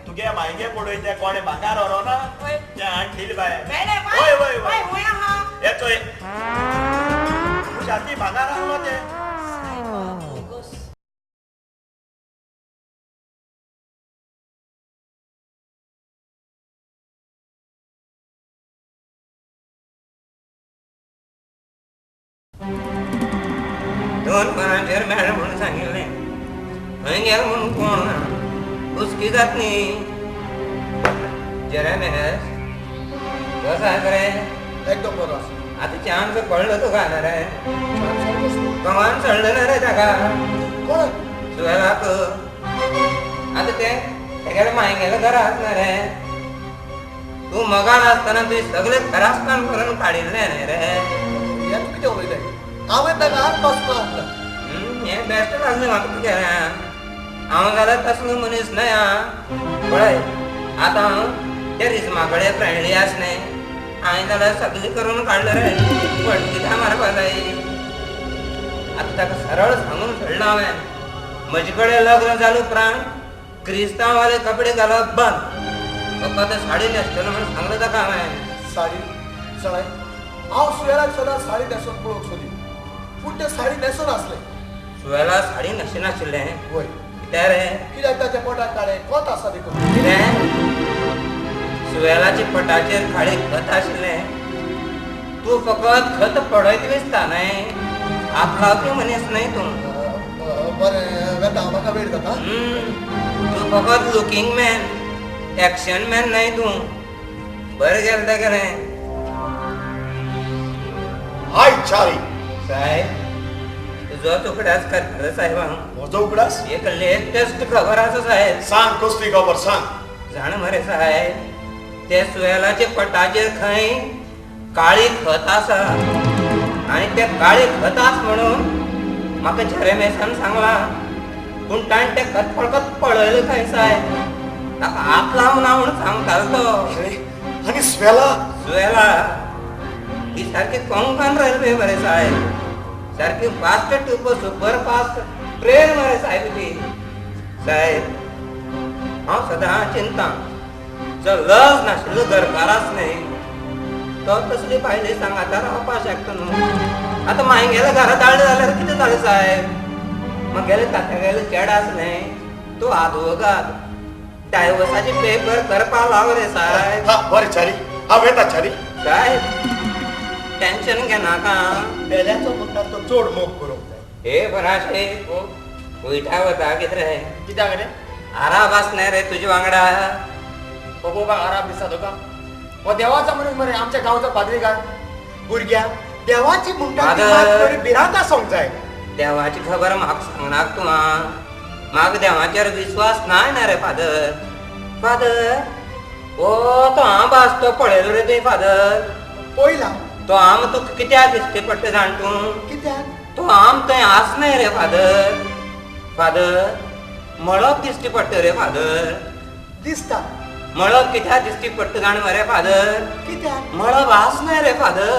तुगे मायगे पडय ते कोणे भांगार व्हरोना तें हाड दिल बाय. वय वय वय हे चोय म्हज्या हाती भांगार आहलो तें. दोन वरांचेर मेळ म्हणून सांगिल्लें खंय गेल म्हणून कोण ना हुस्की जात न्ही. जेरेमेस कसो आसा रे? एकदम बरो आसा. आतां चान्स पडलो तुका ना रे? कमान चडलो ना रे ताका कोण सुवेलाक. आतां तें तेगेले मायगेले घरा आसना रे. तूं मगान आसतना तुवें सगळें खरासपण करून काडिल्लें न्ही रे. हें तूं कितें उलयताय? हांवें ताका हात पासून आपला. हें बेस्ट लागलें म्हाका तुगेलें. हांव जाल्यार तसलो मनीस न्हय. आं पळय आतां हांव त्या रिजमा कडेन फ्रेंडली आस न्हय. हांवें जाल्यार सगळें करून काडलें रे. फटकिता मारपा जाय. आतां ताका सरळ सांगून सोडलां हांवें म्हजे कडेन लग्न जालें उपरांत क्रिस्तांवाले कपडे घालप बंद. फकत साडी न्हेसतलो म्हणून सांगलें ताका हांवें. साडी सगळें हांव सुवेलाक सदां साडी न्हेसून पळोवंक सोदी पूण तें साडी न्हेसून आसलें. सुवेला साडी न्हेसनाशिल्लें? वय. कित्याक रे? कित्याक ताच्या पोटाक काळें कोत आसा देखून. कितें सुवेलाच्या पोटाचेर काळें खत आशिल्लें? तूं फकत खत पडयत दिसता न्हय, हात लावपी मनीस न्हय तूं. बरें वेता म्हाका वेळ जाता. तूं फकत लुकींग मॅन एक्शन मॅन न्हय तूं. बरें गेलें तें गेलें. हाय चारी साहेब तुजो उगडास करतलो साहेब हांव. म्हजो उगडास? एक लेटेस्ट खबर आसा साहेब. सांग कसली खबर सांग. जाण मरे साहेब ते सुवेलाच्या पटाचेर खंय काळी खत आसा आनी ते काळी खत आस म्हणून म्हाका जेरेमेसान सांगलां. पूण ताणें तें खत फकत पळयलें खंय साहेब. ताका हात लावना म्हणून सांगतालो तो. आनी सुवेला? सुवेला ही सारकी कोंकण रेल्वे मरे साहेब. सारकी फास्ट टूप सुपर फास्ट ट्रेन मरे साहेब ती. साहेब हांव सदां चिंता जो लज नाशिल्लो घरकार आस न्हय तो तसली भायले सांगाता रावपाक शकता न्हू. आतां मायगेल्या घरा धाडलें जाल्यार कितें जालें साहेब? म्हगेले तात्यागेले चेड आस न्हय तो आदवोगाद डायवर्साचे पेपर करपाक लाव रे साहेब. बरें चारी हांव वेता चारी. साहेब टेन्शन घेनाका. बेल्याचो म्हणटा तो चड मोग करूंक जाय. हे बराशे वयता वता कितें रे? कित्याक रे? आराब आस न्हय रे तुजे वांगडा. पळोवपाक आराब दिसता तुका? हो देवाचो मनीस मरे आमच्या गांवचो पाद्रीकार. भुरग्या देवाची म्हणटा ती मात थोडी भिरांत आसूंक जाय. देवाची खबर म्हाका सांगनाक तूं. आं म्हाका देवाचेर विस्वास नाय ना रे फादर. फादर ओ तो आंब आस तो पळयलो रे तुवें फादर? पळयला. तो आम तुका कित्याक दिसते पडटा जाण तूं? कित्याक? तो आम थंय आसनाय रे फादर. फादर मळब दिश्टी पडटा रे फादर. दिसता. मळब कित्याक दिश्टी पडटा जाण मरे फादर? कित्याक? मळब आसनाय रे फादर.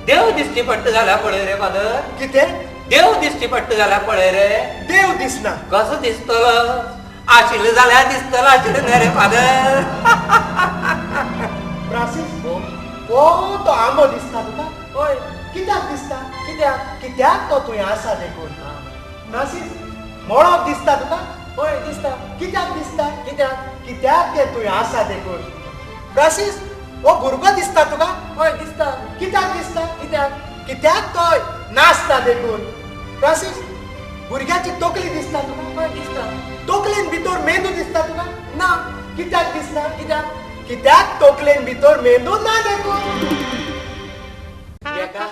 देव दिश्टी पडटा जाल्यार पळय रे फादर. कितें? देव दिश्टी पडटा जाल्यार पळय रे. देव दिसना. कसो दिसतलो? आशिल्लो जाल्यार दिसतलो, आशिल्लो न्हय रे फादर. फ्रांसीस, हो तो आंबो दिसता तुका? हय. कित्याक दिसता? कित्याक? कित्याक तो तुवें आसा देखून. फ्रांसीस, मळब दिसता तुका? हय दिसता. कित्याक दिसता? कित्याक? कित्याक ते तुवें आसा देखून. फ्रांसीस, हो भुरगो दिसता तुका? हय दिसता. कित्याक दिसता? कित्याक? कित्याक तो नाचता देखून. फ्रांसीस, भुरग्याची तकली दिसता तुका? हय दिसता. तकलेन भितर मेंदू दिसता तुका? ना. कित्याक दिसता? कित्याक? कित्याक तकलेन भितर मेंदू ना देखून. एका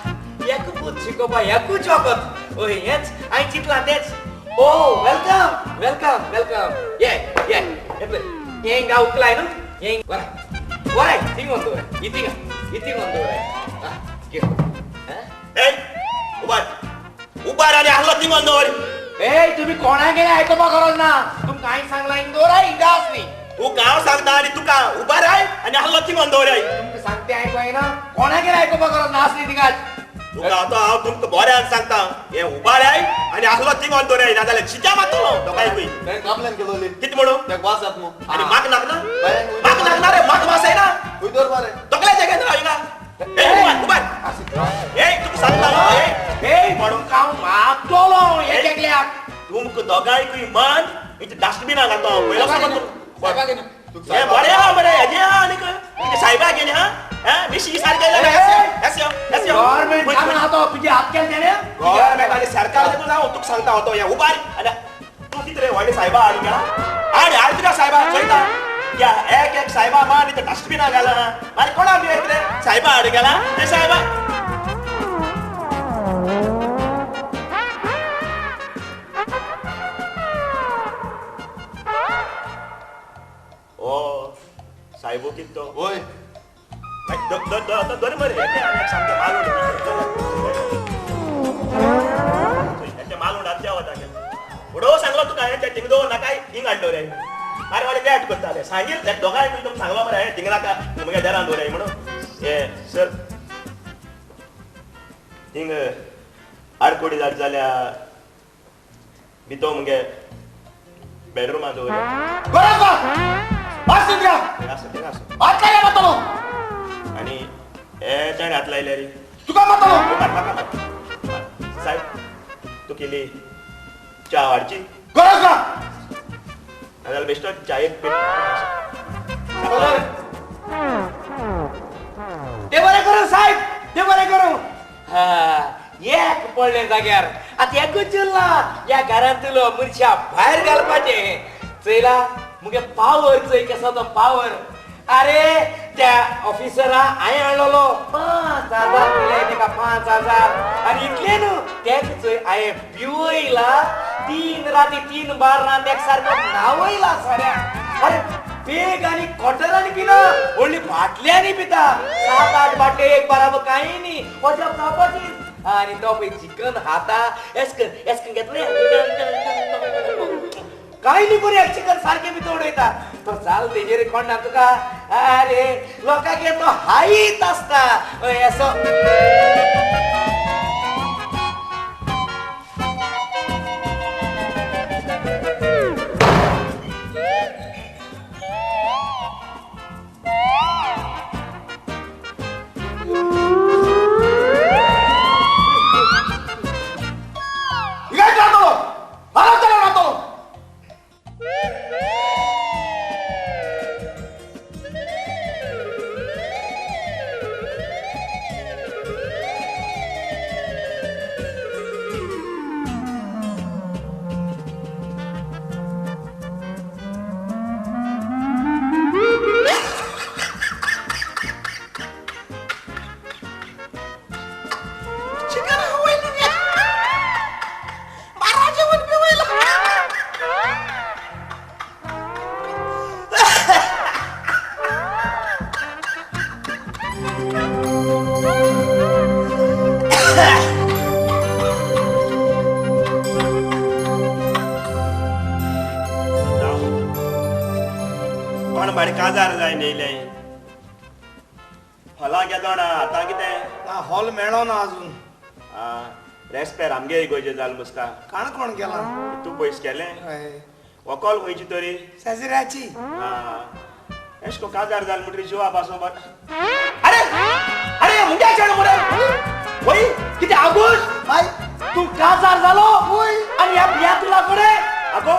एक पूत शिकोवपा एकूच वखद. हय हेंच हांवें चिंतलां तेंच. ओ welcome welcome welcome. ये ये येतले हें हिंगा उकलाय न्हू, हें बरें बरें थिंग व्हरून दवराय, इतिंगा इतिंग व्हरून दवराय. उबार उबार आनी आहलो थिंग व्हरून दवर. ए तुमी कोणाक आयकुपा गरज ना, तुमकां हांवें सांगलां हिंग दवराय, हिंगा आसली. तुका हांव सांगता आनी तुका उबार I आनी आहलो थिंग व्हरून दवराय. तुमकां सांगते आयको येना, कोणाक आयकुपा गरज ना आसली थिंगाच. तुका आतां हांव तुमकां बऱ्यान सांगता, हें उबार I आनी आहलो थिंग व्हरून दवराय, नाजाल्यार शिट्या मारतलो दोगांयकूय. कंप्लेन केलोली कितें म्हणून? तेका वास येता मू. आनी म्हाका नाका ना, म्हाका नाका रे, म्हाका वास येना. खंय दवर मरे? तकलेच्या घेवन राव हिंगा. ए उबार उबार. ए तुका सांगता ए म्हणून हांव मारतलो एक एकल्याक. तुमकां दोगांयकूय मान इथे डस्टबिना घालता हांव. पयलो हे बरें आहा मरे, हेजें आहा आनीक कितें सायबा गेले हा. मिशी सारकें गव्हर्मेंट तुजे हात केले तेणें. गव्हर्मेंट आनी सरकार देखून हांव तुका सांगता हांव तो हें उबार आनी तूं कितें रे व्हडले सायबा हाड गेला हाड हाड तुज्या सायबा चोयता या एक एक सायबा मान इथं डस्टबिना घाला. मागीर कोणा बी रे सायबा हाड गेला ते सायबा. ओ सायबो कितें तो? वय दर मरे सामकें मालूण मालूण आत्या वता उडोव सांगलो तुका हें थिंग दवर नाका, हिंग हाडलो रे. अरे वाडे लेट करताले सांगील दोगांय तुमकां सांगलो मरे हें थिंग नाका म्हगे देरान दवराय म्हणून. हे सर थिंग आडकोडी जात जाल्यार भितर मुगे बेडरुमान दवरया. आनी हे ताणें हात लायले रे तुका मारतलो. साहेब तूं केली च्या हाडची गरज ना, नाजाल्यार बेश्टो च्या एक पेट. ते बरें करूं साहेब, ते बरें करूं. एक पडलें जाग्यार आतां एकूच उरला ह्या घरांतलो मनशा भायर घालपाचें. चोयला मुगे पावर चोय कसो तो पावर. अरे त्या ऑफिसरा हांवें हाडलेलो 5,000 दिले तेका 5,000. आनी इतलें न्हू तेका चोय हांवें पिवयला 3 राती 3 बार ना तेका सारको न्हावयला साऱ्या. अरे पेग आनी क्वॉर्टरांनी पिना, व्हडली बाटल्यांनी पिता. 7-8 बाटले एक बराबर कांय न्ही वचप जावपाची. आनी तो पळय चिकन खाता एसकन एसकन घेतलें कांय न्ही बरें चिकन सारकें भितर उडयता. तो चाल तेजेर कोण ना तुका. अरे लोकांक तो हायत आसता हय असो. काजार जाय न्ही हॉला गेलो ना आतां कितें ना, हॉल मेळो ना अजून. रेस्पेर आमगे इगोजे जाल मुस्का काणकोण गेला तूं पयस केलें वकल खंयची तरी शेजऱ्याची एश को काजार जाल म्हणटरी जिवा पासून बर अरे अरे मुंग्या चेडो मरे वय कितें आगोश तूं काजार जालो आनी ह्या बियातुला कडेन आगो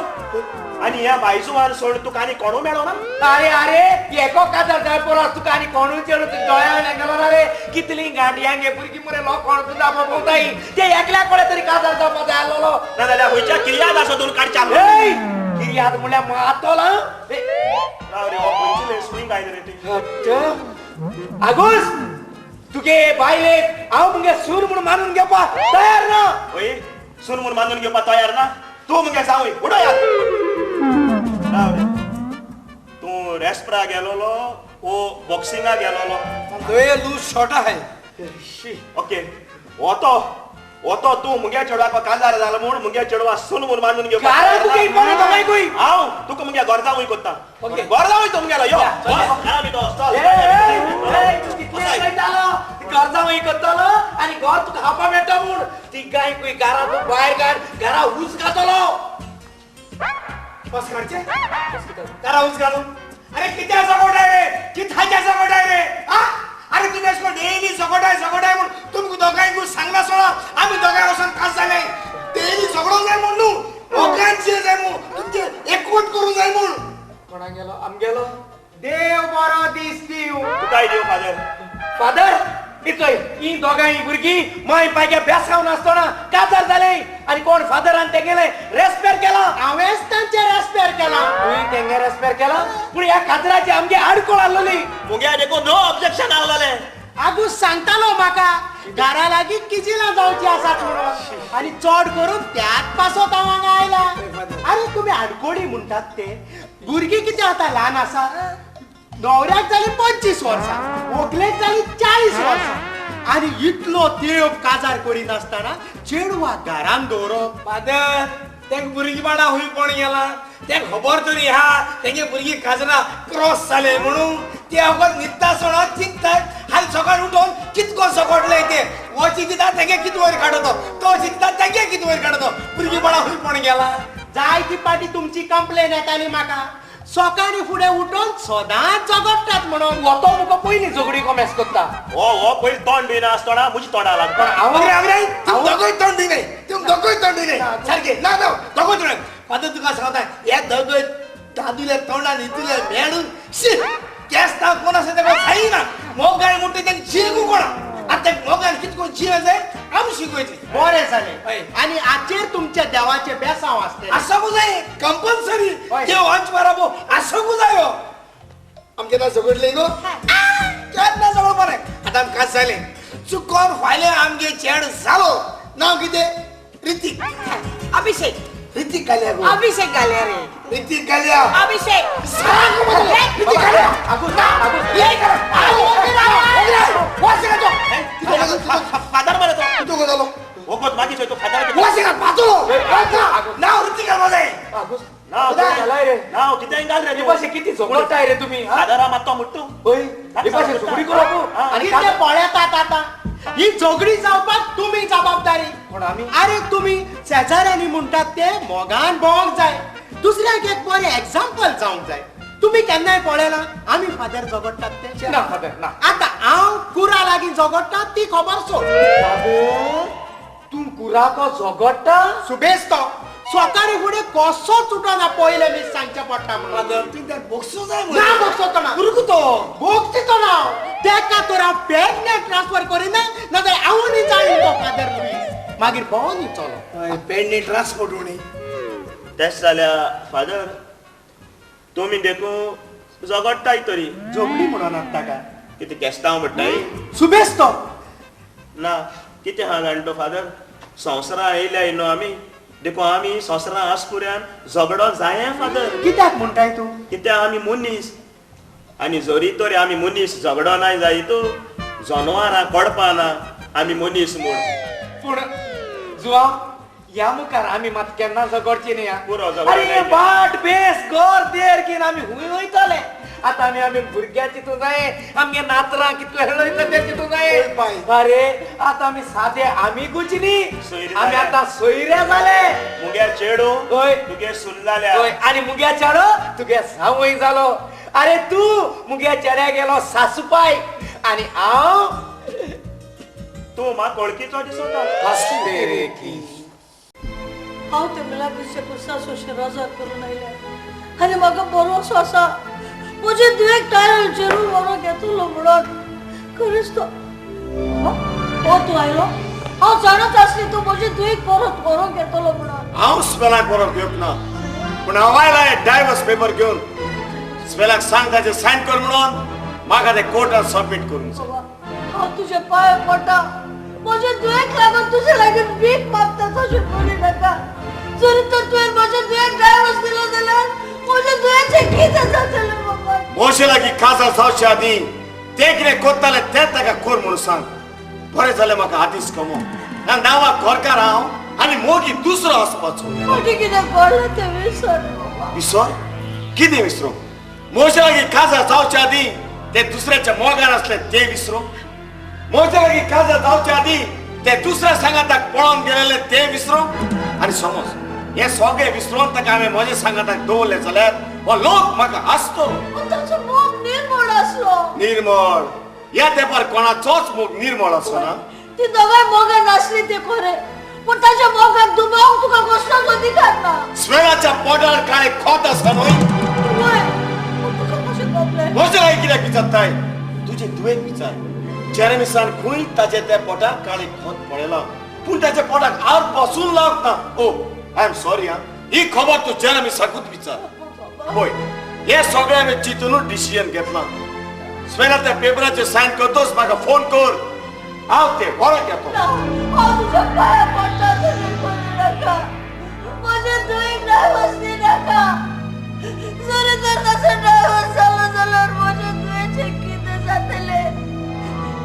आनी ह्या बायजुवान सोड तुका आनी कोणू मेळो ना अरे अरे एको काजार जाय परस तुका आनी कोणू चेडो तूं दोळ्या गेलो ना रे कितली गांडयांगे भुरगीं मरे लोक कोण तुजा भोंवताय ते एकल्या कडेन तरी काजार जावपा जाय आसलेलो ना जाल्यार खंयच्या किर्याद आसा दोन काडच्या किर्याद म्हणल्यार मातोल राव रे हो खंयची स्विंग आयली रे ती आगोश तुगे बायलेक हांव मुगे सूर म्हूण मानून घेवपा तयार ना वय सूर म्हूण मानून घेवपा तयार ना तूं मुगे जावय उडो यार राव रे तूं रेस्प्रा गेलोलो ओ बॉक्सिंगा गेलोलो दोय लूज शॉट आहे ओके वतो वतो तूं मुगे चेडवाक काजार जालो म्हूण मुगे चेडवा सून म्हूण मानून घेवपा हांव तुका मुगे गरजावूय कोत्ता गरजावूय तो मुगेलो यो गरजावूय कोत्तलो आनी घर तुका खावपा मेळटा म्हूण ती गाय कुय घरा तूं भायर काड घरा ऊस घातलो बस काडचे घरा ऊस घालून अरे कित्या सगोटाय रे कित्याच्या सगोटाय रे आ अरे तुम्ही अशें डेली सगोटाय सगोटाय म्हूण तुमकां दोगांयकूय सांगना सोडा आमी दोगांय वचोन कास जालें डेली सगळो जाय म्हूण न्हू दोगांचे जाय म्हूण तुमचे एकवट करूंक जाय म्हूण कोणाक गेलो आमगेलो देव बरो दीस दिवं तुकाय दिवं फादर फादर इतोय ही दोगांय भुरगीं माय पायग्या बेसांव नासतना काजार जालें आनी कोण फादरान तेगेलें रेस्पेर केला हांवेंच तांचें रेस्पेर केला तुवें तेंगे रेस्पेर केला पूण ह्या काजराची आमगे आडकोळ आसलेली मुगे देखून नो ऑब्जेक्शन आसलेलें आगू सांगतालो म्हाका घरा लागीं किजिलां जावची आसात म्हणून आनी चड करून त्याच पासत हांव हांगा आयला आरे तुमी आडकोळी म्हणटात ते भुरगीं कितें आतां ल्हान आसा न्हवऱ्याक जाली 25 वर्सां व्हंकलेक जाली 40 वर्सां आनी इतलो तेंप काजार करिनासतना चेडवाक घरान दवरप फादर तेंका भुरगीं बाळां खूंय कोण गेला तेंका खबर तरी आहा तेंगे भुरगीं काजरा क्रॉस जाले म्हणून ते अगोदर न्हिदता सोडा चिंततात आनी सकाळी उठोन कितको सगोटले ते हो चिंतता तेगे कित वयर काडतो तो चिंतता तेगे कित वयर काडतो भुरगीं बाळां खूंय कोण गेला जायती पाटी तुमची कंप्लेन येताली म्हाका सकाळी फुडें उठून सदांच झगडटात म्हणून वतो मुका पयलीं झगडी कोमेस करता हो हो पयलीं तोंड दिना आसतना म्हजी तोंडा लागता तुम दोगूय तोंड दिनाय तुम दोगूय तोंड दिनाय सारकें ना ना दोगूय तोंड फादर तुका सांगता हे दोगूय दादुल्या तोंडान इतले मेळून शी केस ना कोण आसा तेका जायना मोगाय म्हणटा तेंका जिरगू कोणा आतां मोगान कितको जीव जाय आमी शिकयतली बरें जालें आनी हाचेर तुमच्या देवाचें बेसांव आसतलें आसूंक जाय कंपल्सरी देव वंच बराबर आसूंक जायो आमचें ना झगडलें गो केन्ना झगड बरें आतां आमी कास जालें चुकोन फाल्यां आमगे चेड जालो नांव कितें ऋतिक अभिषेक ऋतिक गालिया गो अभिषेक गालिया रे ऋतिक गालिया अभिषेक ऋतिक गालिया फादर मरे तो कितको जालो वगत मागीर तो फादर नाव ऋतिक घालपा नाव कितें घाल रे हे कितें झगडटाय रे तुमी फादरा मात्तो मुट्टू हे झगडी करप आनी कितें पळयतात आतां ही झगडी जावपाक तुमी जबाबदारी कोण आमी अरे तुमी शेजाऱ्यांनी म्हणटात ते मोगान भोंवंक जाय दुसऱ्याक एक बरें एग्जाम्पल जावंक जाय तुमी केन्नाय पळयलां आमी फादर झगडटात ते ना फादर ना आतां हांव कुरा लागीं झगडटा ती खबर सोड तूं कुराको झगडटा सुबेज तो सकाळी फुडें कसोच उठना पयलें मीस सांगचें पडटा म्हणून बोगसो जाय ना बोगसो ना भुरगो तो बोगसितो ना तेका तर हांव पेडणे ट्रान्सफर करिना नाजाल्यार हांव न्ही जाणीन तो फादर लुईस मागीर भोंवन चलो पेडणे ट्रान्सपोर्ट उणी तेश जाल्यार फादर तुमी देखून झगडटाय तरी झगडी म्हणून ताका कितें केस्तांव म्हणटाय सुबेज तो ना कितें आहा जाण तो फादर संवसारां येयल्या न्हू आमी देखून आमी संवसारां आसपुऱ्यान झगडो जाय फादर कित्याक म्हणटाय तूं कित्याक आमी मनीस आनी जरी तरी आमी मनीस झगडो नाय जाय तूं जनवरां कडपा ना आमी मनीस म्हूण पूण जुआ ह्या मुखार आमी मात केन्ना झगडची न्ही. पुरो अरे बाट बेस घर देर घेवन आमी हुंय वयताले आतां आमी आमी भुरग्यां चितूं जाय, आमगे नातरां कितले हेळयता ते चितूं जाय. अरे आतां आमी सादे आमिगूच न्ही, आमी आतां सोयरे जाले. मुग्या चेडो हय तुगे सून जाल्या. हय आनी मुग्या चेडो तुगे जावंय जालो. अरे तूं मुग्या चेड्या गेलो सासूपाय आनी हांव तूं म्हाका वळखीचो दिसता. हांव ते मिलाग्रीसच्या कुर्सा सोशे रजार करून आयल्या आनी म्हाका भरोसो आसा म्हजे दुयेक टायल जेरून व्हरोंक येतलो म्हणून. खरेंच तो हो तूं आयलो, हांव जाणाच आसली तूं म्हजे दुयेक परत व्हरोंक येतलो म्हणून. हांव स्पेलाक व्हरोंक घेवंक ना, पूण हांव आयला डायवर्स पेपर घेवन. स्पेलाक सांग ताचे सायन कर म्हणून, म्हाका ते कोर्टान सबमीट करूंक जाय. हांव तुजे पांय पडटा, म्हजे दुयेक लागून तुजे लागीं भीक मागता तशें करी नाका. जरी तर तुवें म्हज्या दुयेक डायवर्स दिलो जाल्यार म्हज्या दुयेचें कितें जातलें बाबा? म्हजे लागीं काजार जावचे आदीं ते कितें करताले तें ताका कर म्हणून सांग. बरें जालें म्हाका आदींच कमो ना नांवाक घरकार हांव आनी मोगी दुसरो आसपाचो. फाटीं कितें घडलें तें विसर बाबा. विसर? कितें विसरो? म्हजे लागीं काजार जावचे आदीं ते दुसऱ्याच्या मोगान आसले ते विसरो? म्हजे लागीं काजार जावचे आदीं ते दुसऱ्या सांगाताक पळोवन गेलेले ते विसरो? आनी समज हे सगळे विसरून ताका हांवें म्हज्या सांगाताक दवरले जाल्यार हो लोक म्हाका हांसतो. ताचो मोग निर्मळ आसलो. निर्मळ? ह्या तेंपार कोणाचोच मोग निर्मळ आसना. ती दोगांय मोगान आसली ते खरें, पूण ताच्या मोगाक दुबावंक तुका कसलोच अधिकार ना. स्वेलाच्या पोटार काळें खोत आसा न्हय? वय, पूण तुका कशें कळ्ळें? म्हज्या लागीं कित्याक विचारताय? तुजे दुयेक विचार. जेरेमिसान खंय ताच्या त्या पोटार काळें खोत पळयलां, पूण ताच्या पोटाक आर बसून लावंक ना. ओ I am sorry. हा ही खबर तूं जेरेमिसाकूच विचार. पळय हे सगळें हांवें चिंतूनच डिसिजन घेतलां. स्वेला त्या पेपराचेर सायन करतोच म्हाका फोन कर, हांव ते व्हरोंक येतो. हांव तुज्या पांयां पडटा, तशें करूं नाका. म्हजे दुयेक डायवर्स दिनाका. जरी तर तसो डायवर्स जालो जाल्यार म्हजे दुयेचें कितें जातलें?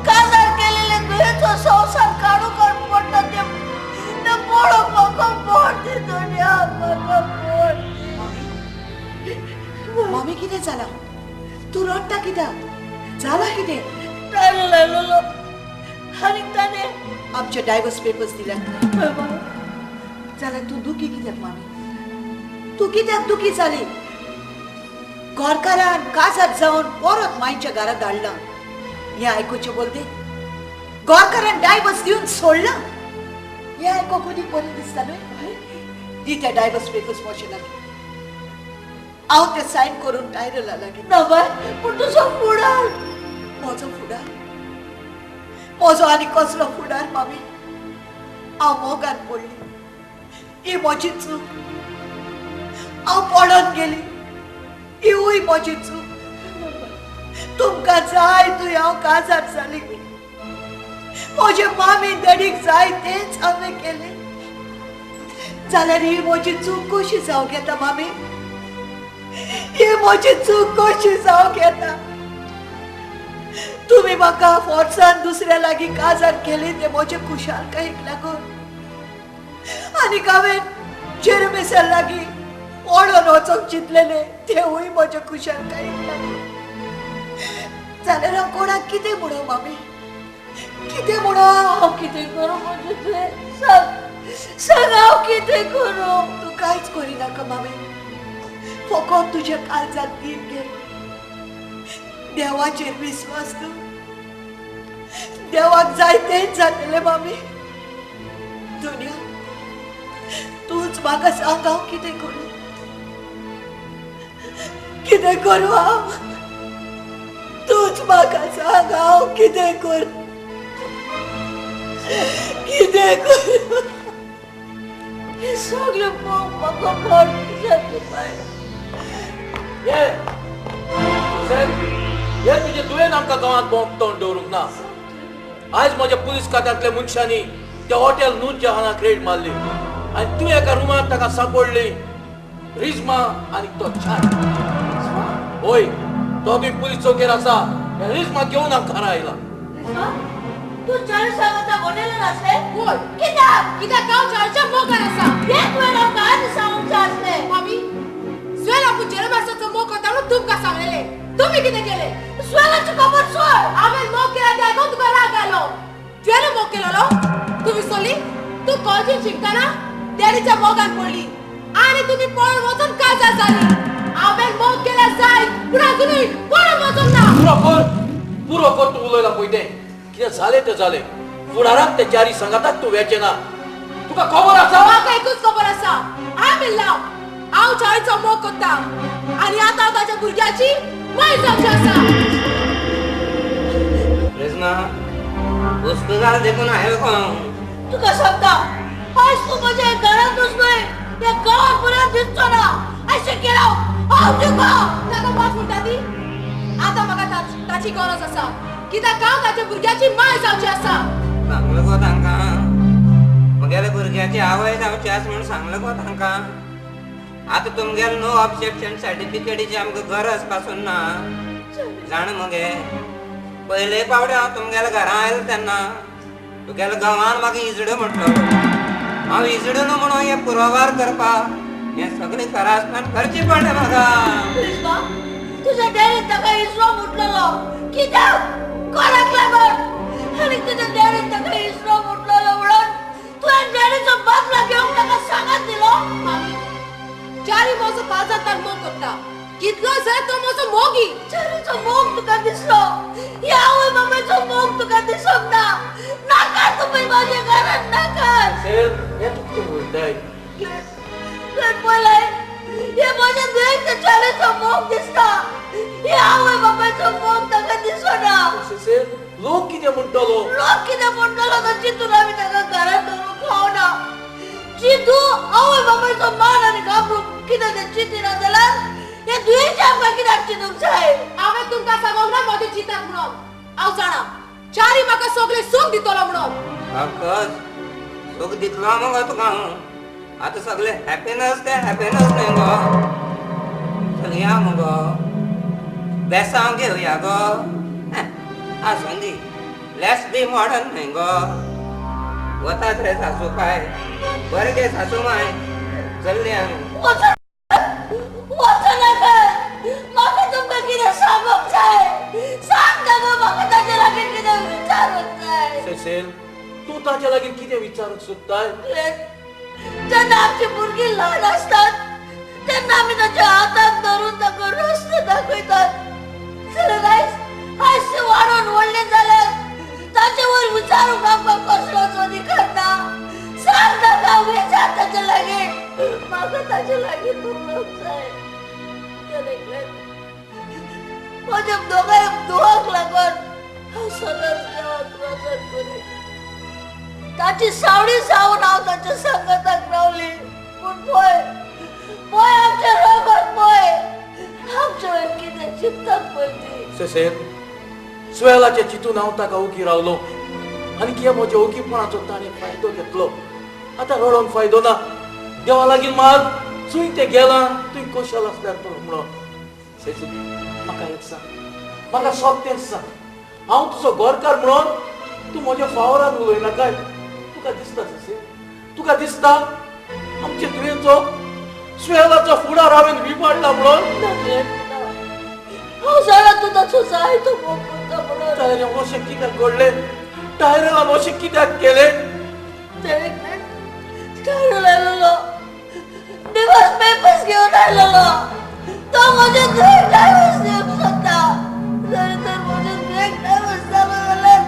काजार केलेले दुयेचो संवसार काडू काड पडटा तें पळोवंक म्हाका पोट दी दुनिया, म्हाका पोट दी. मामी कितें जालां? तूं रडटा कित्याक? जालां कितें? टायरल आयलोलो आनी ताणें आमचे डायवर्स पेपर्स दिल्यात. जाल्यार तूं दुखी कित्याक मामी? तूं कित्याक दुखी जाली? घरकारान काजार जावन परत मांयच्या घरा धाडलां हें आयकुचें बोलते? घरकारान डायवर्स दिवन सोडलां हें आयकूंक उदीक बरें दिसता न्हय? दी ते डायवर्स पेपर्स म्हजे लागीं, हांव ते सायन करून टायरला लागीं. ना बाय, पूण तुजो फुडार. म्हजो फुडार? म्हजो आनी कसलो फुडार मामी? हांव मोगान पडली, ही म्हजी चूक. हांव पडोन गेली, हिवूय म्हजी चूक. तुमकां जाय थंय हांव काजार जाली. म्हजे मामी डॅडीक जाय तेंच हांवें केलें. जाल्यार ही म्हजी चूक कशी जावंक येता मामी? ही म्हजी चूक कशी जावंक येता? तुमी म्हाका फोर्सान दुसऱ्या लागीं काजार केली ते म्हजे खुशालकायेक लागून, आनी हांवें जेरेमिसा लागीं ओडोन वचोंक चिंतलेलें तेवूय म्हजे खुशालकायेक लागून. जाल्यार हांव कोणाक कितें म्हणूं मामी? कितें म्हणूं? हांव कितें करूं म्हजें तुवें सांग, सांग हांव कितें करूं? तूं कांयच करिनाका मामी, फकत तुज्या काळजांत धीर घे. देवाचेर विस्वास दवर, देवाक जाय तेंच जातलें मामी. दुनिया तूंच म्हाका सांग हांव कितें करूं? कितें करूं हांव? तूंच म्हाका सांग हांव कितें करूं? कितें करूं? हें सगळें पळोवंक म्हाका पोट दिसता बाय. हे तुजे दुयेन आमकां गांवांत भोंवक तोंड दवरूंक ना. आयज म्हज्या पुलीस खात्यांतल्या मनशांनी त्या हॉटेल नूर जहानाक रेड मारली आनी तूं एका रुमांत ताका सांपडली. रिजमा आनी तो छान. होय, तो बी पुलीस चौकेर आसा. रिजमा घेवन हांव घरा आयला. तूं चाळीस हॉटेलान आसलें? होय. कित्याक? कित्याक हांव चाळीच्या मोगान आसा. हें तुवें आमकां आदी सांगूंक आसलें. मामी, स्वेल आपूण जेरेमासाचो मोग करता म्हणून तुमकां सांगलेलें. तुम्ही कितें केलें? स्वेलाची खबर सोड. हांवें मोग केला तें आयकून तुका राग आयलो. तुवें मोग केलोलो? तूं विसरली? तूं कॉलेजीन शिकतना डॅडीच्या मोगान पडली आनी तुमी पळोवन वचून काजार जाली. हांवें मोग केला जायत, पूण अजुनूय पळोवन वचूंक ना. पुरो कर, पुरो कर तूं उलयला पळय तें. कितें जालें तें जालें. फुडाराक ते चारी सांगाताक तूं वेचें ना. तुका खबर आसा? म्हाका एकूच खबर आसा, I am in love. हांव चारीचो मोग करता आनी आतां हांव ताच्या भुरग्याची माय जावची आसा. रेजना, वस्तू जाल देखून हांवें कोण तुका सांगता, आयज तूं म्हज्या घरांतूच न्हय त्या गांवात पर्यंत दिसचो ना. अशें केलं हांव तुका ताका मात म्हणटा ती. आतां म्हाका ताची गरज आसा, कित्याक हांव ताच्या भुरग्याची माय जावची आसा. सांगलो गो तांकां, म्हगेल्या भुरग्याची आवय जावची आसा म्हूण सांगलो गो तांकां. आतां तुमगेले नो ऑब्जेक्शन सर्टिफिकेटीची आमकां गरज पासून ना. जाण मगे, पयले पावटे हांव तुमगेल्या घरा आयलो तेन्ना तुगेल्या गांवान म्हाका इजडो म्हटलो. हांव इजडो न्हू म्हणून हें पुरवार करपाक हें सगळें करासमान करचें पडलें म्हाका. तुज्या डॅडीन ताका इजरो म्हटलेलो कित्याक? कोणाक लागून? आनी तुज्या डॅडीन ताका इजरो म्हटलेलो म्हणून तुवें डॅडीचो बदलो घेवंक ताका सांगात दिलो? मामी, चारी म्हजो काळजांतल्यान मोग करता. कितलो जाय तो म्हजो मोगी. चारीचो मोग तुका दिसलो, ह्या आवय बापायचो मोग तुका दिसूंक ना. नाका तुमी म्हज्या घरांत, नाका. हें तूं कितें उलयताय? तुवें पळयलें, हे म्हज्या दुयेंत चारीचो मोग दिसता, हे आवय बापायचो मोग ताका दिसना. लोक कितें म्हणटलो? लोक कितें म्हणटलो तो चिंतून आमी ताका घरांत दवरूंक फावना. चिंतू आवय बापायचो मान आनी घाबरूंक कितें तें चिंतिना जाल्यार हे दुयेंचें आमकां कित्याक चिंतूंक जाय? हांवें तुमकां सांगूंक ना म्हजें चिंताक म्हणून. हांव जाणा चारी म्हाका सगळें सूख दितलो म्हणून. ऑफकोर्स सूख दितलो मगो तुका. आतां सगळें हॅपीनस तें हॅपीनस न्हय गो. चलया मगो, बेसांव घेवया गो. आसूं दी, लेट्स बी मॉडर्न न्हय गो. वतात रे सासू पाय, बरें गे सासू माय, चल्ली आमी. वचनाका, म्हाका तुमकां कितें सांगूंक जाय. सांग ताका, म्हाका ताचे लागीं कितें विचारूंक जाय. सेसेल, तूं ताचे लागीं कितें विचारूंक सोदताय? जेन्ना आमची भुरगीं ल्हान आसतात तेन्ना आमी ताच्या हाताक धरून ताका रस्तो दाखयतात. जाल्यार आयज आयज ती वाडोवन व्हडली जाल्यार ताचे वयर विचारूंक आमकां कसलोच अधिकार ना. सांग ताका, विचार ताचे लागीं. म्हाका ताचे लागीं उलोवंक जाय. म्हज्या दोगांय धुवाक लागून हांव सदांच देवाक प्रसाद करी. ताची सावळी जावन हांव ताच्या सांगाताक रावली. पूण पळय पळय आमच्या रगत पळय, आमच्या वयर कितें चिंततात पळय ती. सेसेल, स्वेलाचें चिंतून हांव ताका ओगी रावलो आनी कितें म्हज्या ओगीपणाचो ताणें फायदो घेतलो. आतां रडोन फायदो ना. देवा लागीं माग, चुय तें गेलां तुवें कशाल आसल्यार पुरो म्हणून. सेसेल, म्हाका एक सांग, म्हाका सोंपेंच सांग, हांव तुजो गोरकार म्हणून तूं म्हज्या फावरान उलयनाकाय. तुका दिसता सेसेल, तुका दिसता आमचे तुवेचो स्वेलाचो फुडार हांवें विपाडला म्हणून? हांव जाणा तूं ताचो जाय तो मोग करता म्हणून. जाल्यार अशें कित्याक घडलें? टायरलान अशें कित्याक केलें? टायरल आयलेलो, डिवोर्स पेपर्स घेवन आयलेलो. तो म्हज्या धुवेक डायवर्स दिवंक सोदता. जरी तर म्हज्या धुवेक डायवर्स जालो जाल्यार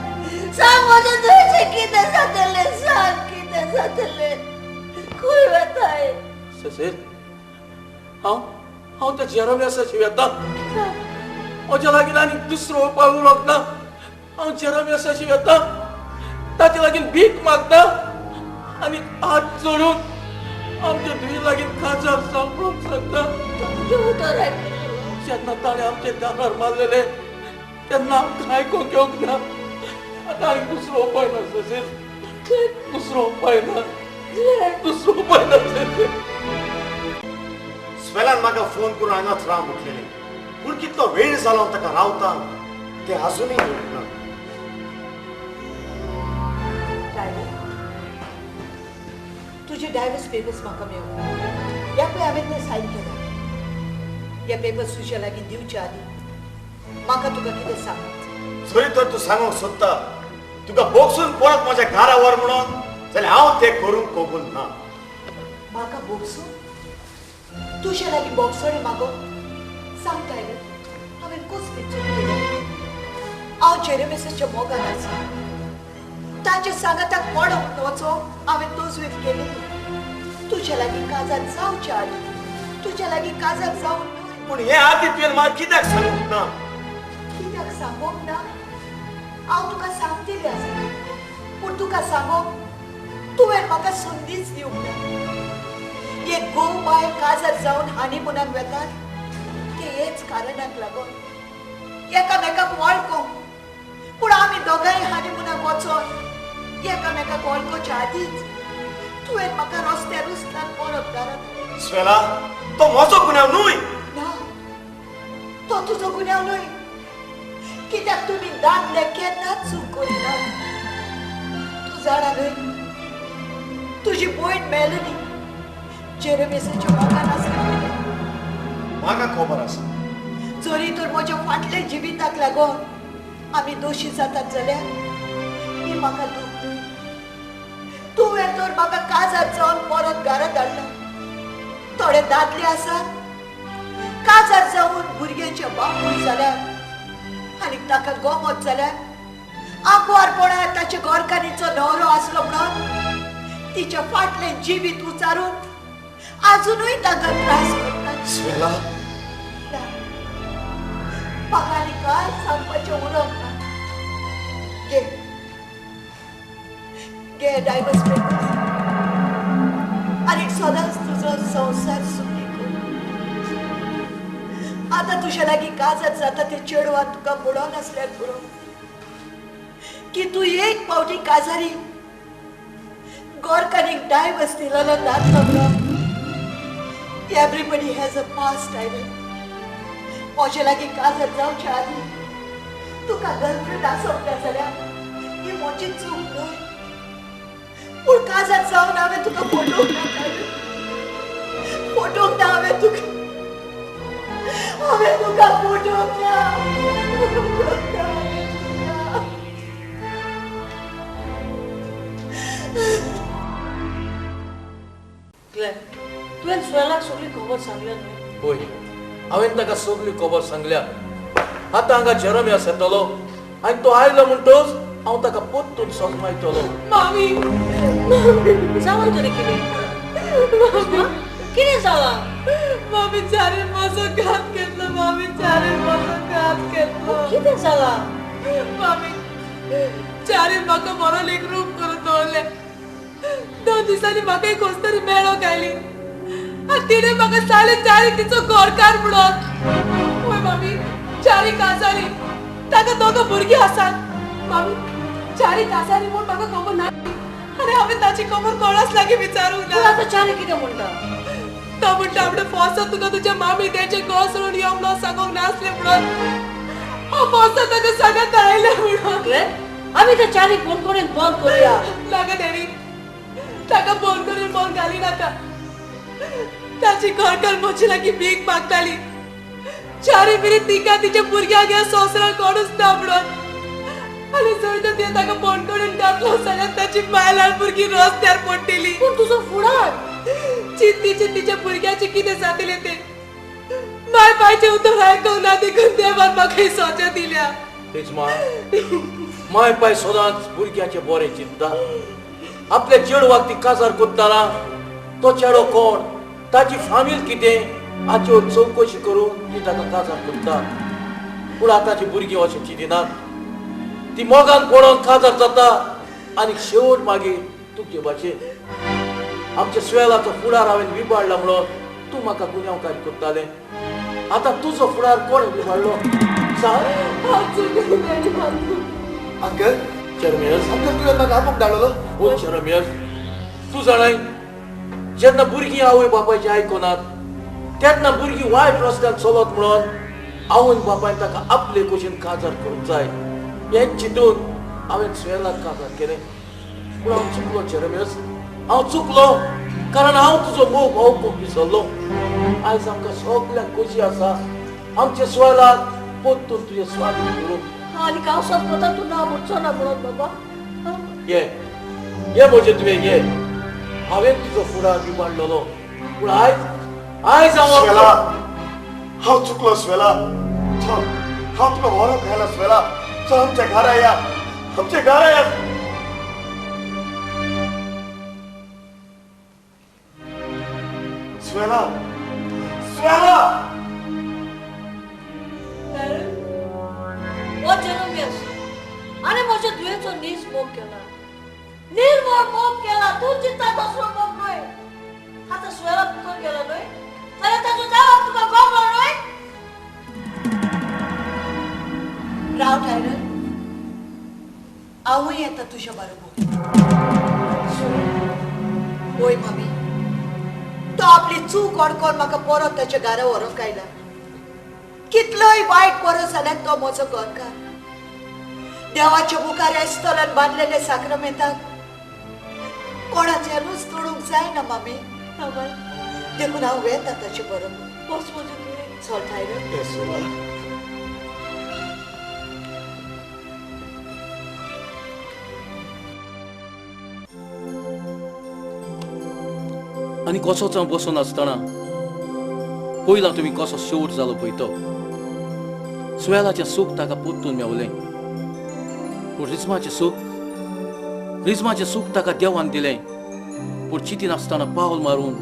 सांग म्हज्या धुवेचें कितें जातलें? सांग कितें जातलें? खंय वताय? सेसेल, हांव हांव त्या जेरमियासाशी वेता. म्हज्या लागीं आनी दुसरो उपाय उरोंक ना. हांव जेरमियासाशी वेता, ताचे लागीं भीक मागता आनी हात जोडून आमच्या धुवे लागीं काजार सांपडूंक सांगता. जेन्ना ताणें आमचे दारार मारलेले तेन्ना आमकां आयकूंक येवंक ना. आतां आनी दुसरो उपाय ना सेसेल, दुसरो उपाय ना, दुसरो उपाय ना सेसेल. स्वेलान म्हाका फोन करून हांगाच राव म्हटलेलें, पूण कितलो वेळ जालो ताका रावता तें आजुनूय येवंक ना. तुजे डायवर्स पेपर्स म्हाका मेळूं. ह्या पळय हांवें ते सायन केला. हे पेपर्स तुज्या लागीं दिवचे आदीं म्हाका तुका कितें सांगूंक. जरी तर तूं सांगूंक सोदता तुका बोगसून परत म्हज्या घरा व्हर म्हणून, जाल्यार हांव तें करूंक कबूल ना. म्हाका बोगसून? तुजे लागीं बोगसोणी मागो? सांग टायगर, हांवें कसली चूक केल्या? हांव जेरेमिसाच्या मोगान आसा, ताचे सांगाताक पडोंक वचो हांवें तजवीज केली. तुजे लागीं काजार जावच्या आदीं, तुजे लागीं काजार जावन न्हय. पूण हे आदीं तुवें म्हाका कित्याक सांगूंक ना? कित्याक सांगूंक ना? हांव तुका सांगतलें आसलें, पूण तुका सांगूंक तुवें म्हाका संदीच दिवंक ना. एक घोव बायल काजार जावन हानिमुनाक वेतात ते हेच कारणाक लागून, एकामेकाक वळखूंक. पूण आमी दोगांय हानिमुनाक वचोन एकामेकाक वळखुच्या आदींच तुवें म्हाका रस्त्यार उचलान परत दारात. स्वेला, तो म्हजो गुन्यांव न्हय. ना, तो तुजो गुन्यांव न्हय, कित्याक तुमी दादले केन्नाच चूक करिनात. तूं जाणा न्हय, तुजी भयण मेलनी जेरेमिसाच्या मोगान आसली. म्हाका खबर आसा. जरी तर म्हज्या फाटल्या जिविताक लागून आमी दोशी जातात जाल्यार ही म्हाका दूख न्हय. तुवें तर म्हाका काजार जावन परत घरा धाडला. थोडे दादले आसात काजार जावन भुरग्यांचे बापूय जाल्यार आनी ताका गमत जाल्यार आंकवारपणार ताचे घरकान्नीचो न्हवरो आसलो म्हणून तिच्या फाटलें जिवीत उचारून आजुनूय ताका त्रास करतात. स्वेला, म्हाका आनी कांय सांगपाचें उरप ना. घे घे डायवर्स पेपर्स आनी सदांच तुजो संवसार सुखी कर. आतां तुज्या लागीं काजार जाता ते चेडवान तुका म्हणून आसल्यार पुरो की तूं एक फावटी काजारी गोरकानीक डायवर्स दिलेलो दादलो म्हणून. Everybody has a past, Ivan. म्हजे लागीं काजार जावच्या आदीं तुका गर्लफ्रेंड आसप ना जाल्यार ही म्हजी चूक न्हय. पूण काजार जावन हांवें तुका फटोवंक ना, फटोवंक ना हांवें तुका, हांवें तुका फटोवंक ना, फटोवंक ना हांवें तुका. ग्लॅन, तुवें स्वेलाक सगळी खबर सांगल्या न्हय? हय, हांवें ताका सगळी खबर सांगल्या. आतां हांगा जेरमियास येतलो आनी तो आयलो म्हणटच हांव ताका परतून सजमायतलो. मामी, जालां तरी कितें? कितें जालां? मामी, चारीन म्हजो घात घेतलो. मामी, चारीन म्हजो घात घेतलो. कितें जालां? मामी, चारीन म्हाका मरोन एक रूप करून दवरलें. 2 दिसांनी म्हाका एक कसो तरी मेळोंक आयली आनी तिणें म्हाका सांगलें चारी तिचो घरकार म्हणून. हय मामी, चारी काजारी, ताका दोगां भुरगीं आसात. मामी, चारी काजारी म्हूण म्हाका खबर ना आनी हांवें ताची खबर कोणाच लागीं विचारूंक ना. आतां चारी कितें म्हणटा? तो म्हणटा आपणें फोर्सान तुका तुज्या मामी तेचें घर सोडून यो म्हणून सांगूंक नासलें म्हणून. हांव फोर्सान ताका सांगत आयलें म्हणून. आमी त्या चारीक फोन करून बंद करुया. नाका डॅडी, ताका फोन करून फोन घाली नाका. ताची घरकार म्हजे लागीं भीक मागताली. चारी मेरेन तिका तिच्या भुरग्यांक ह्या संवसाराक कोणूच ना म्हणून. आनी जर तर तिणें ताका फोन करून घातलो जाल्यार ताची बायल आनी भुरगीं रस्त्यार पडटली. पूण तुजो फुडार चिंतीचे तिच्या भुरग्याचें कितें जातलें तें. माय पायचें उतर आयकूंक ना देखून देवान म्हाका ही सजा दिल्या. तेच माय पाय सदांच भुरग्याचें बरें चिंतता. आपल्या चेडवाक ती काजार करतना तो चेडो कोण, ताची फामील कितें हाच्यो चवकशी करून ती ताका काजार करता. पूण आतांची भुरगीं अशें चिंतिनात. ती मोगान पडोन काजार जाता आनी शेवट मागीर तुजे भाशेन आमच्या स्वेलाचो फुडार हांवें विबाडला म्हणून तूं म्हाका गुन्यांवकारी करतालें. आतां तुजो फुडार कोणें विबाडलो सांग? अंकल, चेरमियस, अंकल तुवें म्हाका आपोवंक धाडलो? हो चेरमियस, तूं जाणाय जेन्ना भुरगीं आवय बापायचें आयकनात तेन्ना भुरगीं वायट रस्त्यान चलत म्हणून आवयन बापायन ताका आपले कुशीन काजार करूंक जाय हें चिंतून हांवें स्वेलाक काजार केलें. पूण हांव चुकलो चेरमियस, हांव चुकलो, कारण हांव तुजो मोग ओंकूंक विसरलो. आयज आमकां सगल्यांक खोशी आसा, आमच्या स्वेलाक पोत्तून तुजे स्वादीन करूंक. आनी हांव सपता तूं ना म्हणचो ना म्हणून बाबा. ये ये म्हजे तुवें ये. हांवें तुजो फुडार बिबाडलेलो, पूण आयज आयज हांव स्वेला, हांव चुकलो स्वेला. चल हांव तुका व्हरोंक आयला स्वेला. चल आमच्या घरा या, आमच्या घरा या. स्वेला, स्वेला. हो जेरेमियास आनी म्हज्या धुवेचो नीज मोग केला, निर्मळ मोग केला. तूं चिंता तसलो मोग न्हय. आतां स्वेला भितर गेला न्हय जाल्यार ताजो देवाक तुका गमलो न्हय. राव टायरन, हांवूय येता तुज्या बरोबर. होय मामी, तो आपली चूक अडकोन म्हाका परत ताच्या घरा व्हरूंक आयला. कितलोय वायट बरो जाल्यार तो म्हजो घरकार. देवाच्या मुखार एस्तोलान बांदलेले साक्रमेंताक कोणाच्यानूच तोडूंक जायना मामी. देखून हांव वेता ताचे बरोबर. वच म्हजें तुवें. चल टायरन. आनी कसोच हांव बसून आसतना पयला तुमी कसो शेवट जालो पळय तो. स्वेलाचें सूख ताका परतून मेवलें, पूण रिजमाचें सूख, रिजमाचें सूख ताका देवान दिलें, पूण चिंतिनासतना पावल मारून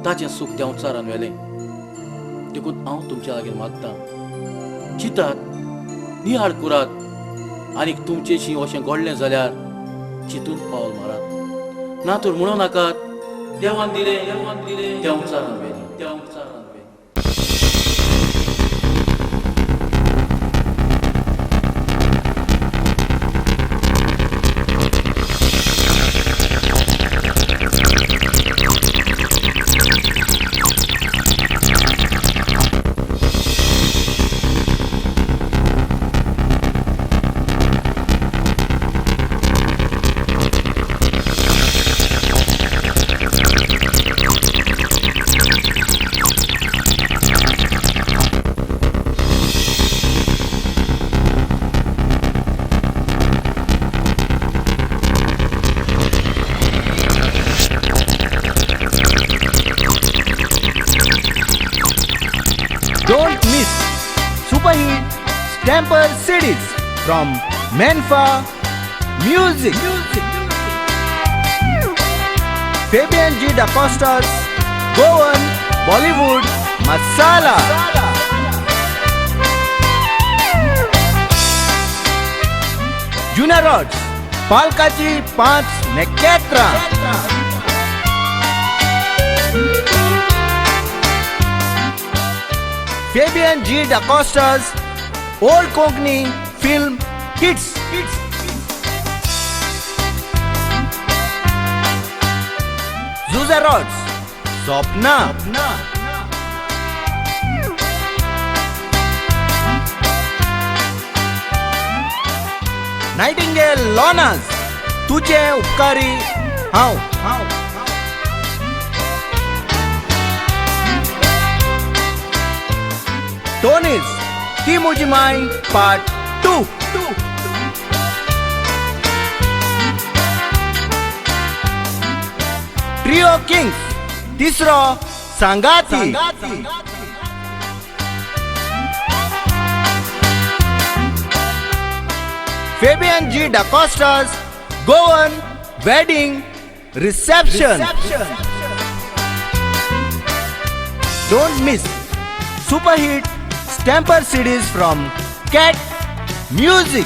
ताचें सूख देंवचारान व्हेलें. देखून हांव तुमच्या लागीं मागतां, चिंतात, निहाळ करात आनी तुमचेशी अशें घडलें जाल्यार चिंतून पावल मारात. ना तर म्हणू नाकात देवान दिलें, देवान दिलें, देंवचारान व्हेलें, देंवचारान व्हेलें. Don't miss Superhit Stamper CDs from Menfa Music. Fabian G. DaCosta's Goan Bollywood Masala. Junior Rods, Palkachi 5 Neketra. Fabian G. DaCosta's Old Konkani Film Hits. Zuza Rods, Sopna. Nightingale Lonas, Tujhe Upkari How. Tony's Ti Muji Mai Part 2. Trio Kings, Tisro Sangati. Fabian G. DaCosta's Goan Wedding Reception. Don't miss Superhit Stamper CDs from Cat Music.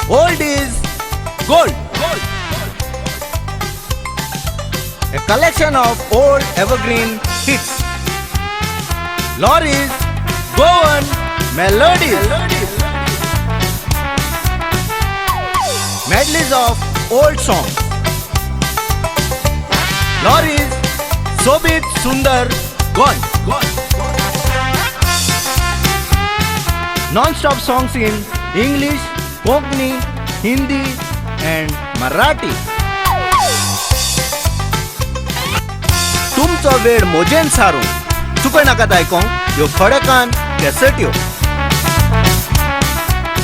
Old is Gold. A collection of old evergreen hits. Lorries, Goan Melodies. Medleys of old songs. Lorries, Sobit Sundar Gone. Non-stop songs in English, Konkani, Hindi and Marathi. तुमचो वेळ मोजेन सारूं, चुकचो कोणकूय नाकात आयकोंक ह्यो खडेकान कॅसेट्यो.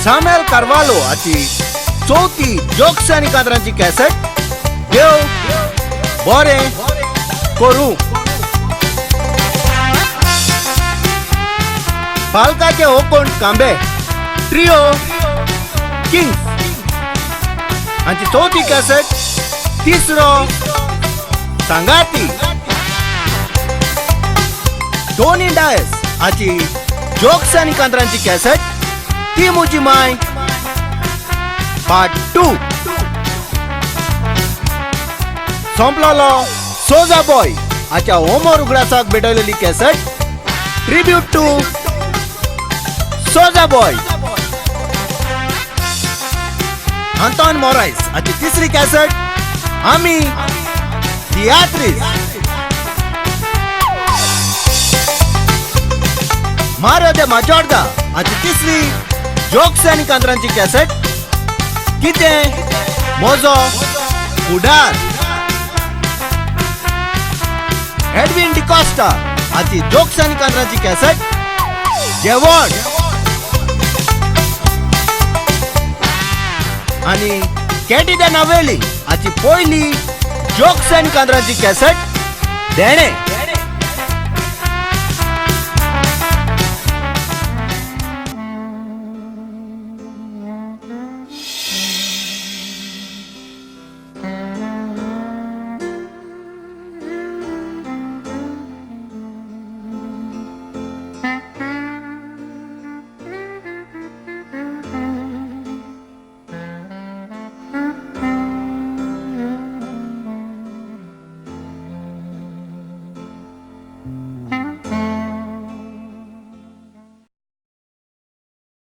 सामेल कार्वालो हाची चवथी jokes आनी कांतरांची cassette देव बरें करूं. पालकाचे ओकोण कांबे ट्रियो किंग्स हांची चवथी कॅसेट तिसरो सांगाती. टोनी डायस हाची जोक्स आनी कांतरांची कॅसेट ती मुजी माय पार्ट 2. सोंपलोलो सोजा बॉय हाच्या होमोर उगडासाक भेटवलेली cassette tribute to Souza Boy. Anton Morais हाची तिसरी कॅसेट आमी तियात्रीस. मारियो दे माजोर्दा हाची तिसरी जोक्स आनी कांतरांची कॅसेट कितें मोजो फुडार. एडविन डिकॉस्टा हाची जोक्स आनी कांतरांची कॅसेट जेवण. आनी कॅटी the Navelim हाची पयली जोक्स आनी कांतरांची कॅसेट देणें.